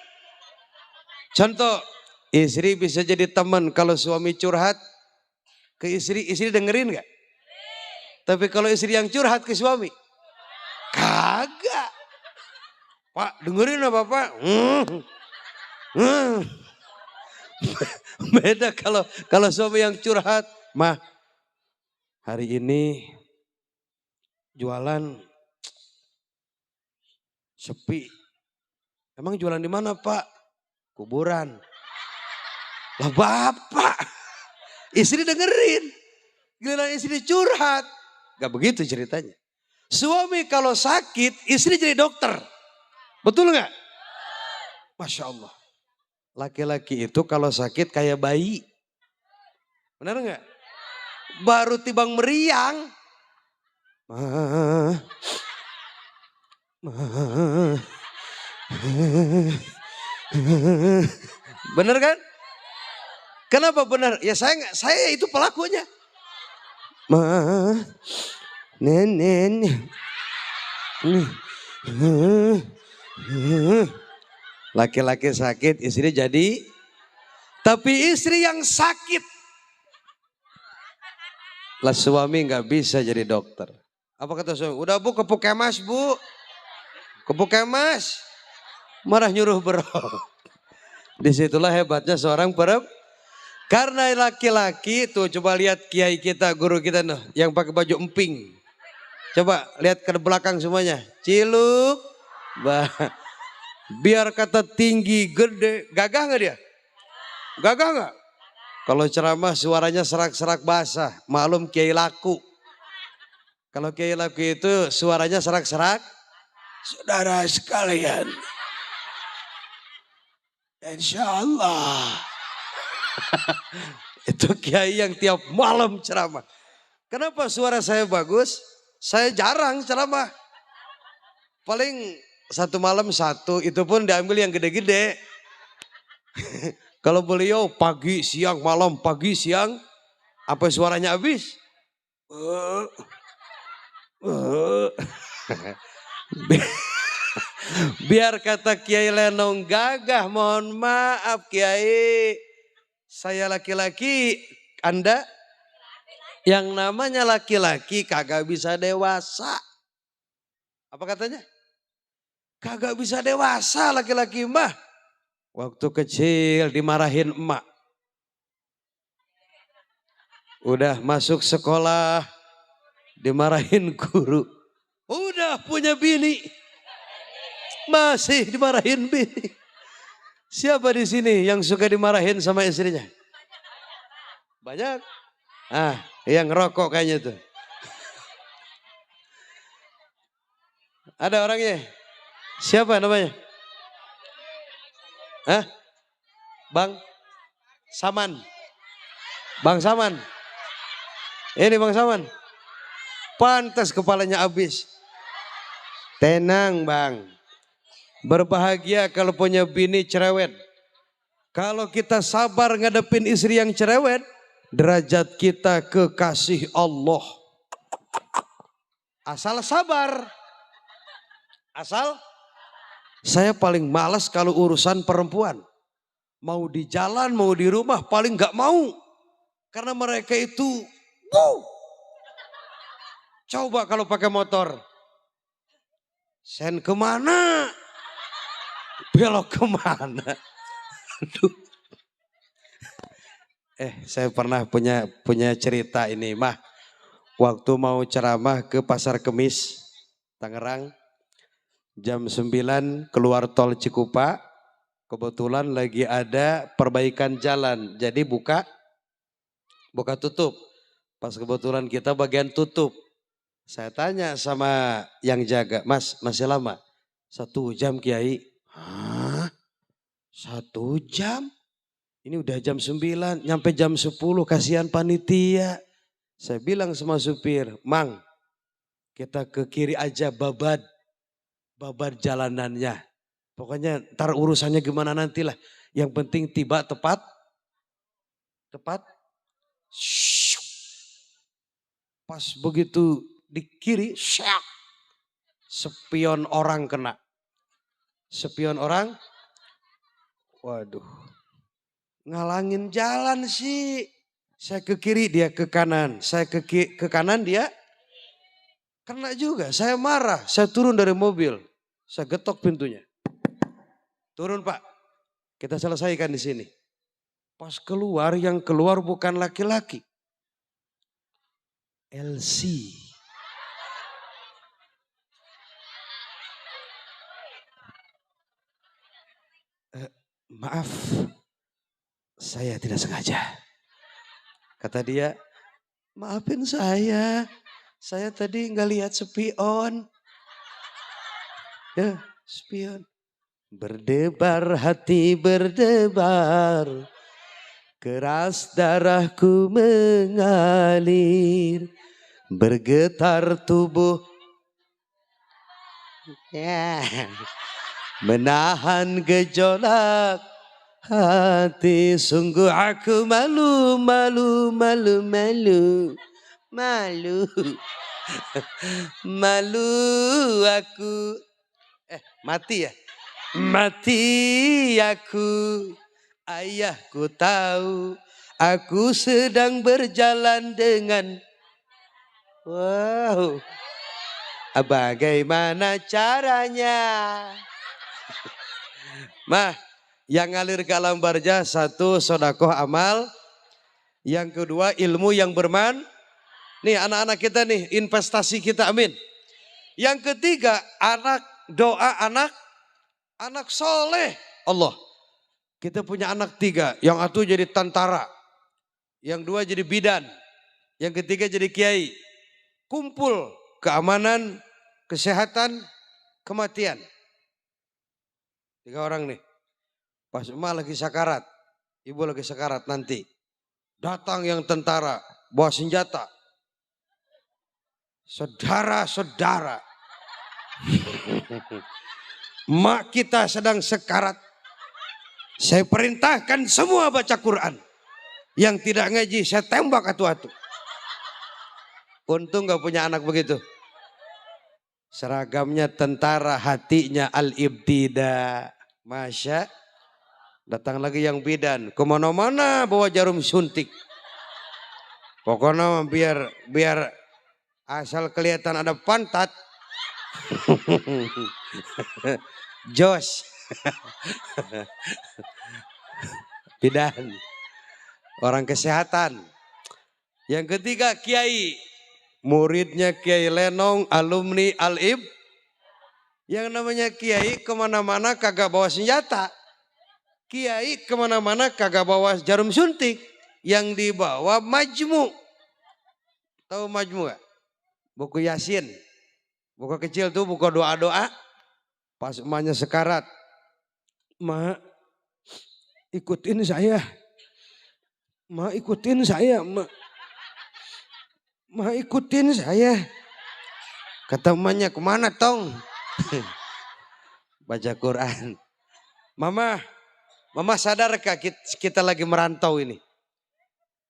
Contoh, istri bisa jadi teman kalau suami curhat ke istri dengerin gak? Tapi kalau istri yang curhat ke suami, kagak. Pak, dengerin apa Pak? Beda kalau suami yang curhat, mah hari ini jualan sepi. Emang jualan di mana Pak? Kuburan. Lah Bapak, istri dengerin. Giliran istri curhat. Gak begitu ceritanya. Suami kalau sakit, istri jadi dokter. Betul gak? Masya Allah. Laki-laki itu kalau sakit kayak bayi. Benar gak? Baru tibang meriang. Benar kan? Kenapa benar? Ya saya itu pelakunya. Nenen. Laki-laki sakit, istri jadi. Tapi istri yang sakit, lah suami nggak bisa jadi dokter. Apa kata suami? Udah Bu ke Pukemas Bu. Ke Pukemas. Marah nyuruh berok. Disitulah hebatnya seorang perempuan. Karena laki-laki tuh coba lihat kiai kita, guru kita noh, yang pakai baju emping. Coba lihat ke belakang semuanya. Ciluk. Biar kata tinggi, gede. Gagah gak dia? Gagah gak? Kalau ceramah suaranya serak-serak basah. Maklum kiai laku. Kalau kiai laku itu suaranya serak-serak. Saudara sekalian. Insya Allah. Itu kiai yang tiap malam ceramah. Kenapa suara saya bagus? Saya jarang ceramah. Paling satu malam satu, itu pun diambil yang gede-gede. Kalau beliau pagi, siang, malam, pagi, siang, apa suaranya habis? Biar kata Kiai Lenong gagah, mohon maaf Kiai. Saya laki-laki, Anda yang namanya laki-laki kagak bisa dewasa. Apa katanya? Kagak bisa dewasa laki-laki mah. Waktu kecil dimarahin emak. Udah masuk sekolah dimarahin guru. Udah punya bini masih dimarahin bini. Siapa di sini yang suka dimarahin sama istrinya? Banyak. Yang ngerokok kayaknya tuh. Ada orangnya? Siapa namanya? Bang Saman. Bang Saman. Ini Bang Saman. Pantas kepalanya habis. Tenang Bang. Berbahagia kalau punya bini cerewet. Kalau kita sabar ngadepin istri yang cerewet, derajat kita kekasih Allah. Asal sabar. Saya paling malas kalau urusan perempuan. Mau di jalan, mau di rumah, paling gak mau. Karena mereka itu, coba kalau pakai motor. Sen kemana? Belok kemana? Aduh. Saya pernah punya cerita ini mah. Waktu mau ceramah ke Pasar Kemis, Tangerang. Jam 9 keluar tol Cikupa. Kebetulan lagi ada perbaikan jalan. Jadi buka tutup. Pas kebetulan kita bagian tutup. Saya tanya sama yang jaga, Mas masih lama? 1 jam Kiai. Hah? 1 jam? Ini udah jam 9, nyampe jam 10, kasihan panitia. Saya bilang sama supir, Mang, kita ke kiri aja babat jalanannya. Pokoknya ntar urusannya gimana nantilah. Yang penting tiba tepat. Syuk. Pas begitu di kiri, syak. Spion orang kena. Spion orang, waduh. Ngalangin jalan sih. Saya ke kiri, dia ke kanan. Saya ke kanan, dia kena juga. Saya marah, saya turun dari mobil. Saya getok pintunya. Turun Pak, kita selesaikan di sini. Pas keluar, yang keluar bukan laki-laki. LC. Maaf, saya tidak sengaja. Kata dia, maafin saya tadi nggak lihat spion. Ya, spion. Berdebar hati berdebar, keras darahku mengalir, bergetar tubuh. Ya. Menahan gejolak hati, sungguh aku malu. Malu aku. Mati ya? Mati aku. Ayahku tahu aku sedang berjalan dengan. Wow. Bagaimana caranya? Mah, yang ngalir ke alam barzah, satu sodakoh amal, yang kedua ilmu yang Nih anak-anak kita nih, investasi kita, amin. Yang ketiga anak doa anak soleh. Allah, kita punya anak 3, yang satu jadi tentara, yang 2 jadi bidan, yang ketiga jadi kiai. Kumpul keamanan, kesehatan, kematian. 3 orang nih. Pas emak lagi sakarat, ibu lagi sakarat nanti. Datang yang tentara, bawa senjata. Saudara-saudara. Emak kita sedang sekarat. Saya perintahkan semua baca Quran. Yang tidak ngaji, saya tembak atu-atu. Untung gak punya anak begitu. Seragamnya tentara, hatinya al-ibtida. Masya. Datang lagi yang bidan. Kemana-mana bawa jarum suntik. Pokoknya biar asal kelihatan ada pantat. Jos. Bidan. Orang kesehatan. Yang ketiga kiai. Muridnya Kiai Lenong, alumni Al-Ib. Yang namanya kiai kemana-mana kagak bawa senjata. Kiai kemana-mana kagak bawa jarum suntik. Yang dibawa majmu. Tahu majmu gak? Buku Yasin. Buku kecil tuh, buku doa-doa. Pas emaknya sekarat. Mak, ikutin saya. Mak, ikutin saya, Mak. Mak, ikutin saya. Kata emaknya, kemana tong? Baca Quran. Mama sadarkah kita lagi merantau ini?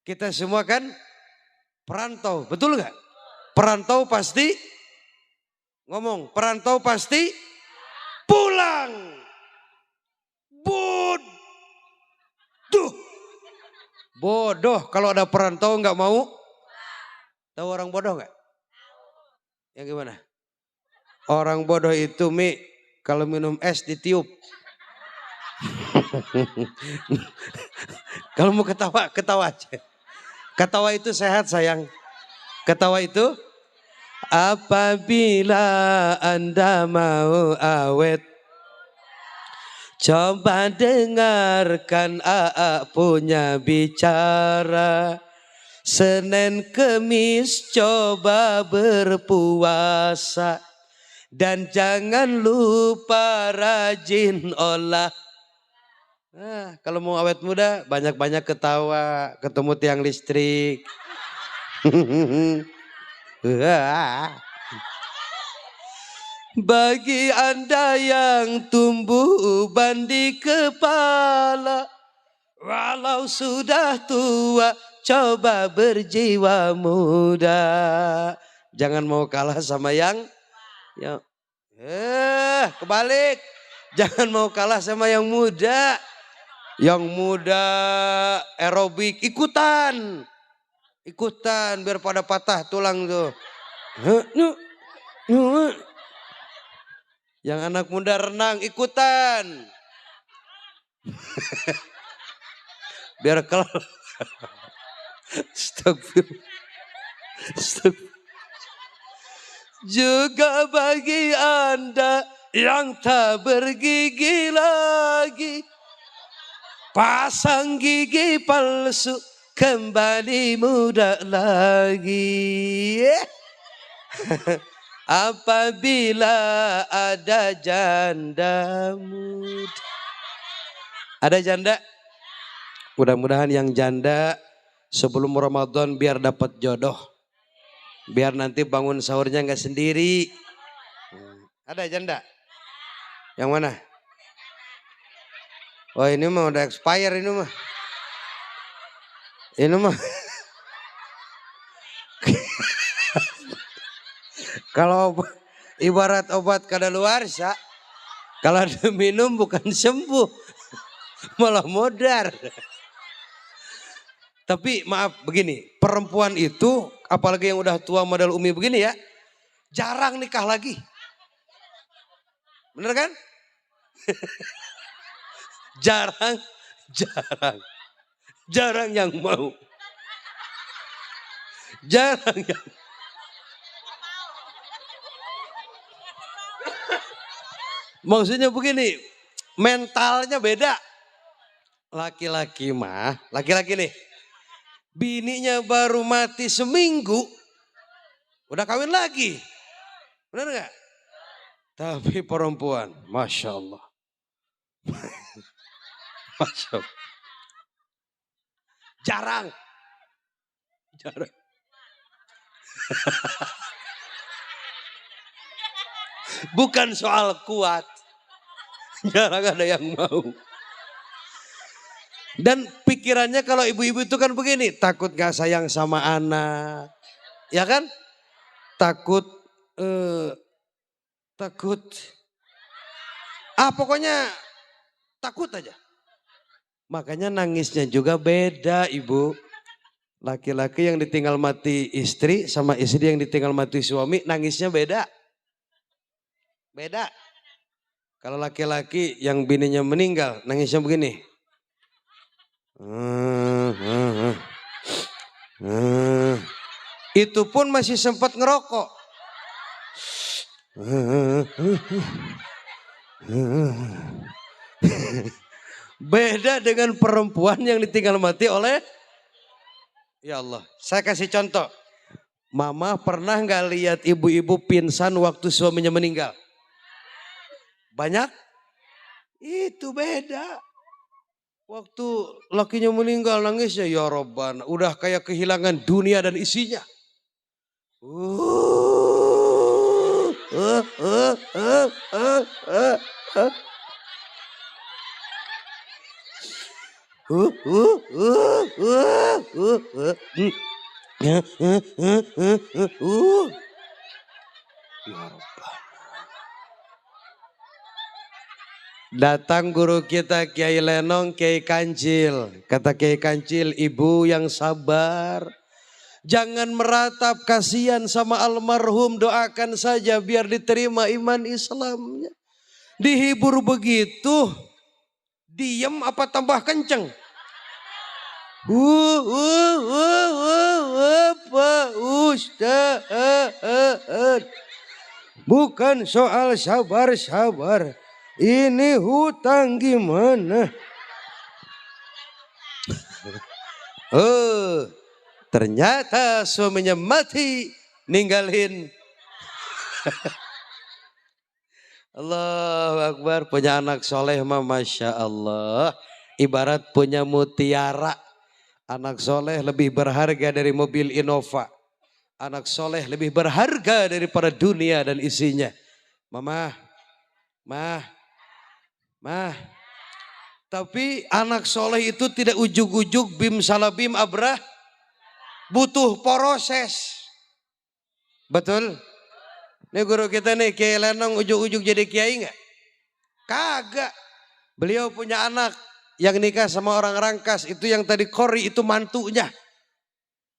Kita semua kan perantau, betul gak? Perantau pasti, ngomong, perantau pasti pulang. Bodoh kalau ada perantau gak mau. Tahu orang bodoh gak? Yang gimana? Orang bodoh itu kalau minum es ditiup. Kalau mau ketawa aja. Ketawa itu sehat sayang. Ketawa itu apabila Anda mau awet. Coba dengarkan AA punya bicara. Senin Kemis coba berpuasa. Dan jangan lupa rajin olah. Nah, kalau mau awet muda banyak-banyak ketawa. Ketemu tiang listrik. Bagi Anda yang tumbuh uban di kepala, walau sudah tua, coba berjiwa muda. Jangan mau kalah sama yang kebalik. Jangan mau kalah sama yang muda. Yang muda aerobik ikutan. Ikutan biar pada patah tulang tuh. Yang anak muda renang ikutan. Biar kalau juga bagi Anda yang tak bergigi lagi, pasang gigi palsu kembali muda lagi. Apabila ada janda muda. Ada janda? Mudah-mudahan yang janda sebelum Ramadan biar dapat jodoh. Biar nanti bangun sahurnya nggak sendiri. Ada janda? Yang mana? Oh ini mah udah expire ini mah. Ini mah. Kalau ibarat obat kadaluarsa, kalau diminum bukan sembuh, malah modar. Tapi maaf begini, perempuan itu apalagi yang udah tua model Umi begini ya, jarang nikah lagi. Bener kan? Jarang yang mau. Jarang yang maksudnya begini, mentalnya beda. Laki-laki mah, laki-laki nih, bininya baru mati seminggu, udah kawin lagi. Benar gak? Tapi perempuan, Masya Allah. Masya Allah. Jarang. Bukan soal kuat. Jarang ada yang mau. Dan pikirannya kalau ibu-ibu itu kan begini. Takut gak sayang sama anak. Ya kan? Takut. Pokoknya takut aja. Makanya nangisnya juga beda ibu. Laki-laki yang ditinggal mati istri sama istri yang ditinggal mati suami nangisnya beda. Beda. Kalau laki-laki yang bininya meninggal nangisnya begini. Itu pun masih sempat ngerokok. Beda dengan perempuan yang ditinggal mati oleh, ya Allah. Saya kasih contoh. Mama pernah nggak lihat ibu-ibu pingsan waktu suaminya meninggal? Banyak? Itu beda. Waktu lakinya meninggal nangisnya, ya Rabbana, udah kayak kehilangan dunia dan isinya. Ya Rabbana. Datang guru kita Kiai Lenong, Kiai Kancil. Kata Kiai Kancil, ibu yang sabar. Jangan meratap, kasihan sama almarhum, doakan saja biar diterima iman Islamnya. Dihibur begitu, diem apa tambah kenceng? Pak Ustaz. Bukan soal sabar-sabar. Ini hutang gimana? Ternyata suaminya mati, ninggalin. Allahu Akbar, punya anak soleh mah Masya Allah. Ibarat punya mutiara. Anak soleh lebih berharga dari mobil Innova. Anak soleh lebih berharga daripada dunia dan isinya. Mama, mah. Tapi anak soleh itu tidak ujug-ujug bim salabim abrah. Butuh proses. Betul? Ini guru kita nih, Kiai Lenong ujug-ujug jadi kiai nggak? Kagak. Beliau punya anak yang nikah sama orang Rangkas. Itu yang tadi kori itu mantunya.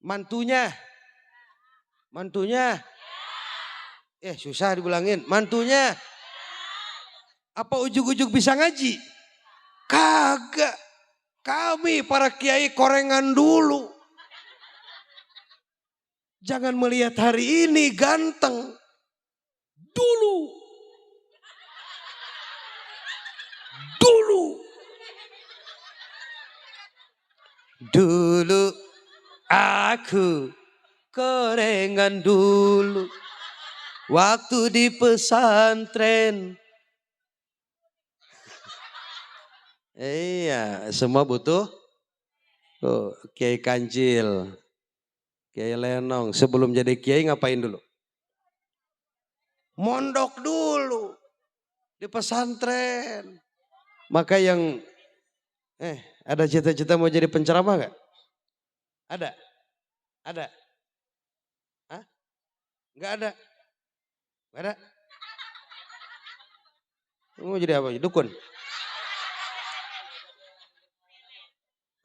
Mantunya. Susah dibilangin. Mantunya. Apa ujug-ujug bisa ngaji? Kagak. Kami para kiai korengan dulu. Jangan melihat hari ini ganteng. Dulu. Dulu aku korengan dulu. Waktu di pesantren. Iya, semua butuh. Oh, Kiai Kancil, Kiai Lenong, sebelum jadi kiai ngapain dulu? Mondok dulu di pesantren. Maka yang ada cita-cita mau jadi penceramah gak? Ada? Hah? Gak ada? Gak ada? Mau jadi apa? Dukun?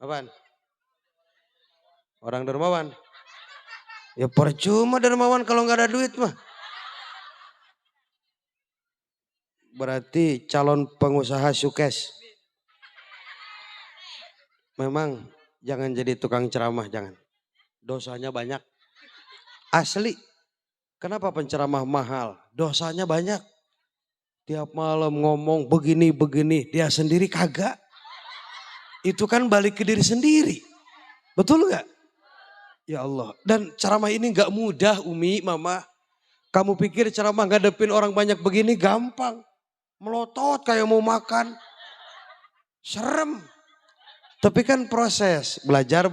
Apaan? Orang dermawan? Ya percuma dermawan kalau gak ada duit mah. Berarti calon pengusaha sukses. Memang jangan jadi tukang ceramah, jangan. Dosanya banyak. Asli. Kenapa penceramah mahal? Dosanya banyak. Tiap malam ngomong begini-begini, dia sendiri kagak. Itu kan balik ke diri sendiri. Betul gak? Ya Allah. Dan ceramah ini gak mudah Umi, Mama. Kamu pikir ceramah ngadepin orang banyak begini gampang. Melotot kayak mau makan. Serem. Tapi kan proses, belajar.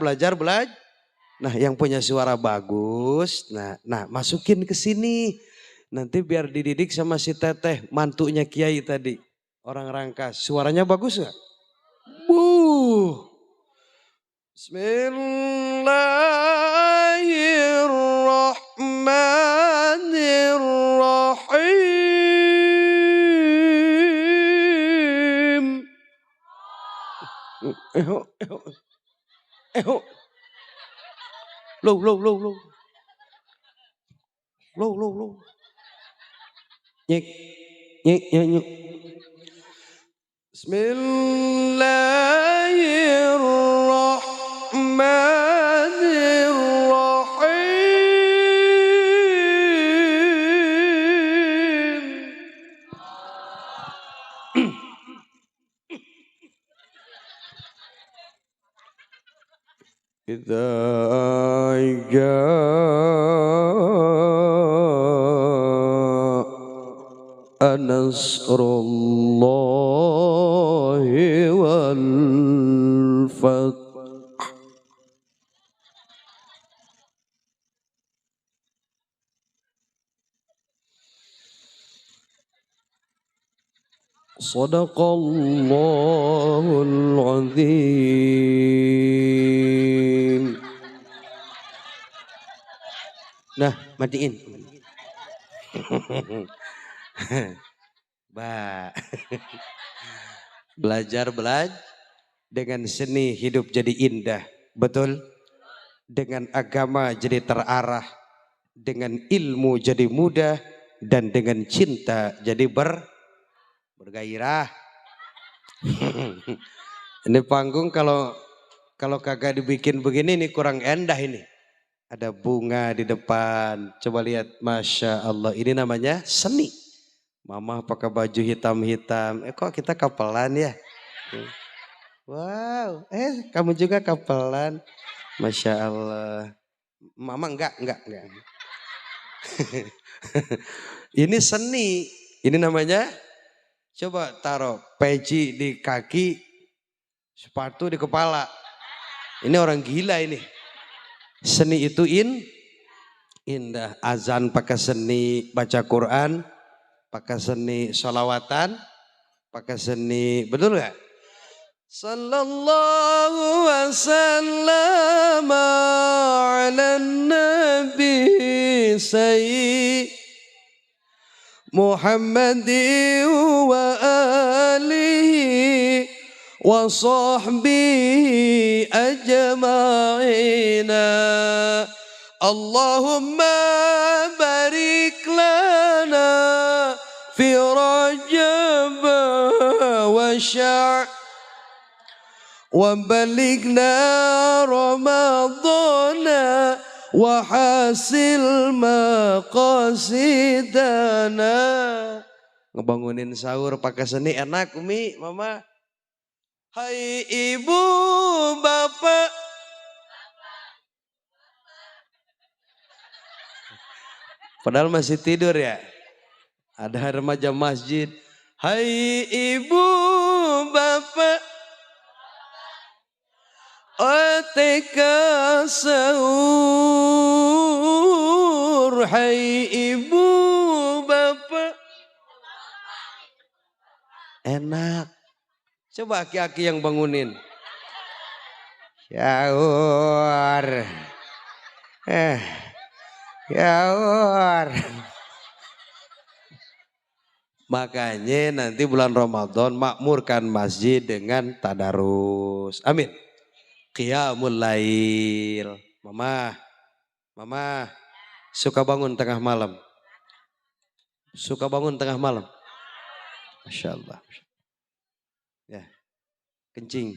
Nah yang punya suara bagus, nah masukin ke sini. Nanti biar dididik sama si Teteh, mantunya Kiai tadi. Orang Rangkas, suaranya bagus gak? Bismillahirrahmanirrahim. Low. Nyek. Bismillahirrahmanirrahim. إذا جاء نصر الله والفتح صدق الله العظيم. Nah, matiin. Belajar dengan seni hidup jadi indah. Betul? Dengan agama jadi terarah. Dengan ilmu jadi mudah. Dan dengan cinta jadi bergairah. Ini panggung kalau kagak dibikin begini ini kurang endah ini. Ada bunga di depan. Coba lihat, Masya Allah. Ini namanya seni. Mama pakai baju hitam-hitam. Kok kita kapelan ya? Wow. Kamu juga kapelan. Masya Allah. Mama enggak. Ini seni. Ini namanya, coba taruh peci di kaki, sepatu di kepala. Ini orang gila ini. Seni itu indah. Azan pakai seni, baca Quran pakai seni sholawatan, pakai seni, betul nggak? Sallallahu wasallam ala nabi sayyid Muhammadin wa alihi wa sahbihi ajma'ina. Allahumma barik lana fi Rajab wa Sya'ban wa balighna Ramadana wa hasil maqasidana. Ngebangunin sahur pakai seni enak Umi, Mama. Hai ibu, bapak, padahal masih tidur ya. Ada remaja masjid. Hai ibu, bapak, OTK sahur. Hai ibu, bapak, enak. Coba aki-aki yang bangunin. Sahur. Sahur. Makanya nanti bulan Ramadan makmurkan masjid dengan tadarus. Amin. Qiyamul lail. Mama suka bangun tengah malam. Suka bangun tengah malam. Masya Allah. Ya, kencing.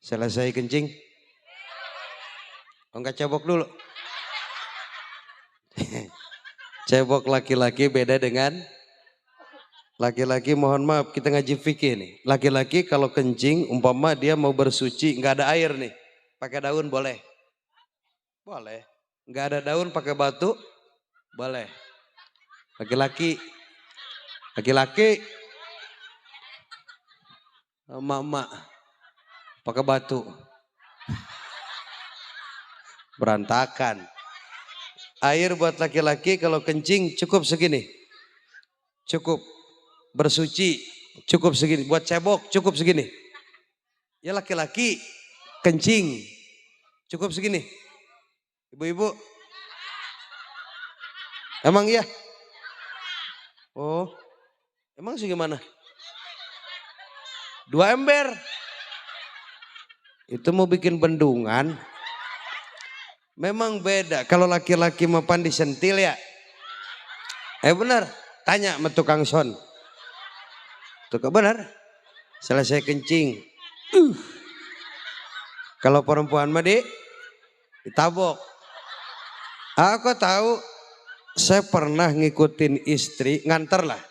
Selesai kencing. Oh, enggak cebok dulu. Cebok laki-laki beda dengan laki-laki, mohon maaf kita ngaji fikih nih. Laki-laki kalau kencing umpama dia mau bersuci nggak ada air nih, pakai daun boleh? Boleh. Nggak ada daun pakai batu? Boleh. Laki-laki emak-emak pakai batu. Berantakan. Air buat laki-laki kalau kencing cukup segini. Cukup. Bersuci cukup segini. Buat cebok cukup segini. Ya laki-laki kencing cukup segini. Ibu-ibu. Emang iya? Oh. Emang segimana? 2 ember. Itu mau bikin bendungan. Memang beda. Kalau laki-laki mapan disentil ya. Benar. Tanya sama tukang son. Tukang benar. Selesai kencing. Kalau perempuan mah ditabok. Aku tahu. Saya pernah ngikutin istri. Nganter lah.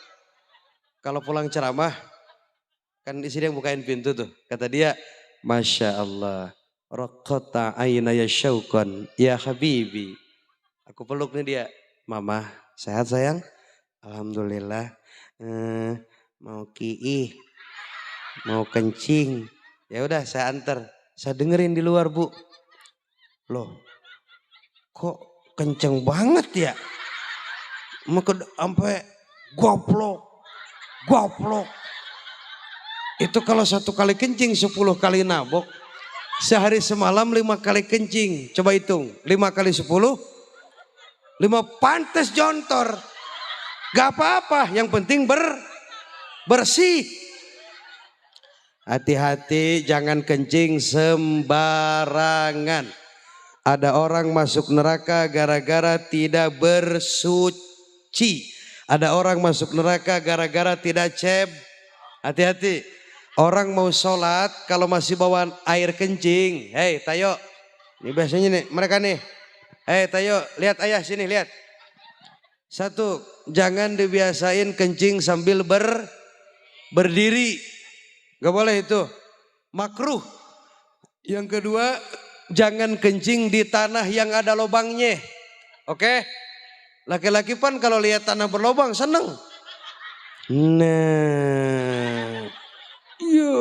Kalau pulang ceramah. Kan istri yang bukain pintu tuh. Kata dia, Masya Allah. Raqata aynaya syauqan ya habibi. Aku peluk nih dia. Mama, sehat sayang? Alhamdulillah. Mau kiih. Mau kencing. Ya udah saya antar. Saya dengerin di luar, Bu. Loh. Kok kenceng banget ya? Sampai goplok. Itu kalau 1 kali kencing 10 kali nabok. Sehari semalam 5 kali kencing. Coba hitung. 5 kali 10. 5 pantes jontor. Gak apa-apa. Yang penting bersih. Hati-hati jangan kencing sembarangan. Ada orang masuk neraka gara-gara tidak bersuci. Ada orang masuk neraka gara-gara tidak hati-hati. Orang mau sholat kalau masih bawa air kencing. Hei Tayo. Ini biasanya nih mereka nih. Hei Tayo lihat ayah sini lihat. 1. Jangan dibiasain kencing sambil berdiri. Gak boleh itu. Makruh. Yang kedua. Jangan kencing di tanah yang ada lubangnya. Oke. Laki-laki pun kalau lihat tanah berlubang seneng. Nah. Yo,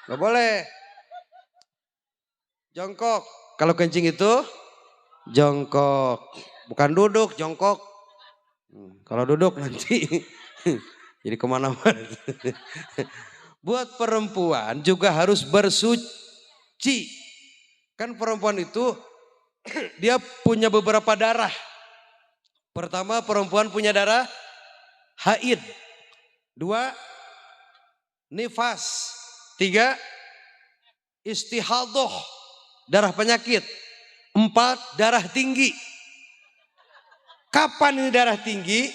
gak boleh. Jongkok. Kalau kencing itu jongkok, bukan duduk, jongkok. Kalau duduk nanti jadi kemana-mana. Buat perempuan juga harus bersuci. Kan perempuan itu dia punya beberapa darah. Pertama, perempuan punya darah haid. 2, nifas. 3, istihadoh, darah penyakit. 4, darah tinggi. Kapan ini darah tinggi?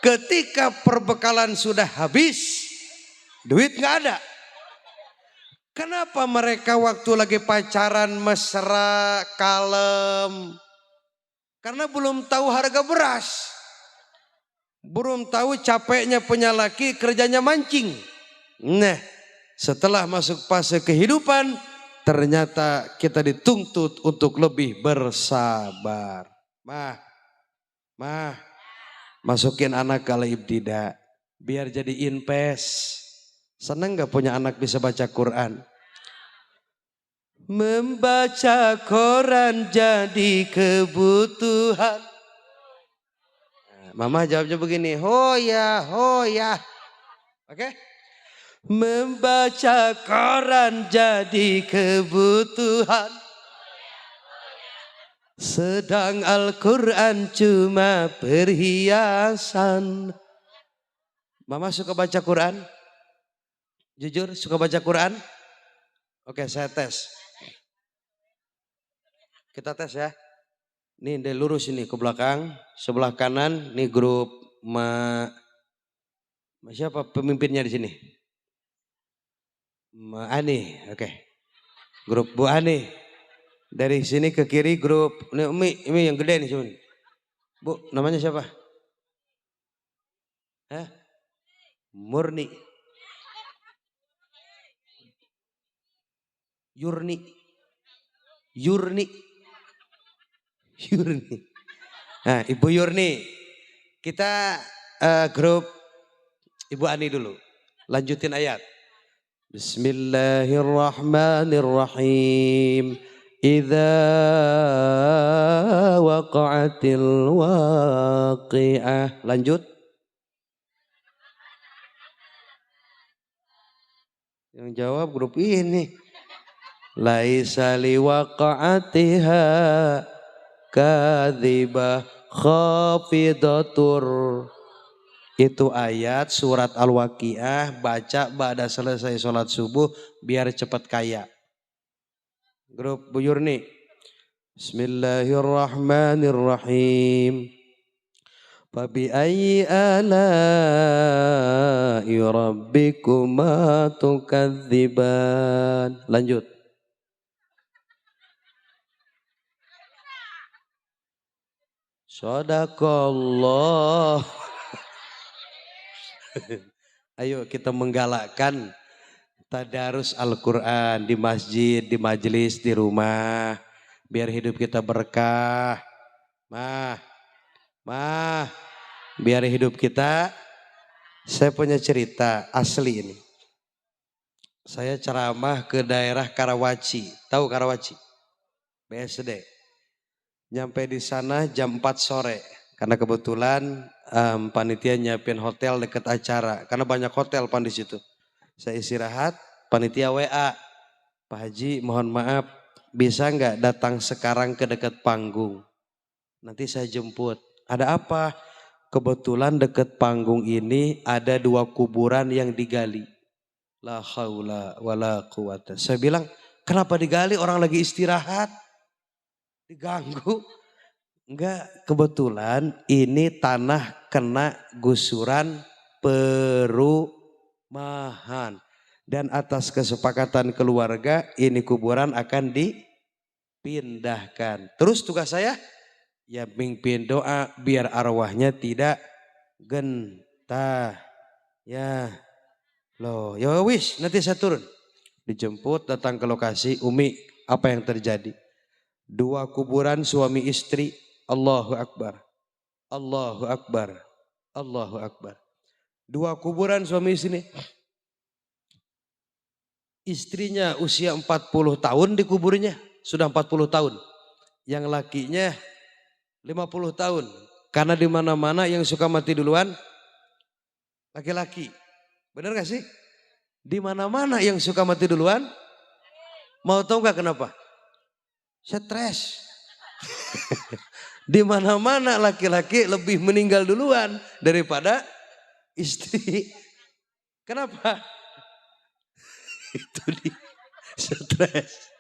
Ketika perbekalan sudah habis, duit nggak ada. Kenapa mereka waktu lagi pacaran mesra, kalem? Karena belum tahu harga beras. Belum tahu capeknya punya laki, kerjanya mancing. Nah, setelah masuk fase kehidupan, ternyata kita dituntut untuk lebih bersabar. Mah, masukin anak ke ibtidah biar jadi inpes. Senang gak punya anak bisa baca Quran? Membaca Quran jadi kebutuhan. Mama jawabnya begini, hoya. Oke? Membaca Quran jadi kebutuhan. Sedang Al-Quran cuma perhiasan. Mama suka baca Quran? Jujur suka baca Quran? Oke, saya tes. Kita tes ya. Nih dari lurus ini ke belakang. Sebelah kanan nih grup siapa pemimpinnya di sini? Ani, oke. Grup Bu Ani. Dari sini ke kiri grup ini Umi yang gede nih cuman. Bu, namanya siapa? Murni. Yurni. Nah, Ibu Yurni. Kita grup Ibu Ani dulu. Lanjutin ayat. Bismillahirrahmanirrahim. Idza waqa'atil waqi'ah. Lanjut. Yang jawab grup ini. Laisa liwaqa'atiha kadzibah khafidatur. Itu ayat surat Al-Waqiah, baca pada selesai sholat subuh biar cepat kaya. Grup Bu Yurni. Bismillahirrahmanirrahim. Fabi ayyi ala'i rabbikuma tukadziban. Lanjut. Shadaqallah. Ayo kita menggalakkan tadarus Al-Quran di masjid, di majelis, di rumah. Biar hidup kita berkah. Biar hidup kita. Saya punya cerita asli ini. Saya ceramah ke daerah Karawaci. Tahu Karawaci? BSD. Nyampe di sana jam 4 sore. Karena kebetulan panitia nyiapin hotel dekat acara. Karena banyak hotel di situ. Saya istirahat, panitia WA. Pak Haji mohon maaf, bisa nggak datang sekarang ke dekat panggung? Nanti saya jemput. Ada apa? Kebetulan dekat panggung ini ada 2 kuburan yang digali. La haula wala quwata. Saya bilang, kenapa digali? Orang lagi istirahat. Diganggu. Enggak, kebetulan ini tanah kena gusuran perumahan. Dan atas kesepakatan keluarga ini kuburan akan dipindahkan. Terus tugas saya ya mimpin doa biar arwahnya tidak gentah. Ya loh, ya wis nanti saya turun. Dijemput datang ke lokasi, Umi apa yang terjadi? 2 kuburan suami istri. Allahu Akbar. Allahu Akbar. Allahu Akbar. 2 kuburan suami istri. Istrinya usia 40 tahun dikuburnya. Sudah 40 tahun. Yang lakinya 50 tahun. Karena di mana-mana yang suka mati duluan laki-laki. Benar gak sih? Di mana-mana yang suka mati duluan. Mau tahu gak kenapa? Stres. Di mana-mana laki-laki lebih meninggal duluan daripada istri. Kenapa? Itu dia. Stres.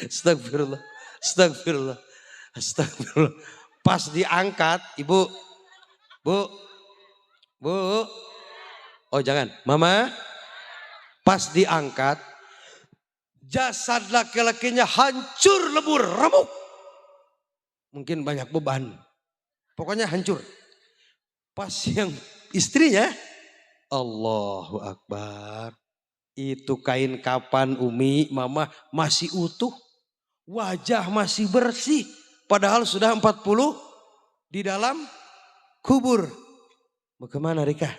Astagfirullah. Astagfirullah. Astagfirullah. Pas diangkat, ibu. Bu. Oh jangan, mama. Pas diangkat, jasad laki-lakinya hancur lebur, remuk. Mungkin banyak beban. Pokoknya hancur. Pas yang istrinya, Allahu Akbar. Itu kain kapan Umi, mama masih utuh. Wajah masih bersih. Padahal sudah 40 di dalam kubur. Mau kemana Rika?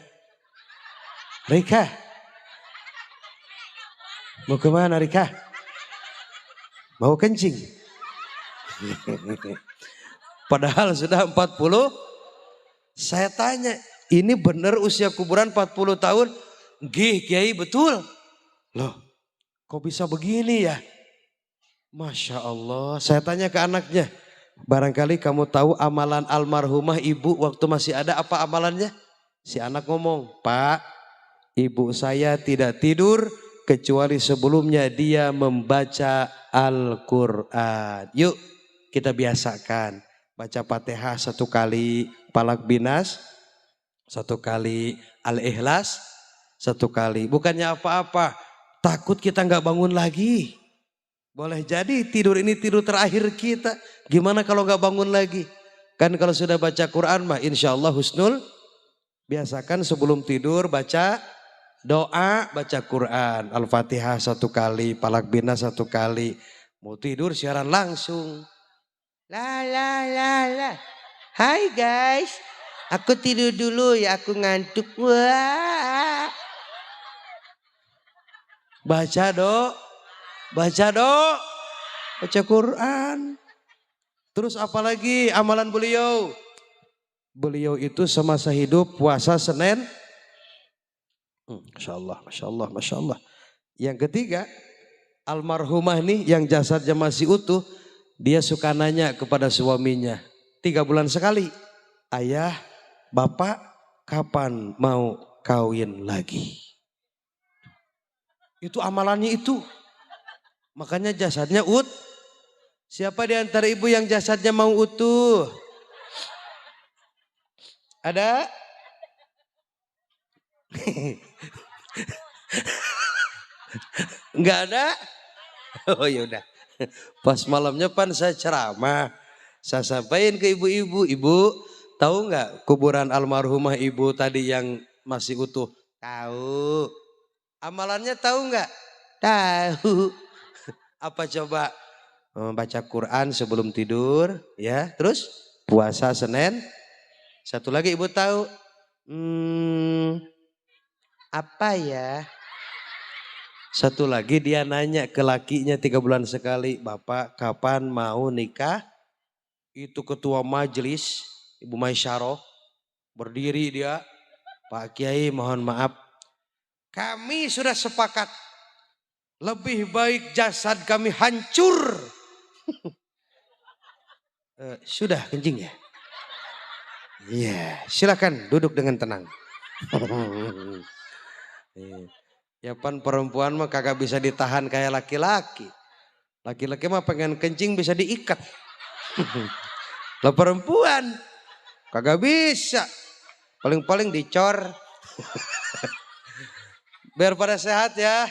Rika? Mau kemana Rika? Mau kencing? Padahal sudah 40. Saya tanya, ini benar usia kuburan 40 tahun? Gih Kiai betul. Loh kok bisa begini ya? Masya Allah. Saya tanya ke anaknya. Barangkali kamu tahu amalan almarhumah ibu waktu masih ada apa amalannya? Si anak ngomong, Pak, ibu saya tidak tidur kecuali sebelumnya dia membaca Al-Quran. Yuk kita biasakan. Baca Fatihah 1 kali, Falak Binas 1 kali, Al-Ikhlas 1 kali. Bukannya apa-apa, takut kita nggak bangun lagi. Boleh jadi tidur ini tidur terakhir kita. Gimana kalau nggak bangun lagi? Kan kalau sudah baca Quran mah insya Allah husnul. Biasakan sebelum tidur baca doa, baca Quran. Al-Fatihah 1 kali, Falak Binas 1 kali. Mau tidur siaran langsung. La. Hai guys, aku tidur dulu ya, aku ngantuk. Wah. Baca baca Quran. Terus apalagi amalan beliau? Beliau itu semasa hidup puasa Senin. Masya Allah, Masya Allah, Masya Allah. Yang ketiga, almarhumah nih yang jasadnya masih utuh, dia suka nanya kepada suaminya 3 bulan sekali, ayah, bapak kapan mau kawin lagi? Itu amalannya itu. Makanya jasadnya Siapa di antara ibu yang jasadnya mau utuh? Ada? Enggak ada? Oh yaudah. Pas malamnya pan saya ceramah. Saya sampaikan ke ibu-ibu. Ibu tahu nggak kuburan almarhumah ibu tadi yang masih utuh? Tahu. Amalannya tahu nggak? Tahu. Apa coba? Baca Quran sebelum tidur, ya. Terus puasa Senin. Satu lagi ibu tahu? Apa ya? Satu lagi dia nanya ke lakinya 3 bulan sekali, bapak kapan mau nikah? Itu ketua majelis, Ibu Maisyarah, berdiri dia, Pak Kiai mohon maaf, kami sudah sepakat. Lebih baik jasad kami hancur. Sudah kencing ya? Iya, silakan duduk dengan tenang. Ya pan perempuan mah kagak bisa ditahan kayak laki-laki. Laki-laki mah pengen kencing bisa diikat. Lah perempuan kagak bisa. Paling-paling dicor. Biar pada sehat ya.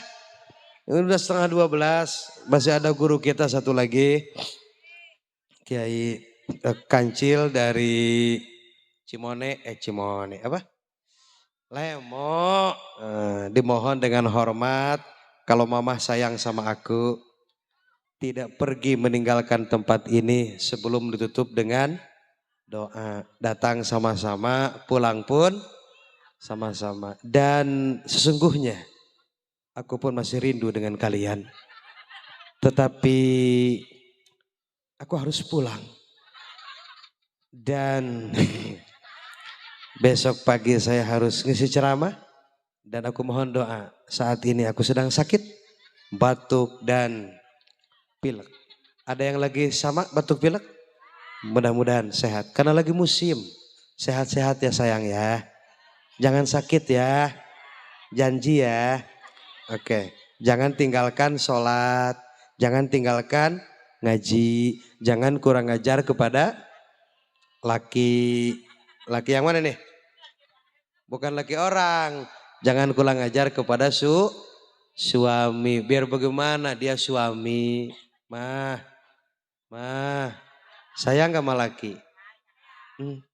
Ini udah 11:30, masih ada guru kita satu lagi, Kiai Kancil dari Cimone, apa? Lemo. Dimohon dengan hormat, kalau mamah sayang sama aku, tidak pergi meninggalkan tempat ini sebelum ditutup dengan doa. Datang sama-sama, pulang pun sama-sama. Dan sesungguhnya aku pun masih rindu dengan kalian. Tetapi aku harus pulang. Dan besok pagi saya harus ngisi ceramah. Dan aku mohon doa. Saat ini aku sedang sakit, batuk dan pilek. Ada yang lagi sama batuk pilek? Mudah-mudahan sehat. Karena lagi musim. Sehat-sehat ya sayang ya. Jangan sakit ya. Janji ya. Oke. Jangan tinggalkan sholat. Jangan tinggalkan ngaji. Jangan kurang ajar kepada laki. Laki yang mana nih? Bukan laki orang. Jangan kurang ajar kepada suami. Biar bagaimana dia suami. Mah. Sayang gak sama laki?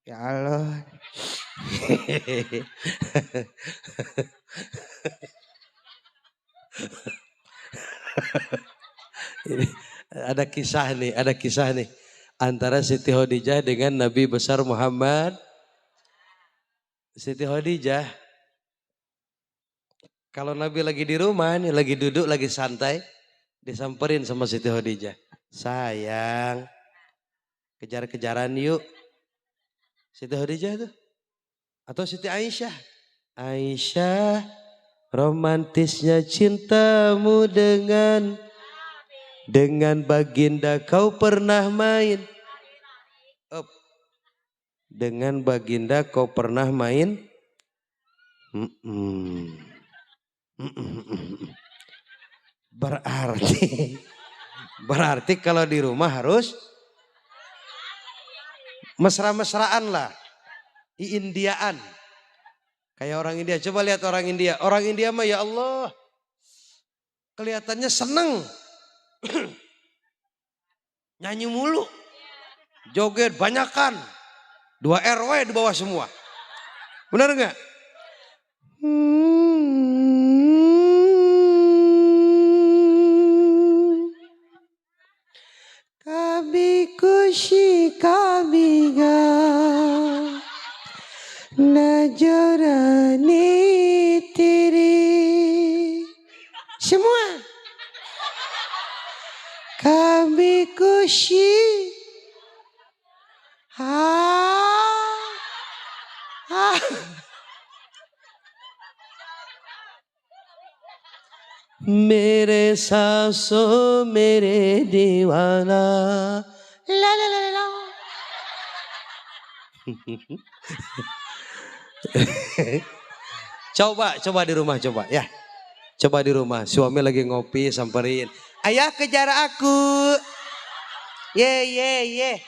Ya Allah. Ini ada kisah nih antara Siti Khadijah dengan Nabi besar Muhammad. Siti Khadijah, kalau Nabi lagi di rumah nih, lagi duduk, lagi santai, disamperin sama Siti Khadijah. Sayang, kejar-kejaran yuk. Siti Khadijah tuh, atau Siti Aisyah. Aisyah, romantisnya cintamu dengan baginda kau pernah main. Dengan baginda kau pernah main. Berarti kalau di rumah harus mesra-mesraan lah. Indiaan. Kayak orang India. Coba lihat orang India. Orang India mah ya Allah. Kelihatannya seneng. Nyanyi mulu. Joget banyakan. 2 RW di bawah semua. Benar enggak? Kabhi kushi kabhi gam najrani teri. Semua. Kabhi kushi मेरे सांसों मेरे दीवाना la la la la. Coba di rumah coba ya. Coba di rumah, suami lagi ngopi samperin. Ayah kejar aku. Ye.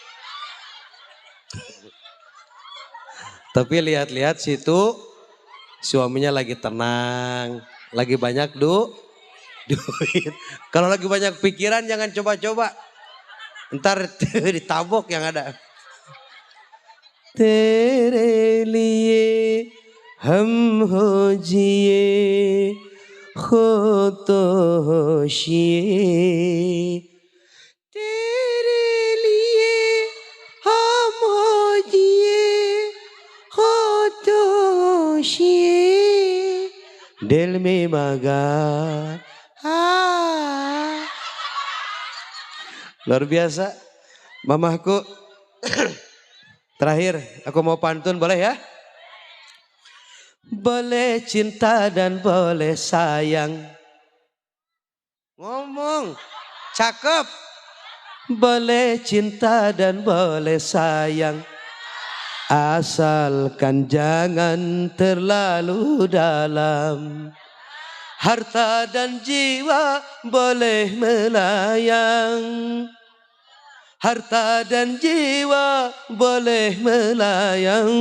Tapi lihat-lihat situ suaminya lagi tenang, lagi banyak duit. Kalau lagi banyak pikiran jangan coba-coba. Ntar ditabok yang ada. Tere liye hum ho jiye khotoshie. Tere liye hum ho jiye khotoshie. Dil mein magar. Luar biasa. Mamahku. Terakhir aku mau pantun boleh ya? Boleh cinta dan boleh sayang. Ngomong. Cakep. Boleh cinta dan boleh sayang. Asalkan jangan terlalu dalam. Harta dan jiwa boleh melayang. Harta dan jiwa boleh melayang.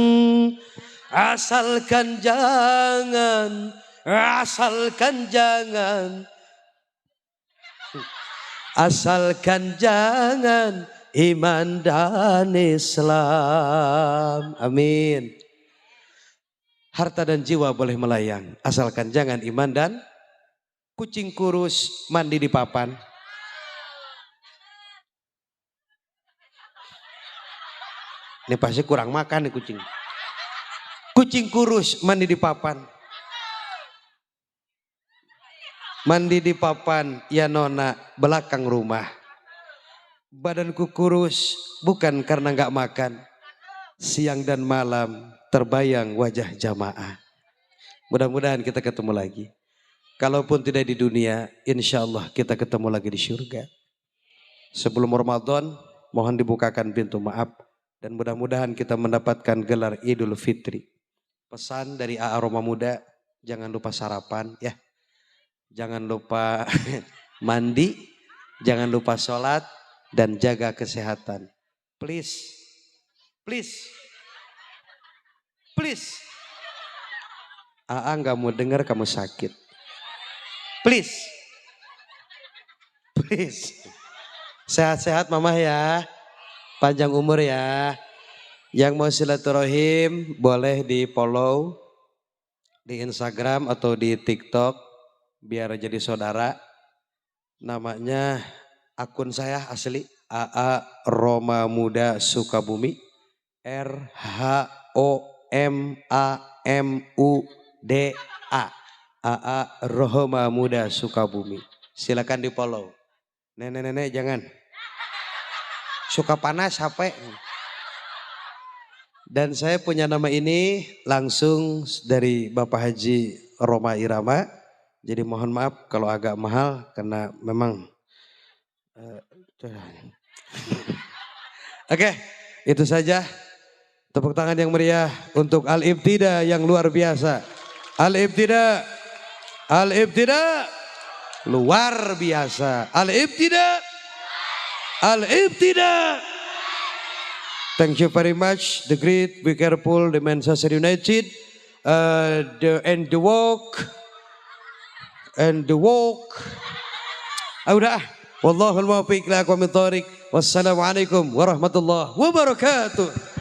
Asalkan jangan iman dan Islam. Amin. Harta dan jiwa boleh melayang. Asalkan jangan iman dan kucing kurus mandi di papan. Ini pasti kurang makan nih kucing. Kucing kurus mandi di papan. Mandi di papan ya nona belakang rumah. Badanku kurus bukan karena gak makan. siang dan malam terbayang wajah jamaah. Mudah-mudahan kita ketemu lagi. Kalaupun tidak di dunia, insya Allah kita ketemu lagi di surga. Sebelum Ramadan, mohon dibukakan pintu maaf. Dan mudah-mudahan kita mendapatkan gelar Idul Fitri. Pesan dari AA Roma Muda, jangan lupa sarapan ya. Jangan lupa mandi, jangan lupa sholat, dan jaga kesehatan. Please, please, please. AA nggak mau dengar kamu sakit. Please, please. Sehat-sehat mama ya. Panjang umur ya. Yang mau silaturahim boleh di follow di Instagram atau di TikTok biar jadi saudara. Namanya akun saya asli AA Roma Muda Sukabumi. RHOMAMUDA. AA Roma Muda Sukabumi. Silakan di follow. Nenek-nenek jangan. Suka panas HP. Dan saya punya nama ini langsung dari Bapak Haji Roma Irama. Jadi mohon maaf kalau agak mahal karena memang Oke, itu saja. Tepuk tangan yang meriah untuk Al-Ibtida yang luar biasa. Al-Ibtida, Al-Ibtida luar biasa. Al-Ibtida, Al-Ibtida. Thank you very much. The great, be careful, the Manchester United, the walk. Udah. Wallahul muwaffiq ila aqwamit thoriq. Wassalamualaikum warahmatullahi wabarakatuh.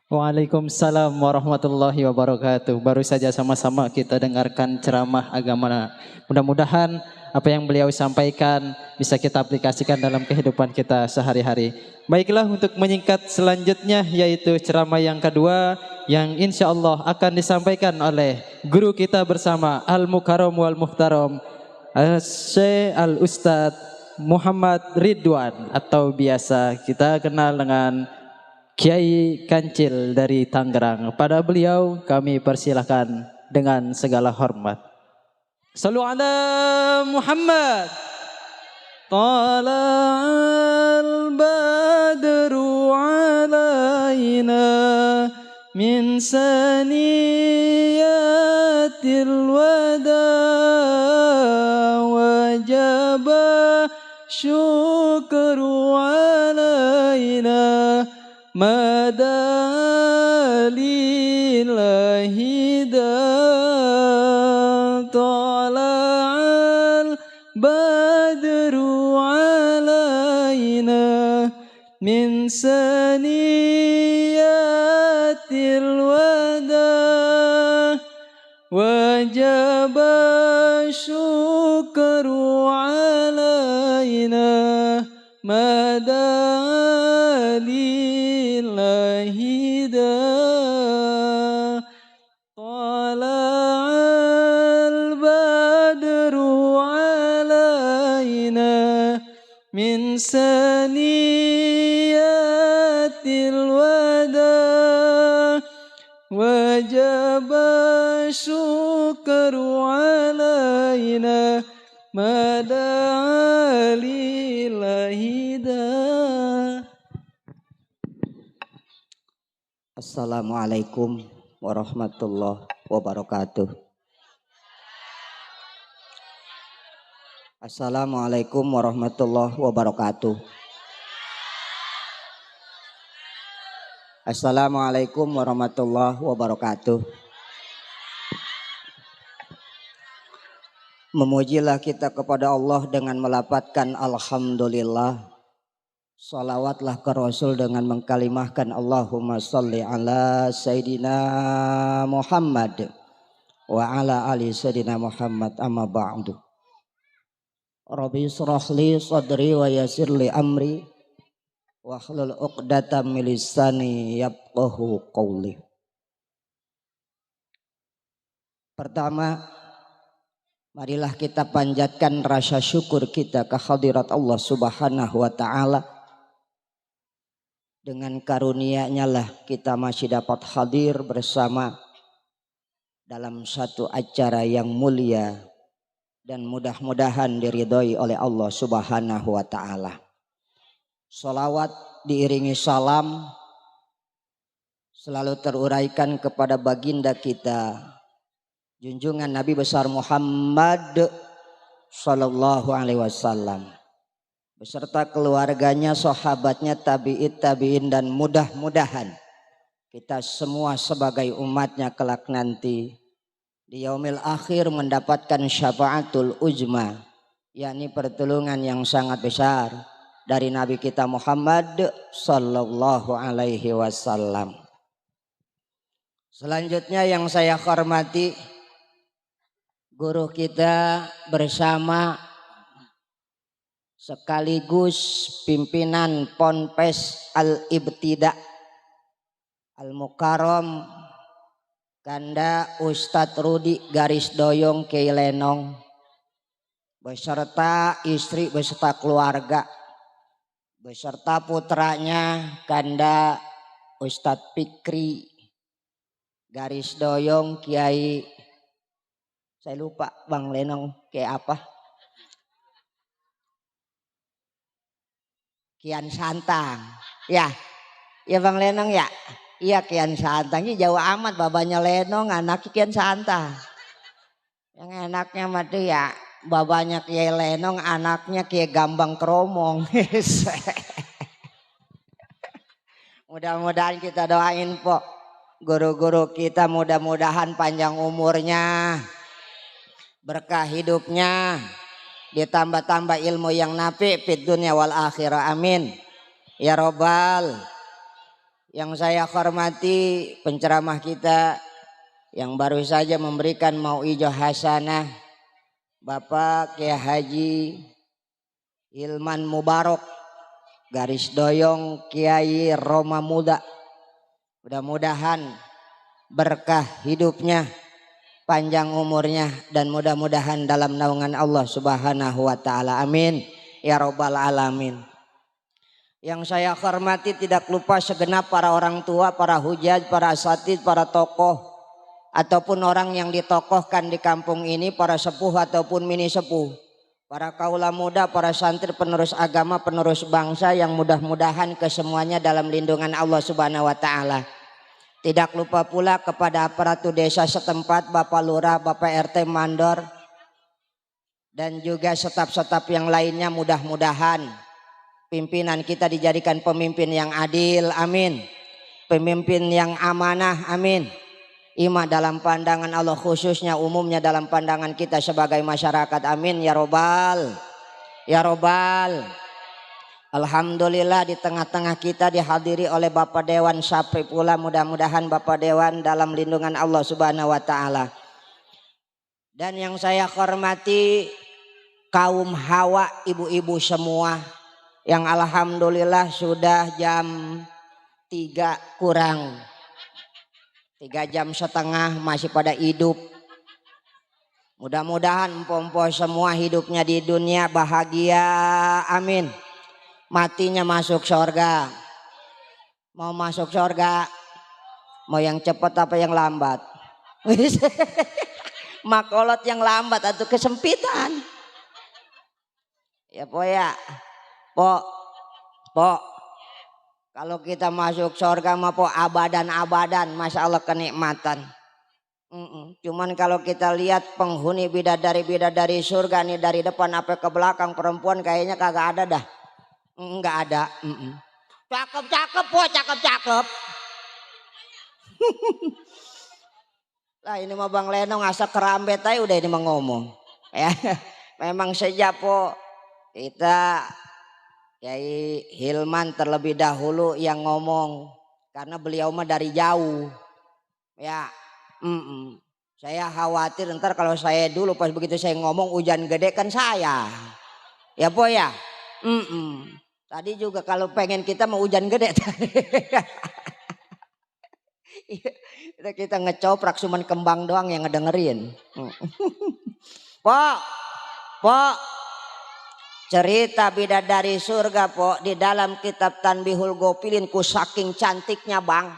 Waalaikumsalam warahmatullahi wabarakatuh. Baru saja sama-sama kita dengarkan ceramah agama. Mudah-mudahan apa yang beliau sampaikan bisa kita aplikasikan dalam kehidupan kita sehari-hari. Baiklah, untuk menyingkat selanjutnya yaitu ceramah yang kedua yang insya Allah akan disampaikan oleh guru kita bersama Al-Mukarram wal Muhtaram Syekh Al-Ustadz Muhammad Ridwan atau biasa kita kenal dengan Kiai Kancil dari Tangerang. Pada beliau kami persilahkan dengan segala hormat. Sallu ala Muhammad. Tala'al badru alaina min saniyatil wada wajaba syukru alaina Mada lillahi da tala'al badru alaina min saniyatil wada wajaba syukru alaina mada hida tala'al badru alaina min saniyatil wada wajaba syukru alaina mada lillahi da. Assalamualaikum warahmatullahi wabarakatuh. Assalamualaikum warahmatullahi wabarakatuh. Assalamualaikum warahmatullahi wabarakatuh. Memujilah kita kepada Allah dengan melapatkan alhamdulillah. Salawatlah ke Rasul dengan mengkalimahkan Allahumma salli ala Sayyidina Muhammad wa ala ali Sayyidina Muhammad amma ba'du. Rabbi israh li sadri wa yassir li amri wahlul 'uqdatam min lisani yafqahu qawli. Pertama, marilah kita panjatkan rasa syukur kita ke hadirat Allah Subhanahu wa taala. Dengan karunia-Nya lah kita masih dapat hadir bersama dalam satu acara yang mulia dan mudah-mudahan diridhoi oleh Allah Subhanahu wa taala. Salawat diiringi salam selalu teruraikan kepada baginda kita junjungan Nabi besar Muhammad sallallahu alaihi wasallam beserta keluarganya, sahabatnya, tabi'in dan mudah-mudahan kita semua sebagai umatnya kelak nanti di yaumil akhir mendapatkan syafaatul uzma, yakni pertolongan yang sangat besar dari Nabi kita Muhammad sallallahu alaihi wasallam. Selanjutnya yang saya hormati guru kita bersama sekaligus pimpinan Ponpes Al-Ibtida Al-Mukarram Kanda Ustadz Rudi Garis Doyong Keilenong beserta istri beserta keluarga beserta putranya Kanda Ustadz Fikri Garis Doyong Kiai, saya lupa Bang Lenong kayak apa, Kian Santang ya Bang Lenong ya. Iya Kian Santang, ini jauh amat babanya Lenong, anaknya Kian Santang. Yang enaknya mati ya babanya Kiai Lenong, anaknya Kiai Gambang Kromong. Mudah-mudahan kita doain po guru-guru kita, mudah-mudahan panjang umurnya, berkah hidupnya, ditambah-tambah ilmu yang nafi fid dunya wal akhirah, amin ya robbal. Yang saya hormati penceramah kita yang baru saja memberikan mau'izah hasanah, Bapak Kiai Haji Hilman Mubarok Garis Doyong Kiai Roma Muda. Mudah-mudahan berkah hidupnya, panjang umurnya, dan mudah-mudahan dalam naungan Allah Subhanahu wa taala, amin ya robbal alamin. Yang saya hormati tidak lupa segenap para orang tua, para hujaj, para asatid, para tokoh ataupun orang yang ditokohkan di kampung ini, para sepuh ataupun mini sepuh, para kaula muda, para santri, penerus agama, penerus bangsa, yang mudah-mudahan kesemuanya dalam lindungan Allah Subhanahu wa taala. Tidak lupa pula kepada aparatur desa setempat, Bapak Lurah, Bapak RT Mandor, dan juga staf-staf yang lainnya, mudah-mudahan pimpinan kita dijadikan pemimpin yang adil, amin. Pemimpin yang amanah, amin. Imah dalam pandangan Allah, khususnya umumnya dalam pandangan kita sebagai masyarakat, amin ya robbal ya robbal. Alhamdulillah di tengah-tengah kita dihadiri oleh Bapak Dewan Sapri pula, mudah-mudahan Bapak Dewan dalam lindungan Allah Subhanahu wa taala. Dan yang saya hormati kaum hawa, ibu-ibu semua yang alhamdulillah sudah jam 3 kurang 3 jam setengah masih pada hidup. Mudah-mudahan empompo semua hidupnya di dunia bahagia, amin. Matinya masuk surga. Mau masuk surga, mau yang cepat apa yang lambat? Makolot yang lambat atau kesempitan. Ya po ya. Po, kalau kita masuk surga mah po abadan, masya Allah kenikmatan. Cuman kalau kita lihat penghuni bidadari surga nih dari depan apa ke belakang, perempuan kayaknya kagak ada dah, nggak ada. Cakep po, cakep. Lah ini mah Bang Lenong asa kerambet aja udah ini mah ngomong. Ya, memang sejak po kita Kiai Hilman terlebih dahulu yang ngomong, karena beliau mah dari jauh ya. Saya khawatir ntar kalau saya dulu pas begitu saya ngomong hujan gede kan saya ya po ya. Tadi juga kalau pengen kita mau hujan gede. Udah kita ngecoprak cuman kembang doang yang ngedengerin. Pok, cerita bidadari surga pok di dalam kitab Tanbihul Gofilin ku saking cantiknya bang.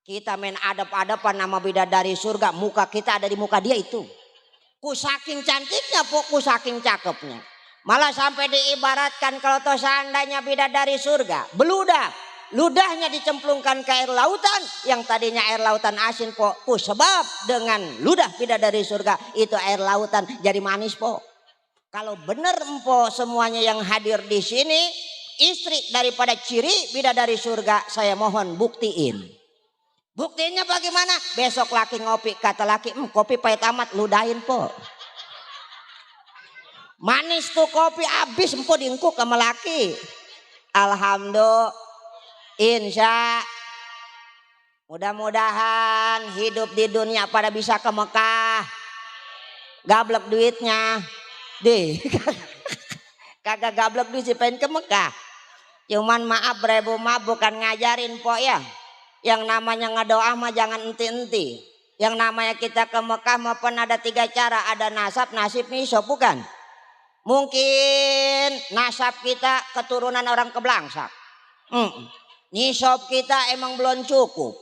Kita main adap-adapan nama bidadari surga, muka kita ada di muka dia itu. Ku saking cantiknya pok, ku saking cakepnya. Malah sampai diibaratkan kalau toh seandainya bidadari surga beludah, ludahnya dicemplungkan ke air lautan yang tadinya air lautan asin pok, ku sebab dengan ludah bidadari surga itu air lautan jadi manis pok. Kalau benar empo semuanya yang hadir di sini istri daripada ciri bidadari surga, saya mohon buktiin. Buktinya bagaimana? Besok laki ngopi, kata laki, kopi pahit amat, ludahin po. Manis tuh kopi habis empo diengkuk sama laki. Alhamdulillah, insya mudah-mudahan hidup di dunia pada bisa ke Mekah. Gablek duitnya. Deh, kagak gablek duit sih pengen ke Mekah. Cuman maaf ribu maaf bukan ngajarin po ya. Yang namanya ngedoa mah jangan enti-enti. Yang namanya kita ke Mekah maupun ada 3 cara. Ada nasab, nasib, nisab bukan? Mungkin nasab kita keturunan orang keblangsak. Nisab kita emang belum cukup.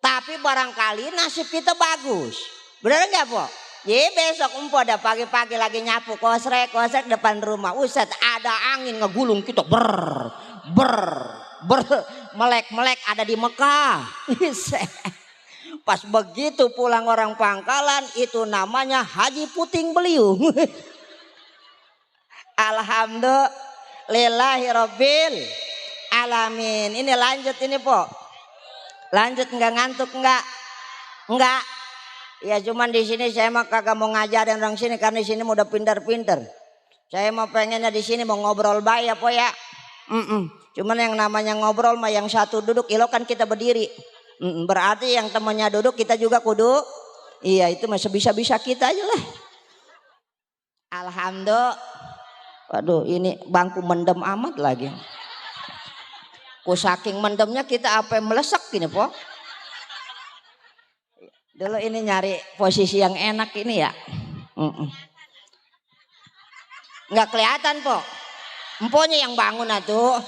Tapi barangkali nasib kita bagus. Bener gak po? Jadi besok empo ada pagi-pagi lagi nyapu kosrek depan rumah. Ustad ada angin ngegulung kita ber melek ada di Mekah. Pas begitu pulang orang Pangkalan itu namanya Haji Puting Beliung. Alhamdulillahirabbil alamin. Ini lanjut ini po. Lanjut nggak ngantuk nggak? Enggak. Ya cuman di sini saya mah kagak mau ngajarin orang sini karena di sini mau udah pinter-pinter. Saya mau pengennya di sini mau ngobrol baik ya po ya. Cuman yang namanya ngobrol mah yang satu duduk, ilokan kita berdiri. Berarti yang temannya duduk kita juga kudu. Iya itu mah sebisa-bisa kita aja lah. Alhamdulillah. Waduh ini bangku mendem amat lagi. Ku saking mendemnya kita apa yang melesek gini po. Dulu ini nyari posisi yang enak ini ya. Nggak kelihatan po. Emponya yang bangun atuh.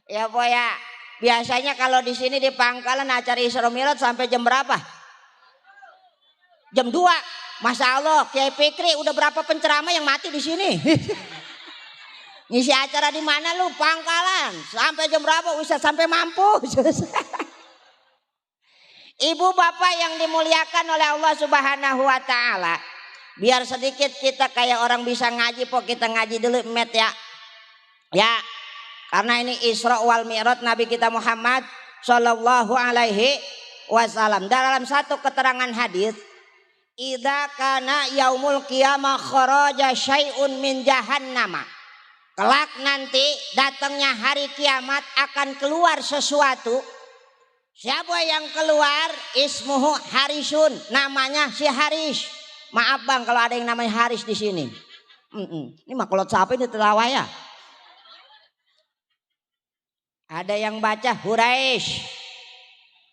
Ya po ya. Biasanya kalau di sini di Pangkalan acara Isra Mi'raj sampai jam berapa? Jam 2. Masya Allah, Kiai Fikri udah berapa penceramah yang mati di sini? Ngisi acara di mana lu? Pangkalan. Sampai jam berapa? Ustaz sampai mampus. Ibu bapak yang dimuliakan oleh Allah Subhanahu wa taala. Biar sedikit kita kayak orang bisa ngaji po, kita ngaji dulu met ya. Ya. Karena ini Isra wal Mi'raj Nabi kita Muhammad sallallahu alaihi wasallam. Dalam satu keterangan hadis, idza kana yaumul qiyamah kharaja syai'un min jahannama. Kelak nanti datangnya hari kiamat akan keluar sesuatu. Siapa yang keluar? Ismuhu Harisun, namanya si Haris. Maaf bang kalau ada yang namanya Haris di sini. Ini makulot siapa ini telawah ya? Ada yang baca Huraish.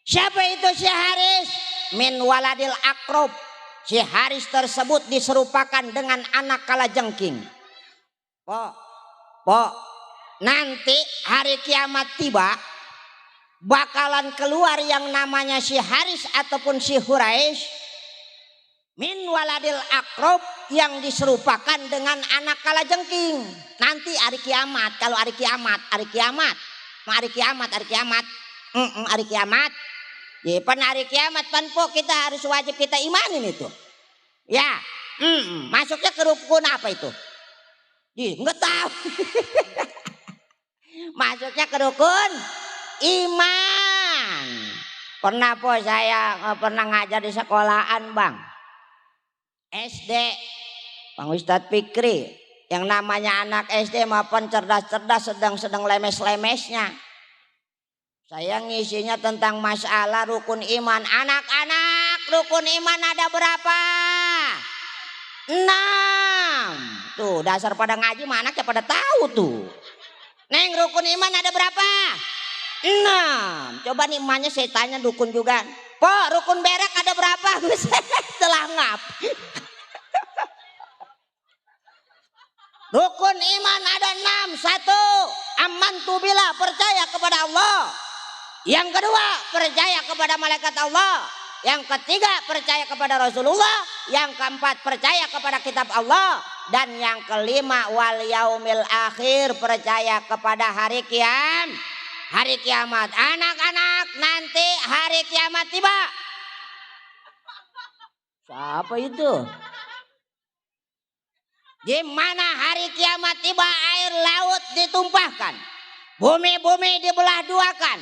Siapa itu si Haris? Min waladil akrob. Si Haris tersebut diserupakan dengan anak kalajengking. Po, nanti hari kiamat tiba, bakalan keluar yang namanya si Haris ataupun si Huraish. Min waladil akrob, yang diserupakan dengan anak kalajengking. Nanti hari kiamat, kalau hari kiamat. Hari kiamat. Ya, pan hari kiamat pan po kita harus wajib kita imanin itu. Ya, masuknya ke rukun apa itu? Nggak tahu. Masuknya ke rukun iman. Pernah po saya pernah ngajar di sekolahan bang. SD, Bang Ustadz Fikri, yang namanya anak SD maupun cerdas-cerdas sedang lemes-lemesnya. Saya ngisinya tentang masalah rukun iman. Anak-anak, rukun iman ada berapa? 6. Tuh dasar pada ngaji mah anaknya pada tahu tuh. Neng, rukun iman ada berapa? 6. Coba nih emaknya saya tanya dukun juga. Pok, rukun berak ada berapa? Setelah ngap. Rukun iman ada 6. 1. Amantu billah, percaya kepada Allah. Yang kedua, percaya kepada malaikat Allah. Yang ketiga, percaya kepada Rasulullah. Yang keempat, percaya kepada kitab Allah. Dan yang kelima, wal yaumil akhir, percaya kepada hari kiamat. Anak-anak, nanti hari kiamat tiba. Siapa itu? Di mana hari kiamat tiba, air laut ditumpahkan, bumi-bumi dibelah duakan,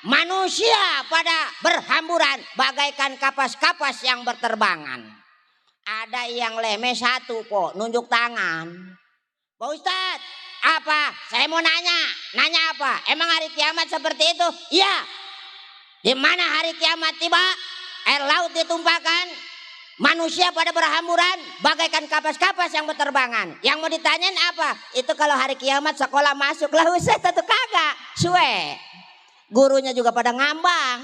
manusia pada berhamburan bagaikan kapas-kapas yang berterbangan. Ada yang leme satu kok, nunjuk tangan. Pak Ustadz, apa? Saya mau nanya apa? Emang hari kiamat seperti itu? Iya. Di mana hari kiamat tiba, air laut ditumpahkan, manusia pada berhamburan bagaikan kapas-kapas yang berterbangan. Yang mau ditanyain apa? Itu kalau hari kiamat sekolah masuk lah Ustaz, tentu kagak. Suwe. Gurunya juga pada ngambang.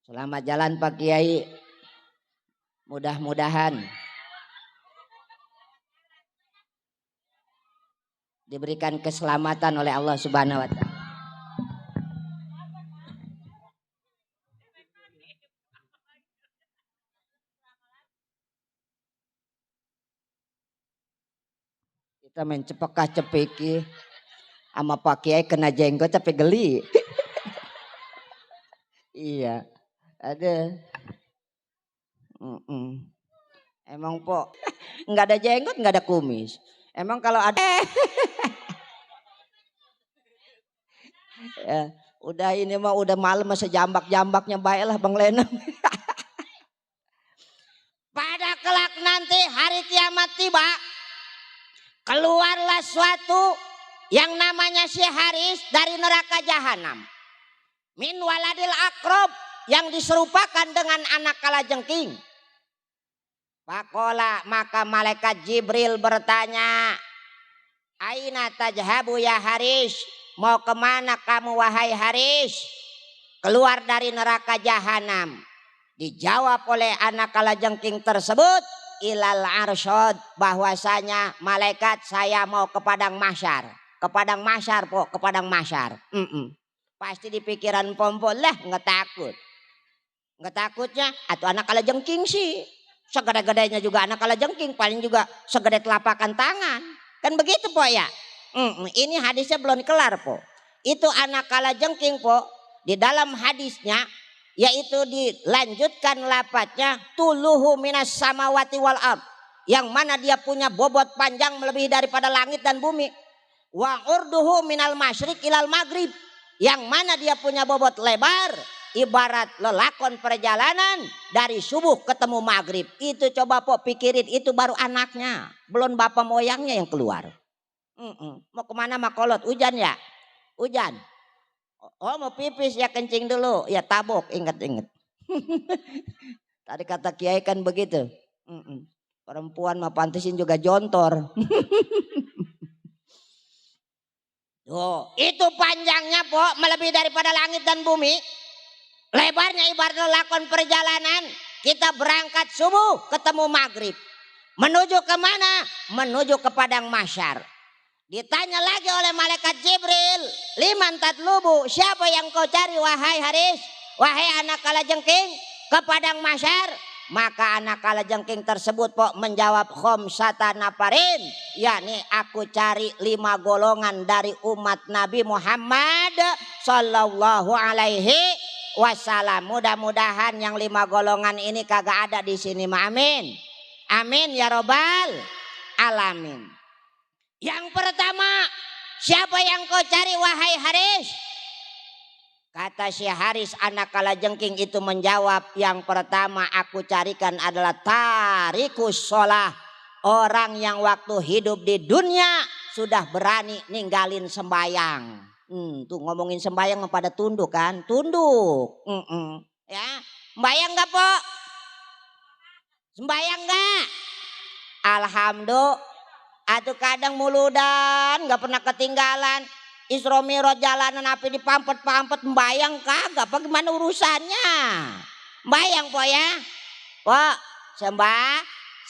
Selamat jalan Pak Kiai. Mudah-mudahan diberikan keselamatan oleh Allah Subhanahu wa taala. Kita main cepekah-cepeki sama Pak Kiai kena jenggot tapi geli. Iya, ada. Emang Pok, nggak ada jenggot, nggak ada kumis. Emang kalau ada, ya, udah ini mah udah malam masa jambak-jambaknya baiklah Bang Lenong. Pada kelak nanti hari kiamat tiba, keluarlah suatu yang namanya si Haris dari neraka jahanam. Min waladil akrob, yang diserupakan dengan anak kalajengking. Pakola, maka malaikat Jibril bertanya, Aina tajhabu ya Haris, mau kemana kamu wahai Haris? Keluar dari neraka jahanam. Dijawab oleh anak kalajengking tersebut, ilal arsyad, bahwasanya malaikat saya mau ke padang mahsyar. Ke padang mahsyar Pok, ke padang mahsyar. Pasti di pikiran pompol lah, nggak takut. Nggak takutnya, atau anak kalajengking sih. Segede-gedenya juga anak kalajengking, paling juga segede telapakan tangan. Kan begitu Pok ya. Ini hadisnya belum kelar Pok. Itu anak kalajengking Pok, di dalam hadisnya yaitu dilanjutkan lapatnya tuluhu minas samawati wal ard, yang mana dia punya bobot panjang melebihi daripada langit dan bumi. Wa urduhu minal masyriq ilal maghrib, yang mana dia punya bobot lebar ibarat lelakon perjalanan dari subuh ketemu maghrib. Itu coba Pok pikirin, itu baru anaknya, belum bapak moyangnya yang keluar. Mau kemana makolot? Hujan ya? Hujan. Oh mau pipis ya, kencing dulu ya, tabok, inget-inget. Tadi kata Kiai kan begitu. Perempuan mah pantesin juga jontor. Oh, itu panjangnya Pok melebihi daripada langit dan bumi. Lebarnya ibarat lakon perjalanan. Kita berangkat subuh ketemu maghrib. Menuju kemana? Menuju ke padang mahsyar. Ditanya lagi oleh malaikat Jibril, liman tatlubu, siapa yang kau cari wahai Haris? Wahai anak kalajengking, ke padang mahsyar. Maka anak kalajengking tersebut Pok menjawab, khomsata nafarin, yakni aku cari 5 golongan dari umat Nabi Muhammad sallallahu alaihi wasallam. Mudah-mudahan yang 5 golongan ini kagak ada di sini, amin. Amin ya robbal alamin. Yang pertama, siapa yang kau cari wahai Haris? Kata si Haris anak kalajengking itu menjawab, yang pertama aku carikan adalah tarikus sholah. Orang yang waktu hidup di dunia sudah berani ninggalin sembayang. Tuh ngomongin sembayang pada tunduk kan? Tunduk. Ya, sembayang gak Pok? Sembayang enggak? Alhamdulillah. Atuh kadang muludan nggak pernah ketinggalan. Isra Mi'raj jalanan api dipampet-pampet mbayang kagak. Apa gimana urusannya? Mbayang po ya. Po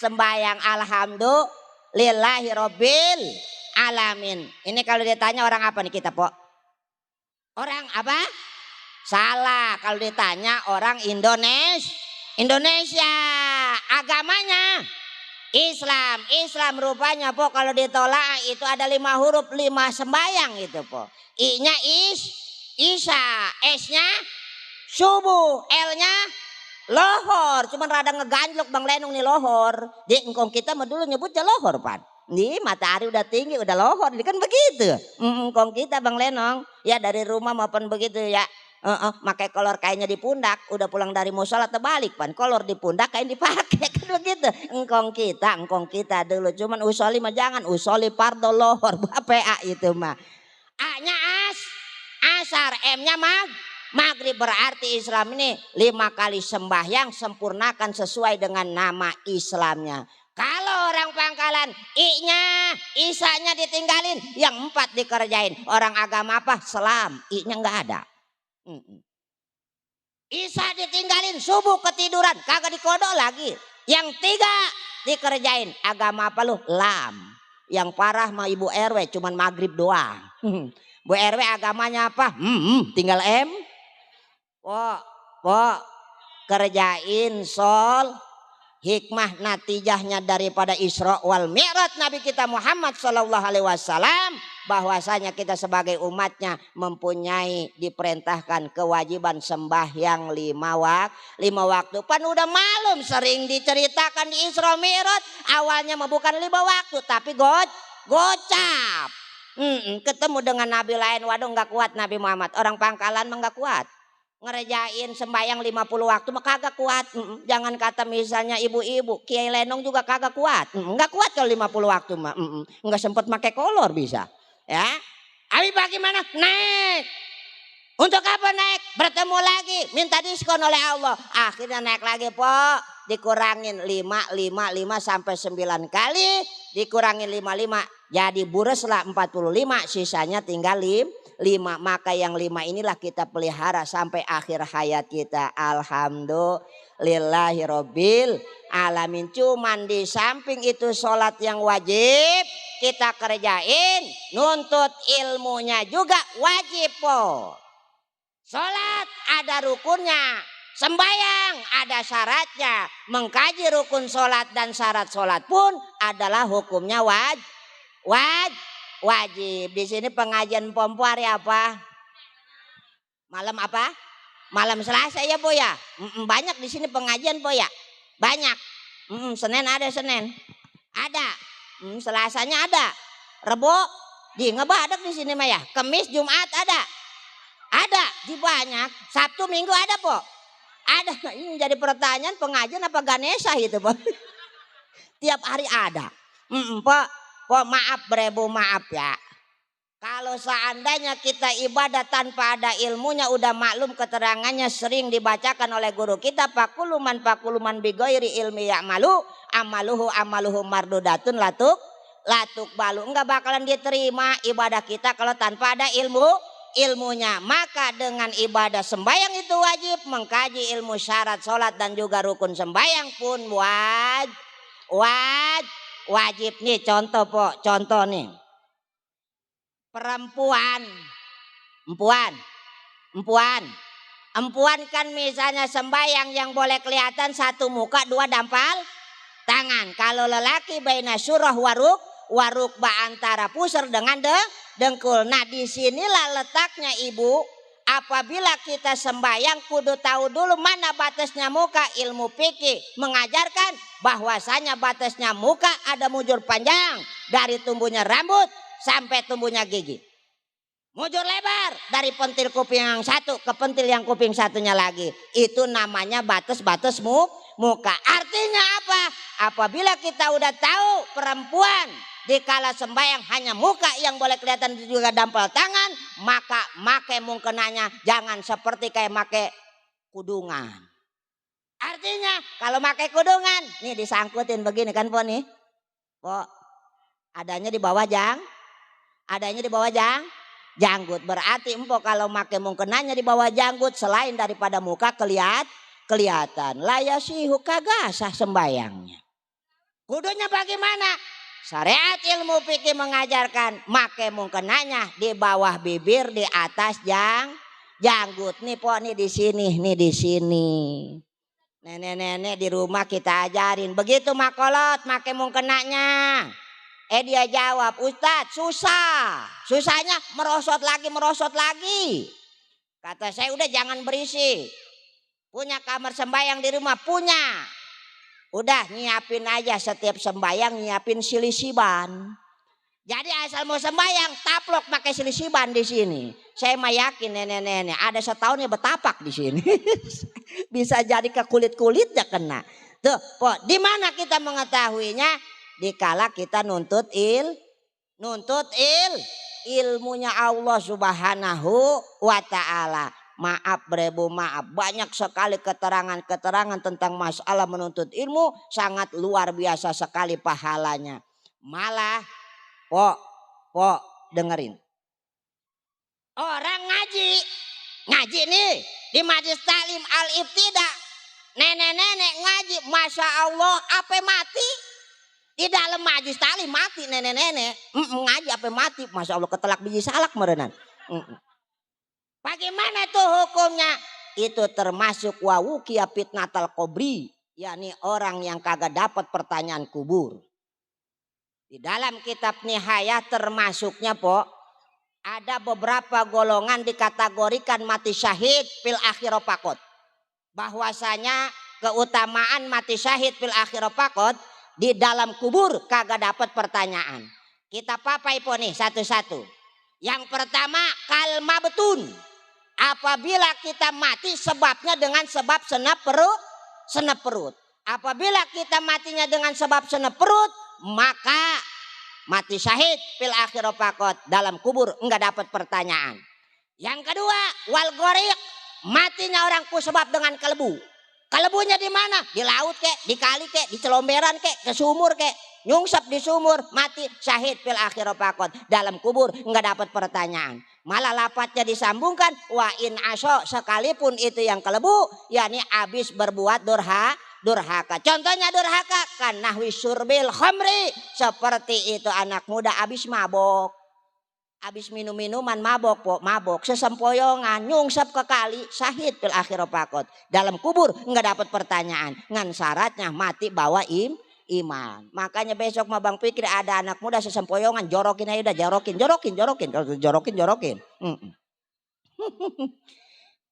sembayang alhamdulillah lillahi rabbil alamin. Ini kalau ditanya orang apa nih kita po? Orang apa? Salah. Kalau ditanya orang Indonesia. Agamanya Islam rupanya po kalau ditolak itu ada 5 huruf 5 sembayang itu po. I-nya Isya, S-nya subuh, L-nya lohor. Cuman rada ngeganjlok Bang Lenong nih lohor. Di engkong kita mah dulu nyebutnya lohor pan. Nih matahari udah tinggi udah lohor, ini kan begitu. Engkong kita Bang Lenong ya dari rumah maupun begitu ya. Pakai kolor kainnya di pundak, udah pulang dari musola terbalik pan, kolor di pundak kain dipakai kan begitu. Engkong kita dulu cuman usoli mah jangan usoli pardo lohor PA itu mah. A-nya asar, M-nya maghrib berarti Islam ini 5 kali sembahyang sempurnakan sesuai dengan nama Islamnya. Kalau orang Pangkalan Isanya ditinggalin, yang 4 dikerjain. Orang agama apa? Selam, I-nya nggak ada. Isya ditinggalin, subuh ketiduran, kagak dikodok lagi. Yang 3 dikerjain. Agama apa lu? Lam. Yang parah mah ibu RW cuman maghrib doang. Bu RW agamanya apa? Tinggal M. Kerjain sol. Hikmah natijahnya daripada Isra wal Mi'raj Nabi kita Muhammad sallallahu alaihi wasallam, bahwasanya kita sebagai umatnya mempunyai diperintahkan kewajiban sembahyang 5 waktu. Pan udah malum sering diceritakan di Isra Mi'raj, awalnya mah bukan 5 waktu tapi gocap. Ketemu dengan nabi lain, waduh nggak kuat Nabi Muhammad. Orang Pangkalan mah nggak kuat. Ngerejain sembahyang 50 waktu mah kagak kuat. Jangan kata misalnya ibu-ibu, Kiai Lenong juga kagak kuat. Nggak kuat kalau 50 waktu mah. Nggak sempet pakai kolor bisa. Ya, Abi bagaimana? Naik. Untuk apa naik? Bertemu lagi, minta diskon oleh Allah. Akhirnya naik lagi po, dikurangin 5 sampai 9 kali, dikurangin 5, jadi bureslah 45, sisanya tinggal 5. Maka yang 5 inilah kita pelihara sampai akhir hayat kita. Alhamdulillahi rabbil alamin. Cuman di samping itu sholat yang wajib kita kerjain, nuntut ilmunya juga wajib po. Sholat ada rukunnya, sembahyang ada syaratnya. Mengkaji rukun sholat dan syarat sholat pun adalah hukumnya wajib. Di sini pengajian pompo hari apa? Malam apa? Malam Selasa ya po ya. Banyak di sini pengajian po ya. Banyak. Senin ada Senin. Ada. Selasanya ada. Rebo di ngebadak di sini mah ya. Kamis Jumat ada. Ada di banyak. Sabtu Minggu ada po. Ada. Ini jadi pertanyaan pengajian apa Ganesha itu po. Tiap hari ada. Po maaf berebu maaf ya. Kalau seandainya kita ibadah tanpa ada ilmunya, udah maklum keterangannya sering dibacakan oleh guru kita, pakuluman bigoiri ilmi ya'malu amaluhu mardudatun latuk balu. Enggak bakalan diterima ibadah kita kalau tanpa ada ilmunya. Maka dengan ibadah sembahyang itu wajib, mengkaji ilmu syarat sholat dan juga rukun sembahyang pun wajib. Nih contoh po, contoh nih. Perempuan kan misalnya sembahyang yang boleh kelihatan 1 muka 2 dampal tangan. Kalau lelaki baina surah warukba antara pusar dengan dengkul. Nah disinilah letaknya ibu. Apabila kita sembahyang kudu tahu dulu mana batasnya muka. Ilmu fikih mengajarkan bahwasanya batasnya muka ada mujur panjang dari tumbuhnya rambut sampai tumbuhnya gigi. Mujur lebar dari pentil kuping yang satu ke pentil yang kuping satunya lagi. Itu namanya batas-batas muka. Artinya apa? Apabila kita udah tahu perempuan dikala sembahyang hanya muka yang boleh kelihatan juga dampal tangan, maka make mungkenanya jangan seperti kayak make kudungan. Artinya kalau pakai kudungan, nih disangkutin begini kan po nih. Po, adanya di bawah adanya di bawah janggut. Berarti empo kalau pakai mungkenanya di bawah janggut selain daripada muka kelihatan. Layasihu kagak sah sembayangnya. Kudunya bagaimana? Syariat ilmu fikih mengajarkan make mungkenanya di bawah bibir, di atas janggut. Nih po nih di sini, nih di sini. Nenek-nenek di rumah kita ajarin. Begitu makolot make mungkenanya. Dia jawab, Ustadz susah. Susahnya merosot lagi. Kata saya udah jangan berisik. Punya kamar sembahyang di rumah? Punya. Udah nyiapin aja setiap sembahyang nyiapin silisiban. Jadi asal mau sembahyang taplok pakai silisiban di sini. Saya mah yakin nenek-nenek ada setahunnya betapak di sini. Bisa jadi ke kulit-kulitnya kena. Tuh, po, di mana kita mengetahuinya? Dikala kita nuntut ilmunya Allah Subhanahu wa taala. Maaf berebu maaf, banyak sekali keterangan-keterangan tentang masalah menuntut ilmu, sangat luar biasa sekali pahalanya. Malah po dengerin. Orang ngaji nih di Majlis Taklim Al-Ibtida. Nenek-nenek ngaji, Masya Allah apa mati? Di dalam Majlis Taklim mati nenek-nenek. Ngaji apa mati? Masya Allah ketelak biji salak merenan. Bagaimana tuh hukumnya? Itu termasuk wawukia fitnatal kubri, yakni orang yang kagak dapat pertanyaan kubur. Di dalam kitab Nihayah termasuknya po, ada beberapa golongan dikategorikan mati syahid fil akhirah pakot. Bahwasanya keutamaan mati syahid fil akhirah pakot di dalam kubur kagak dapat pertanyaan. Kita papai po nih satu-satu. Yang pertama kalma betun. Apabila kita mati sebabnya dengan sebab senep perut. Apabila kita matinya dengan sebab senep perut, maka mati syahid fil akhirah pakot, dalam kubur enggak dapat pertanyaan. Yang kedua, wal goriq, matinya orang ku sebab dengan kelebu. Kelebunya di mana? Di laut kek, di kali kek, di celomberan kek, ke sumur kek. Nyungsep di sumur, mati syahid fil akhirah pakot, dalam kubur enggak dapat pertanyaan. Malah lapatnya disambungkan wa in aso, sekalipun itu yang kelebu, yakni habis berbuat durhaka. Contohnya durhaka kan nahwi surbil khamri, seperti itu anak muda habis mabok. Habis minum-minuman mabok, sesempoyongan nyungsep ke kali, syahid fil akhirah pakot, dalam kubur enggak dapat pertanyaan. Ngan syaratnya mati bawa iman. Makanya besok mah Bang Pikir ada anak muda sesempoyongan, jorokin aja udah, jorokin.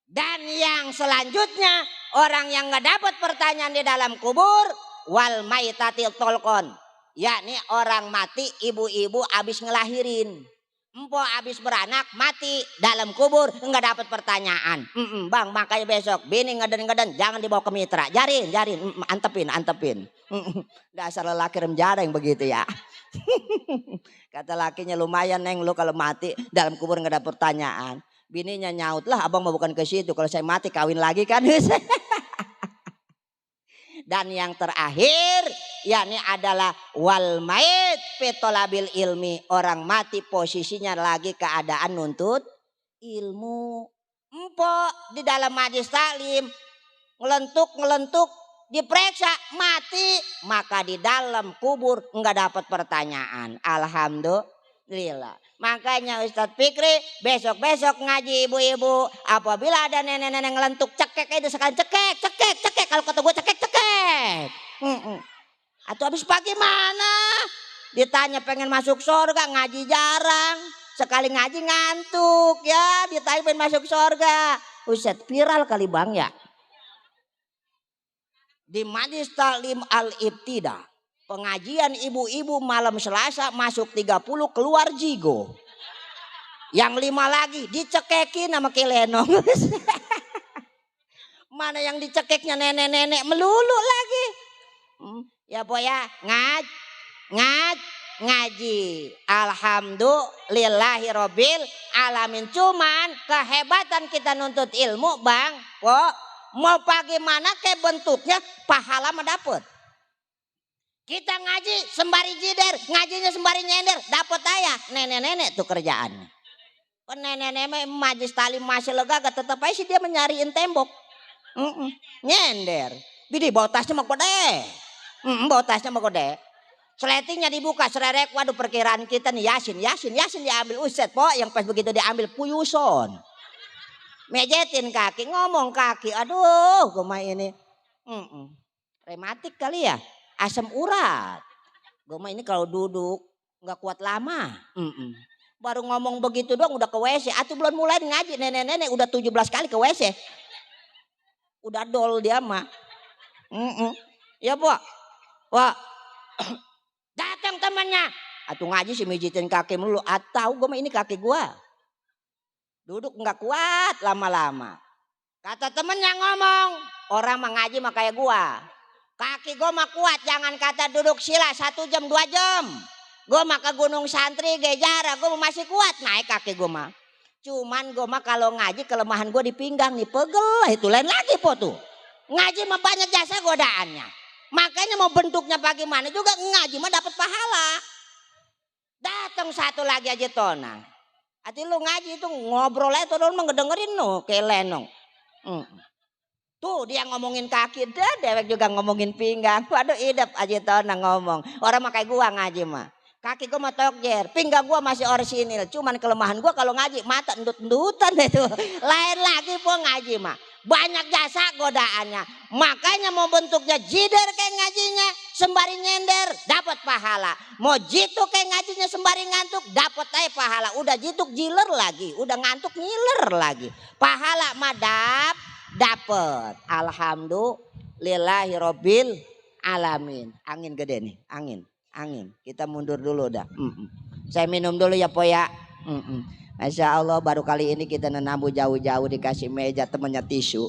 Dan yang selanjutnya orang yang nggak dapat pertanyaan di dalam kubur wal maitatil tolkon, yakni orang mati ibu-ibu abis ngelahirin. Empo abis beranak mati dalam kubur enggak dapat pertanyaan. Bang, makanya besok bini ngeden jangan dibawa ke mitra. Jarin, antepin. Dasar lelaki remjada yang begitu ya. Kata lakinya lumayan neng lu kalau mati dalam kubur enggak ada pertanyaan. Bininya nyaut lah, abang mau bukan ke situ. Kalau saya mati kawin lagi kan. Dan yang terakhir yakni adalah wal mait fitolabil ilmi, orang mati posisinya lagi keadaan nuntut ilmu. Empo di dalam majlis taklim ngelentuk diperiksa mati, maka di dalam kubur enggak dapat pertanyaan. Alhamdulillah. Makanya Ustadz Fikri besok ngaji ibu-ibu, apabila ada nenek-nenek ngelentuk cekek itu sekali cekek. Kalau kata gue cekek. Atau habis pagi mana? Ditanya pengen masuk surga, ngaji jarang. Sekali ngaji ngantuk ya, ditanya pengen masuk surga. Ustadz viral kali bang ya. Di Majlis Taklim Al-Ibtida, pengajian ibu-ibu malam Selasa masuk 30 keluar jigo. Yang 5 lagi dicekekin sama Kilenong. Mana yang dicekeknya nenek-nenek melulu lagi. Ya boy ya ngaji. Alhamdulillahirobbil alamin. Cuman kehebatan kita nuntut ilmu bang, mau bagaimana kayak bentuknya pahala mah dapet. Kita ngaji sembari jider, ngajinya sembari nyender, dapet aja. Nenek-nenek tuh kerjaannya. Kan nenek-nenek majlis talim masih lega, tetep aja sih dia menyariin tembok. Nyender. Bidi bawa tasnya mah gede. Bawa tasnya mah gede. Seletingnya dibuka sererek, waduh perkiraan kita nih Yasin diambil uset po, yang pas begitu diambil puyuson. Mejetin kaki, ngomong kaki, aduh gue mah ini. Rematik kali ya. Asam urat. Gue mah ini kalau duduk nggak kuat lama. Baru ngomong begitu doang udah ke WC. Atuh belum mulai ngaji nenek-nenek udah 17 kali ke WC. Udah dol dia mah. Ya Pak. Wah. Datang temannya. Atuh ngaji sih mijitin kaki melulu. Atau gue mah ini kaki gue. Duduk nggak kuat lama-lama. Kata temennya ngomong. Orang mah ngaji mah kayak gue. Kaki gue mah kuat, jangan kata duduk sila 1 jam 2 jam. Gue mah ke Gunung Santri, Gejara, gue masih kuat naik kaki gue mah. Cuman gue mah kalau ngaji kelemahan gue di pinggang nih, pegel itu lain lagi po tuh. Ngaji mah banyak jasa godaannya. Makanya mau bentuknya bagaimana juga ngaji mah dapat pahala. Datang satu lagi aja tona. Hati lu ngaji itu ngobrol aja tuh mah ngedengerin no, kelenong. Tuh dia ngomongin kaki, dewek juga ngomongin pinggang. Waduh idep aja tona ngomong. Orang mah kayak gua ngaji mah. Kaki gua mah tokjer, pinggang gua masih orisinil. Cuman kelemahan gua kalau ngaji mata endut-endutan itu. Lain lagi po ngaji mah. Banyak jasa godaannya. Makanya mau bentuknya jider kayak ngajinya, sembari nyender dapat pahala. Mau jitu kayak ngajinya sembari ngantuk dapat aja pahala. Udah jituk jiler lagi, udah ngantuk ngiler lagi. Pahala madap dapet. Alhamdulillahirobbil alamin. Angin gede nih, angin. Kita mundur dulu dah. Saya minum dulu ya po ya. Masya Allah baru kali ini kita nenamu jauh-jauh dikasih meja temennya tisu.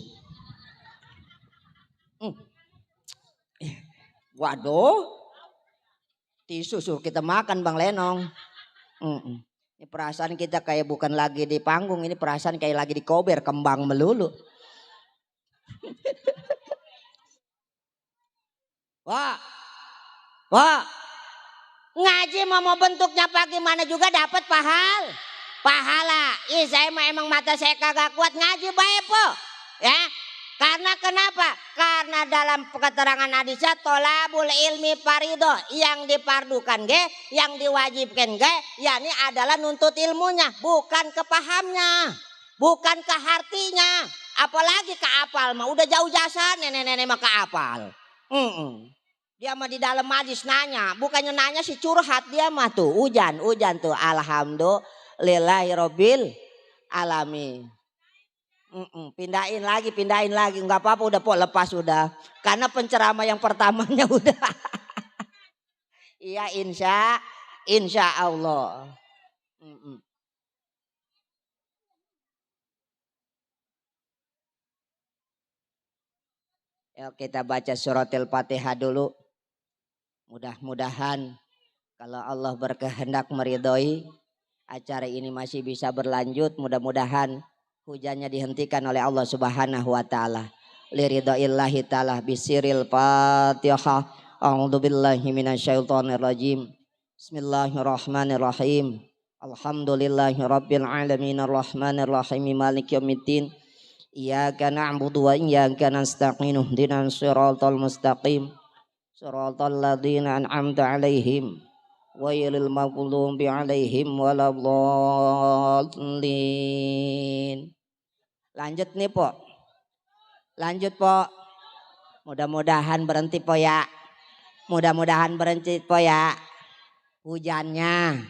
Waduh, tisu suruh kita makan Bang Lenong. Ini perasaan kita kayak bukan lagi di panggung, ini perasaan kayak lagi di kober kembang melulu. Wah, ngaji mau bentuknya bagaimana juga dapat pahala. Ih saya emang mata saya kagak kuat ngaji bae po. Ya. Karena kenapa? Karena dalam keterangan hadisnya tolabul ilmi farido, yang dipardukan yang diwajibkan yakni adalah nuntut ilmunya, bukan ke pahamnya, bukan ke hartinya, apalagi ke apal mah udah jauh jasa nenek-nenek mah ke apal. Dia mah di dalam hadis nanya, bukannya nanya sih curhat dia mah tuh hujan tuh alhamdulillahirobbil alamin. Pindahin lagi nggak apa-apa udah po lepas udah karena penceramah yang pertamanya udah. Iya insya Allah. Yuk kita baca suratil Fatihah dulu. Mudah-mudahan kalau Allah berkehendak meridhoi acara ini masih bisa berlanjut. Mudah-mudahan hujannya dihentikan oleh Allah Subhanahu wa taala. Liridaillahi taala bisiril Fatihah. A'udzubillahi minasyaitonir rajim. Bismillahirrahmanirrahim. Alhamdulillahirabbil alamin arrahmanir rahim maliki yaumiddin. Iyyaka na'budu wa iyyaka nasta'in ihdinas siratal mustaqim. Siratal ladzina an'amta 'alaihim ghairil maghdubi 'alaihim waladdallin. Lanjut nih po. Lanjut po. Mudah-mudahan berhenti po ya. Mudah-mudahan berhenti po ya. Hujannya.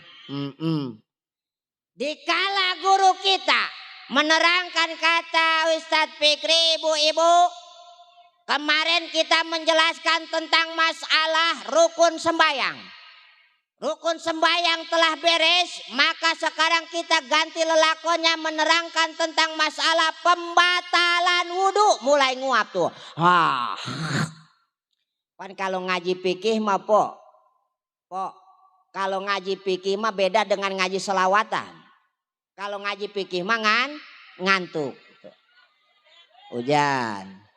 Dikala guru kita menerangkan kata Ustadz Fikri ibu-ibu. Kemarin kita menjelaskan tentang masalah rukun sembahyang. Rukun sembahyang telah beres, maka sekarang kita ganti lelakonnya menerangkan tentang masalah pembatalan wudhu. Mulai nguap tuh. Kan kalau ngaji fikih mah po, kalau ngaji fikih mah beda dengan ngaji selawatan. Kalau ngaji fikih mah ngantuk. Hujan.